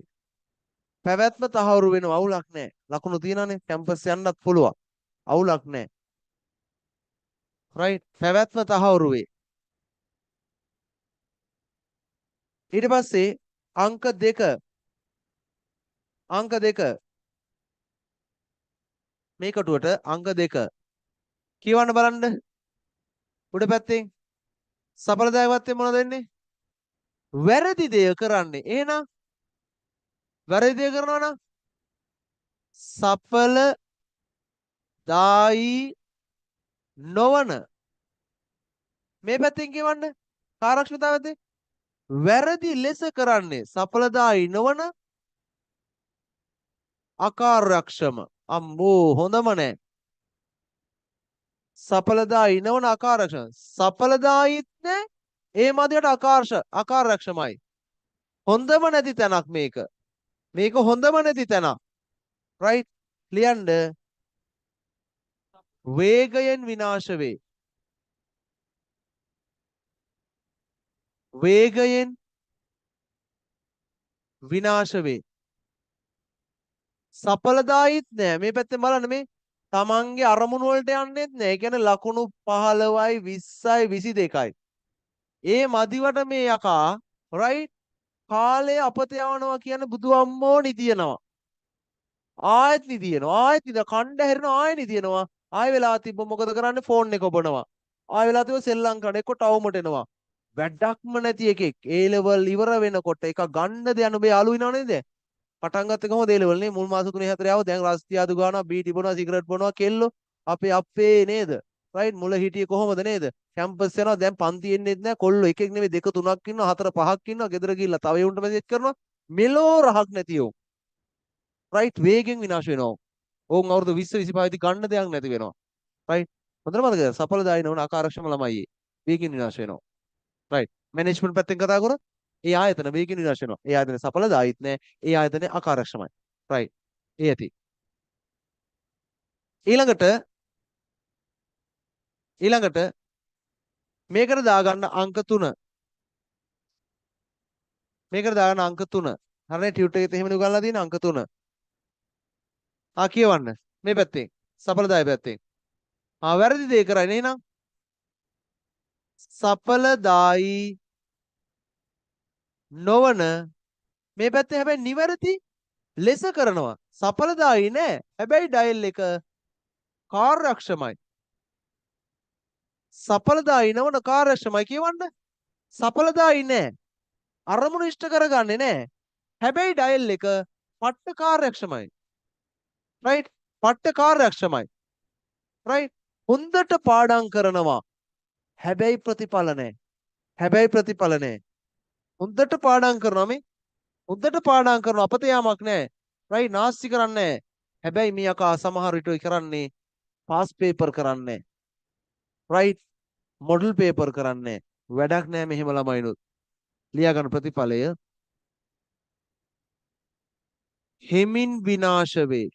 [SPEAKER 1] පැවැත්ම තහවුරු වෙනවා. අවුලක් නෑ. ලකුණු තියෙනනේ. කැම්පස් යන්නත් පුළුවන්. අවුලක් නෑ. රයිට්. පැවැත්ම තහවුරු වේ. ඊට පස්සේ අංක 2. අංක 2. මේ කටුවට අංක 2. කියවන්න බලන්න. උඩ පැත්තෙන් සඵලදායකත්වයෙන් මොනවද වෙන්නේ? වැරදි දෙය කරන්නේ. එහෙනම් වැරදි දෙය කරනවා නම් සඵලදායී නොවන. මේ පැත්තෙන් කියවන්න. කාර්යක්ෂමතාවයද? වැරදි ලෙස කරන්නේ සඵලදායී නොවන අකාර්යක්ෂම. අම්බෝ හොඳම නෑ. සඵලදායී නොවන අකාර්යක්ෂම. සඵලදායීත් නෑ, ඒ මදියට අකාර්යක්ෂමයි. හොඳම නැති තැනක් මේක. මේක හොඳම නැති තැනක්. රයිට්. ලියන්න. වේගයෙන් විනාශ වේ. වේගයෙන් විනාශ වේ. සඵලදායීත් නෑ. මේ පැත්තෙන් බලන්න මේ තමන්ගේ අරමුණු වලට යන්නෙත් නෑ. ඒ කියන්නේ ලකුණු 15යි 20යි 22යි. ඒ මදිවට මේ යකා රයිට් කාලය අපත යවනවා කියන බුදු අම්මෝ නිදියනවා. ආයෙත් නිදියනවා. ආයෙත් නිද කණ්ඩ හැරෙනවා. ආයෙ නිදියනවා. ආයෙ වෙලා තිබ්බ මොකද කරන්නේ? ෆෝන් එක ඔබනවා. ආයෙ වෙලා තිබ්බ සෙල්ලම් කරන එක්ක ටවුමට එනවා. වැඩක්ම නැති එකෙක් ඒ ලෙවල් ඉවර වෙනකොට එක ගන්න දෙයක් නුඹේ යාළුවෝ ඉනව නේද? පටන් ගත්තේ කොහොමද ඒ ලෙවල් නේ? මුල් මාස 3 4 ආව දැන් රස්තියාදු ගන්නවා, බීටි බොනවා, සිගරට් බොනවා, කෙල්ලෝ අපේ අපේ නේද? රයිට්. මුල හිටියේ කොහොමද නේද? කැම්පස් යනවා දැන් පන්ති එන්නෙත් නෑ. කොල්ලෝ එකෙක් නෙමෙයි දෙක තුනක් ඉන්නවා, හතර පහක් ඉන්නවා. ගෙදර ගිහිල්ලා තව එවුන්ට මැසේජ් කරනවා. මෙලෝ රහක් නැති උන්. රයිට්. වේගෙන් විනාශ වෙනවා. ඔවුන් අවුරුදු 20 25 දී ගන්න දෙයක් නැති වෙනවා. රයිට්. හොඳට මතකද? සඵලදායී නොවන අකාර්යක්ෂම ළමයි ඒ. වේගෙන් විනාශ වෙනවා. රයිට්. මැනේජ්මන්ට් පැත්තෙන් කතා කරොත් ඒ ආයතන වේගෙන් විනාශ වෙනවා. ඒ ආයතන සඵලදායීත් නෑ. ඒ ආයතනය අකාර්යක්ෂමයි. රයිට්. ඒ ඇති. ඊළඟට මේකට දාගන්න අංක 3. මේකට දාගන්න අංක 3. හරිනේ ටියුට් එකෙත් එහෙමනේ උගන්ලා තියෙන අංක 3. කියවන්න. මේ පැත්තෙන්. සඵලදායී පැත්තෙන්. වැරදි දේ කරන්නේ එහෙනම්. සඵලදායී නොවන මේ පැත්තේ හැබැයි නිවැරදි ලෙස කරනවා. සඵලදායී නෑ. හැබැයි ඩයල් එක කාර්යක්ෂමයි. සඵලදායී නොවන කාර්යක්ෂමයි කියවන්න. සඵලදායී නෑ. අරමුණු ඉෂ්ට කරගන්නේ නෑ. හැබැයි ඩයල් එක පට්ට කාර්යක්ෂමයි. රයිට්. පට්ට කාර්යක්ෂමයි. රයිට්. හොඳට පාඩම් කරනවා. හැබැයි ප්‍රතිඵල නෑ. හැබැයි ප්‍රතිඵල නෑ. හොඳට පාඩම් කරනවා මේ. හොඳට පාඩම් කරනවා අපත යාමක් නෑ. රයිට්. නාස්ති කරන්නේ නෑ. හැබැයි මේ යකා සමහර විට ඔය කරන්නේ පාස් පේපර් කරන්නේ. රයිට්. මොඩල් පේපර් කරන්නේ. වැඩක් නෑ මෙහෙම ළමයිනුත්. ලියා ගන්න ප්‍රතිඵලය හෙමින් විනාශ වේ.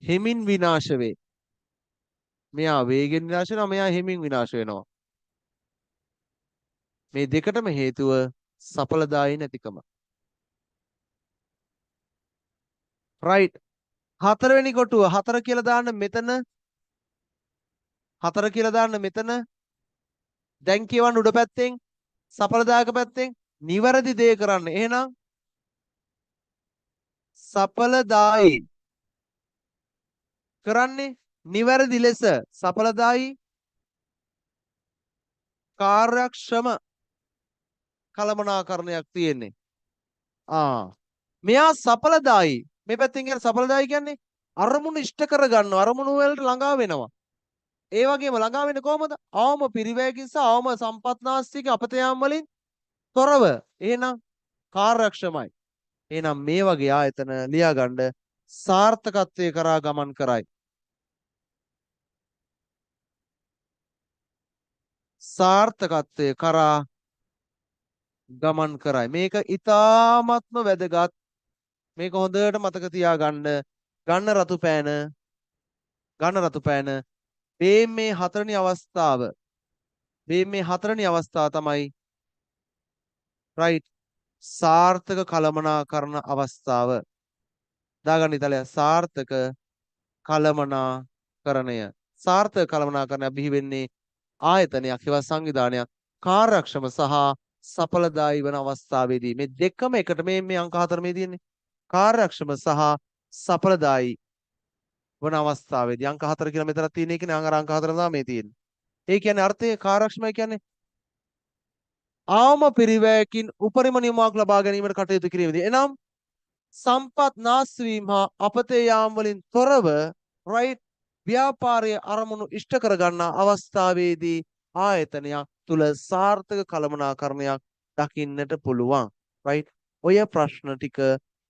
[SPEAKER 1] හෙමින් විනාශ වේ. මෙයා වේගෙන් විනාශ වෙනවා, මෙයා හෙමින් විනාශ වෙනවා. මේ දෙකටම හේතුව සඵලදායී නැතිකම. රයිට්. හතරවෙනි කොටුව 4 කියලා දාන්න මෙතන. 4 කියලා දාන්න මෙතන. දැන් කියවන්න උඩ පැත්තෙන් සඵලදායක පැත්තෙන් නිවැරදි දේ කරන්න. එහෙනම් සඵලදායී කරන්නේ නිවැරදි ලෙස සඵලදායී කාර්යක්ෂම කළමනාකරණයක් තියෙන්නේ. මෙයා සඵලදායී. මේ පැත්තෙන් කියන්නේ සඵලදායී කියන්නේ අරමුණු ඉෂ්ට කරගන්නවා, අරමුණු වලට ළඟා වෙනවා. ඒ වගේම ළඟා වෙන්නේ කොහොමද? අවම පිරිවැයකින් සහ අවම සම්පත් නාස්තියකින් අපත යාම වලින් තොරව. එහෙනම් කාර්යක්ෂමයි. එහෙනම් මේ වගේ ආයතන ලියාගන්න සාර්ථකත්වයේ කරා ගමන් කරයි. සාර්ථකත්වයේ කරා ගමන් කරයි. මේක ඉතාමත්ම වැදගත්. මේක හොඳට මතක තියාගන්න. ගන්න රතු පෑන, ගන්න රතු පෑන. මේ හතරවෙනි අවස්ථාව. මේ හතරවෙනි අවස්ථාව තමයි රයිට් සාර්ථක කළමනාකරණ අවස්ථාව. දාගන්න ඉතලය සාර්ථක කළමනාකරණය. සාර්ථක කළමනාකරණය බිහි වෙන්නේ ආයතනයක් හෙවත් සංවිධානයක් කාර්යක්ෂම සහ සඵලදායී වන අවස්ථාවේදී. මේ දෙකම එකට මේ මේ අංක හතර මේ තියෙන්නේ. කාර්යක්ෂම සහ සඵලදායී වන අවස්ථාවේදී අංක හතර කියලා මෙතනක් තියෙන එකනේ. අර අංක හතර තමයි මේ තියෙන්නේ. ඒ කියන්නේ අර්ථය කාර්යක්ෂමයි කියන්නේ ආවම පිරිවැයකින් උපරිම නියමාවක් ලබා ගැනීමට කටයුතු කිරීමේදී. එනම් සම්පත් නාස්ති වීම හා අපතේ යාම වලින් තොරව රයිට් ව්‍යාපාරයේ අරමුණු ඉෂ්ට කරගන්නා අවස්ථාවේදී ආයතනයක් තුල සාර්ථක කළමනාකරණයක් දකින්නට පුළුවන්. රයිට් ඔය ප්‍රශ්න ටික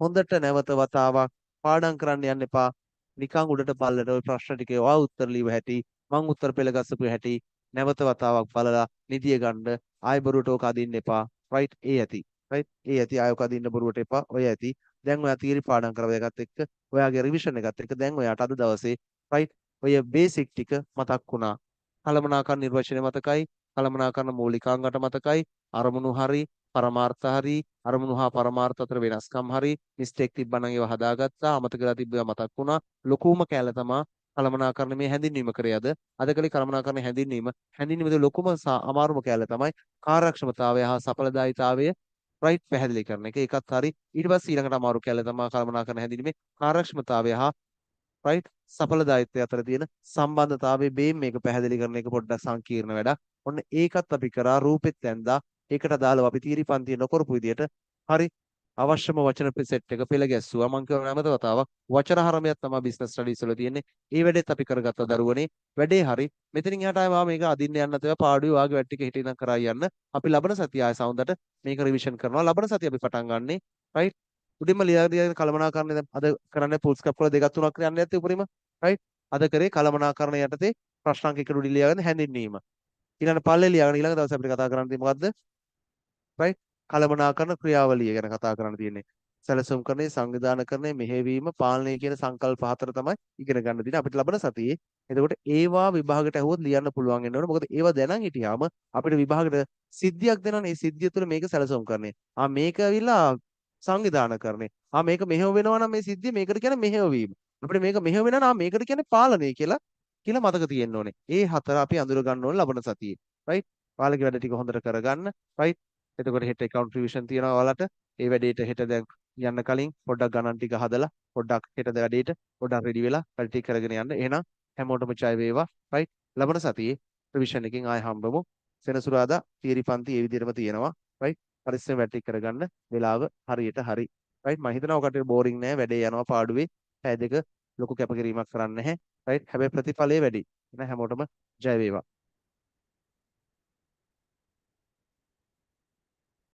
[SPEAKER 1] හොඳට නැවත වතාවක් පාඩම් කරන්න යන්න එපා. නිකන් උඩට පල්ලට ඔය ප්‍රශ්න ටිකේ ඔයා උත්තර ලියව හැටි, මං උත්තර පෙළ ගස්සපු හැටි නැවත වතාවක් බලලා නිදිය ගන්න. ආය බොරුවට ඕක අදින්න එපා. රයිට් ඒ ඇති. රයිට් ඒ ඇති. ආය ඕක අදින්න බොරුවට එපා. ඔය ඇති. දැන් ඔයා තියරි පාඩම් කරව එකත් එක්ක ඔයාගේ රිවිෂන් එකත් එක්ක දැන් ඔයාට අද දවසේ රයිට් ඔය බේසික් ටික මතක් වුණා. කළමනාකරණ නිර්වචනය මතකයි, කළමනාකරණ මූලිකාංග මතකයි, අරමුණු හරි, පරමාර්ථ හරි, අරමුණු හා පරමාර්ථ අතර වෙනස්කම් හරි, මිස්ටේක් තිබ්බනම් ඒවා හදාගත්තා, අමතක කරලා තිබ්බ ඒවා මතක් වුණා. ලොකුම කැල තමා කළමනාකරණ මේ හැඳින්වීම කරේ අද. අද කලේ කළමනාකරණ හැඳින්වීම. හැඳින්වීමේ ලොකුම අමාරුම කැල තමයි කාර්යක්ෂමතාවය හා සඵලදායීතාවය රයිට් පැහැදිලි කරන එක. ඒකත් හරි. ඊට පස්සේ ඊළඟට අමාරු කැල තමා කළමනාකරණ හැඳින්වීමේ කාර්යක්ෂමතාවය හා රයිට් සඵලදායීත්වය අතර තියෙන සම්බන්ධතාවය මේක පැහැදිලි කරන එක පොඩ්ඩක් සංකීර්ණ වැඩක්. ඔන්න ඒකත් අපි කරා, රූපෙත් ඇඳා. ඒකට අදාළව අපි තීරි පන්තිය නොකරපු විදියට හරි අවශ්‍යම වචන සෙට් එක පෙළ ගැස්සුවා. මං කියව නැවත වතාවක් වචන හරමයක් තමයි බිස්නස් ස්ටඩීස් වල තියෙන්නේ. ඒ වැඩේත් අපි කරගත්තා දරුවනේ. වැඩේ හරි. මෙතනින් එහාට ආයෙ මම මේක අදින්න යන්න නැතුව පාඩුවේ වාගේ වැඩ ටික හිටින් ඉඳන් කරා යන්න. අපි ලබන සතිය ආයෙ සවුන්දට මේක රිවිෂන් කරනවා. ලබන සතිය අපි පටන් ගන්නෙ රයිට් උඩින්ම ලියා ලියා කළමනාකරණය දැන් අද කරන්නේ ෆුල් ස්කැප් වල දෙකක් තුනක් යන්නේ නැත්තේ උපරිම රයිට් අද කරේ කළමනාකරණ යටතේ ප්‍රශ්න අංක එකට උඩින් ලියාගෙන හැඳින්වීම. ඊළඟ පල්ලේ ලියාගෙන ඊළඟ දවසේ අපිට කතා කරන්න තියෙන්නේ මොකද්ද? රයිට් කළමනාකරණ ක්‍රියාවලිය ගැන කතා කරන්න තියෙන්නේ. සැලසුම් කරණය, සංවිධානකරණය, මෙහෙයවීම, පාලනය කියන සංකල්ප හතර තමයි ඉගෙන ගන්න තියෙන්නේ අපිට ලබන සතියේ. එතකොට ඒවා විභාගයට ඇහුවොත් ලියන්න පුළුවන් වෙන්න ඕනේ. මොකද ඒවා දැනන් හිටියාම අපිට විභාගයට සිද්ධියක් දෙනවනේ. ඒ සිද්ධිය තුළ මේක සැලසුම් කරණය. මේක ඇවිල්ලා සංවිධානකරණය. මේක මෙහෙව වෙනවා නම් මේ සිද්ධිය මේකට කියන්නේ මෙහෙයවීම. අපිට මේක මෙහෙව වෙනවා නම් මේකට කියන්නේ පාලනය කියලා මතක තියෙන්න ඕනේ. ඒ හතර අපි අඳුර ගන්න ඕනේ ලබන සතියේ. රයිට් ඔයාලගේ වැඩ ටික හොඳට කරගන්න. රයිට් එතකොට හෙට ඇකවුන්ට් රිවිෂන් තියෙනවා ඔයාලට. ඒ වැඩේට හෙට දැන් යන්න කලින් පොඩ්ඩක් ගණන් ටික හදලා පොඩ්ඩක් හෙට වැඩේට පොඩ්ඩක් රෙඩි වෙලා වැඩ ටික කරගෙන යන්න. එහෙනම් හැමෝටම ජය වේවා. රයිට් ලබන සතියේ රිවිෂන් එකෙන් ආයෙ හම්බෙමු. සෙනසුරාදා තියරි පන්ති ඒ විදිහටම තියෙනවා. රයිට් පරිස්සම් වැඩ ටික කරගන්න. වෙලාව හරියට හරි. රයිට් මම හිතනවා ඔකට බෝරින් නෑ. වැඩේ යනවා පාඩුවේ. පැය දෙක ලොකු කැපකිරීමක් කරන්න නැහැ. රයිට් හැබැයි ප්‍රතිඵලය වැඩි. එහෙනම් හැමෝටම ජය වේවා.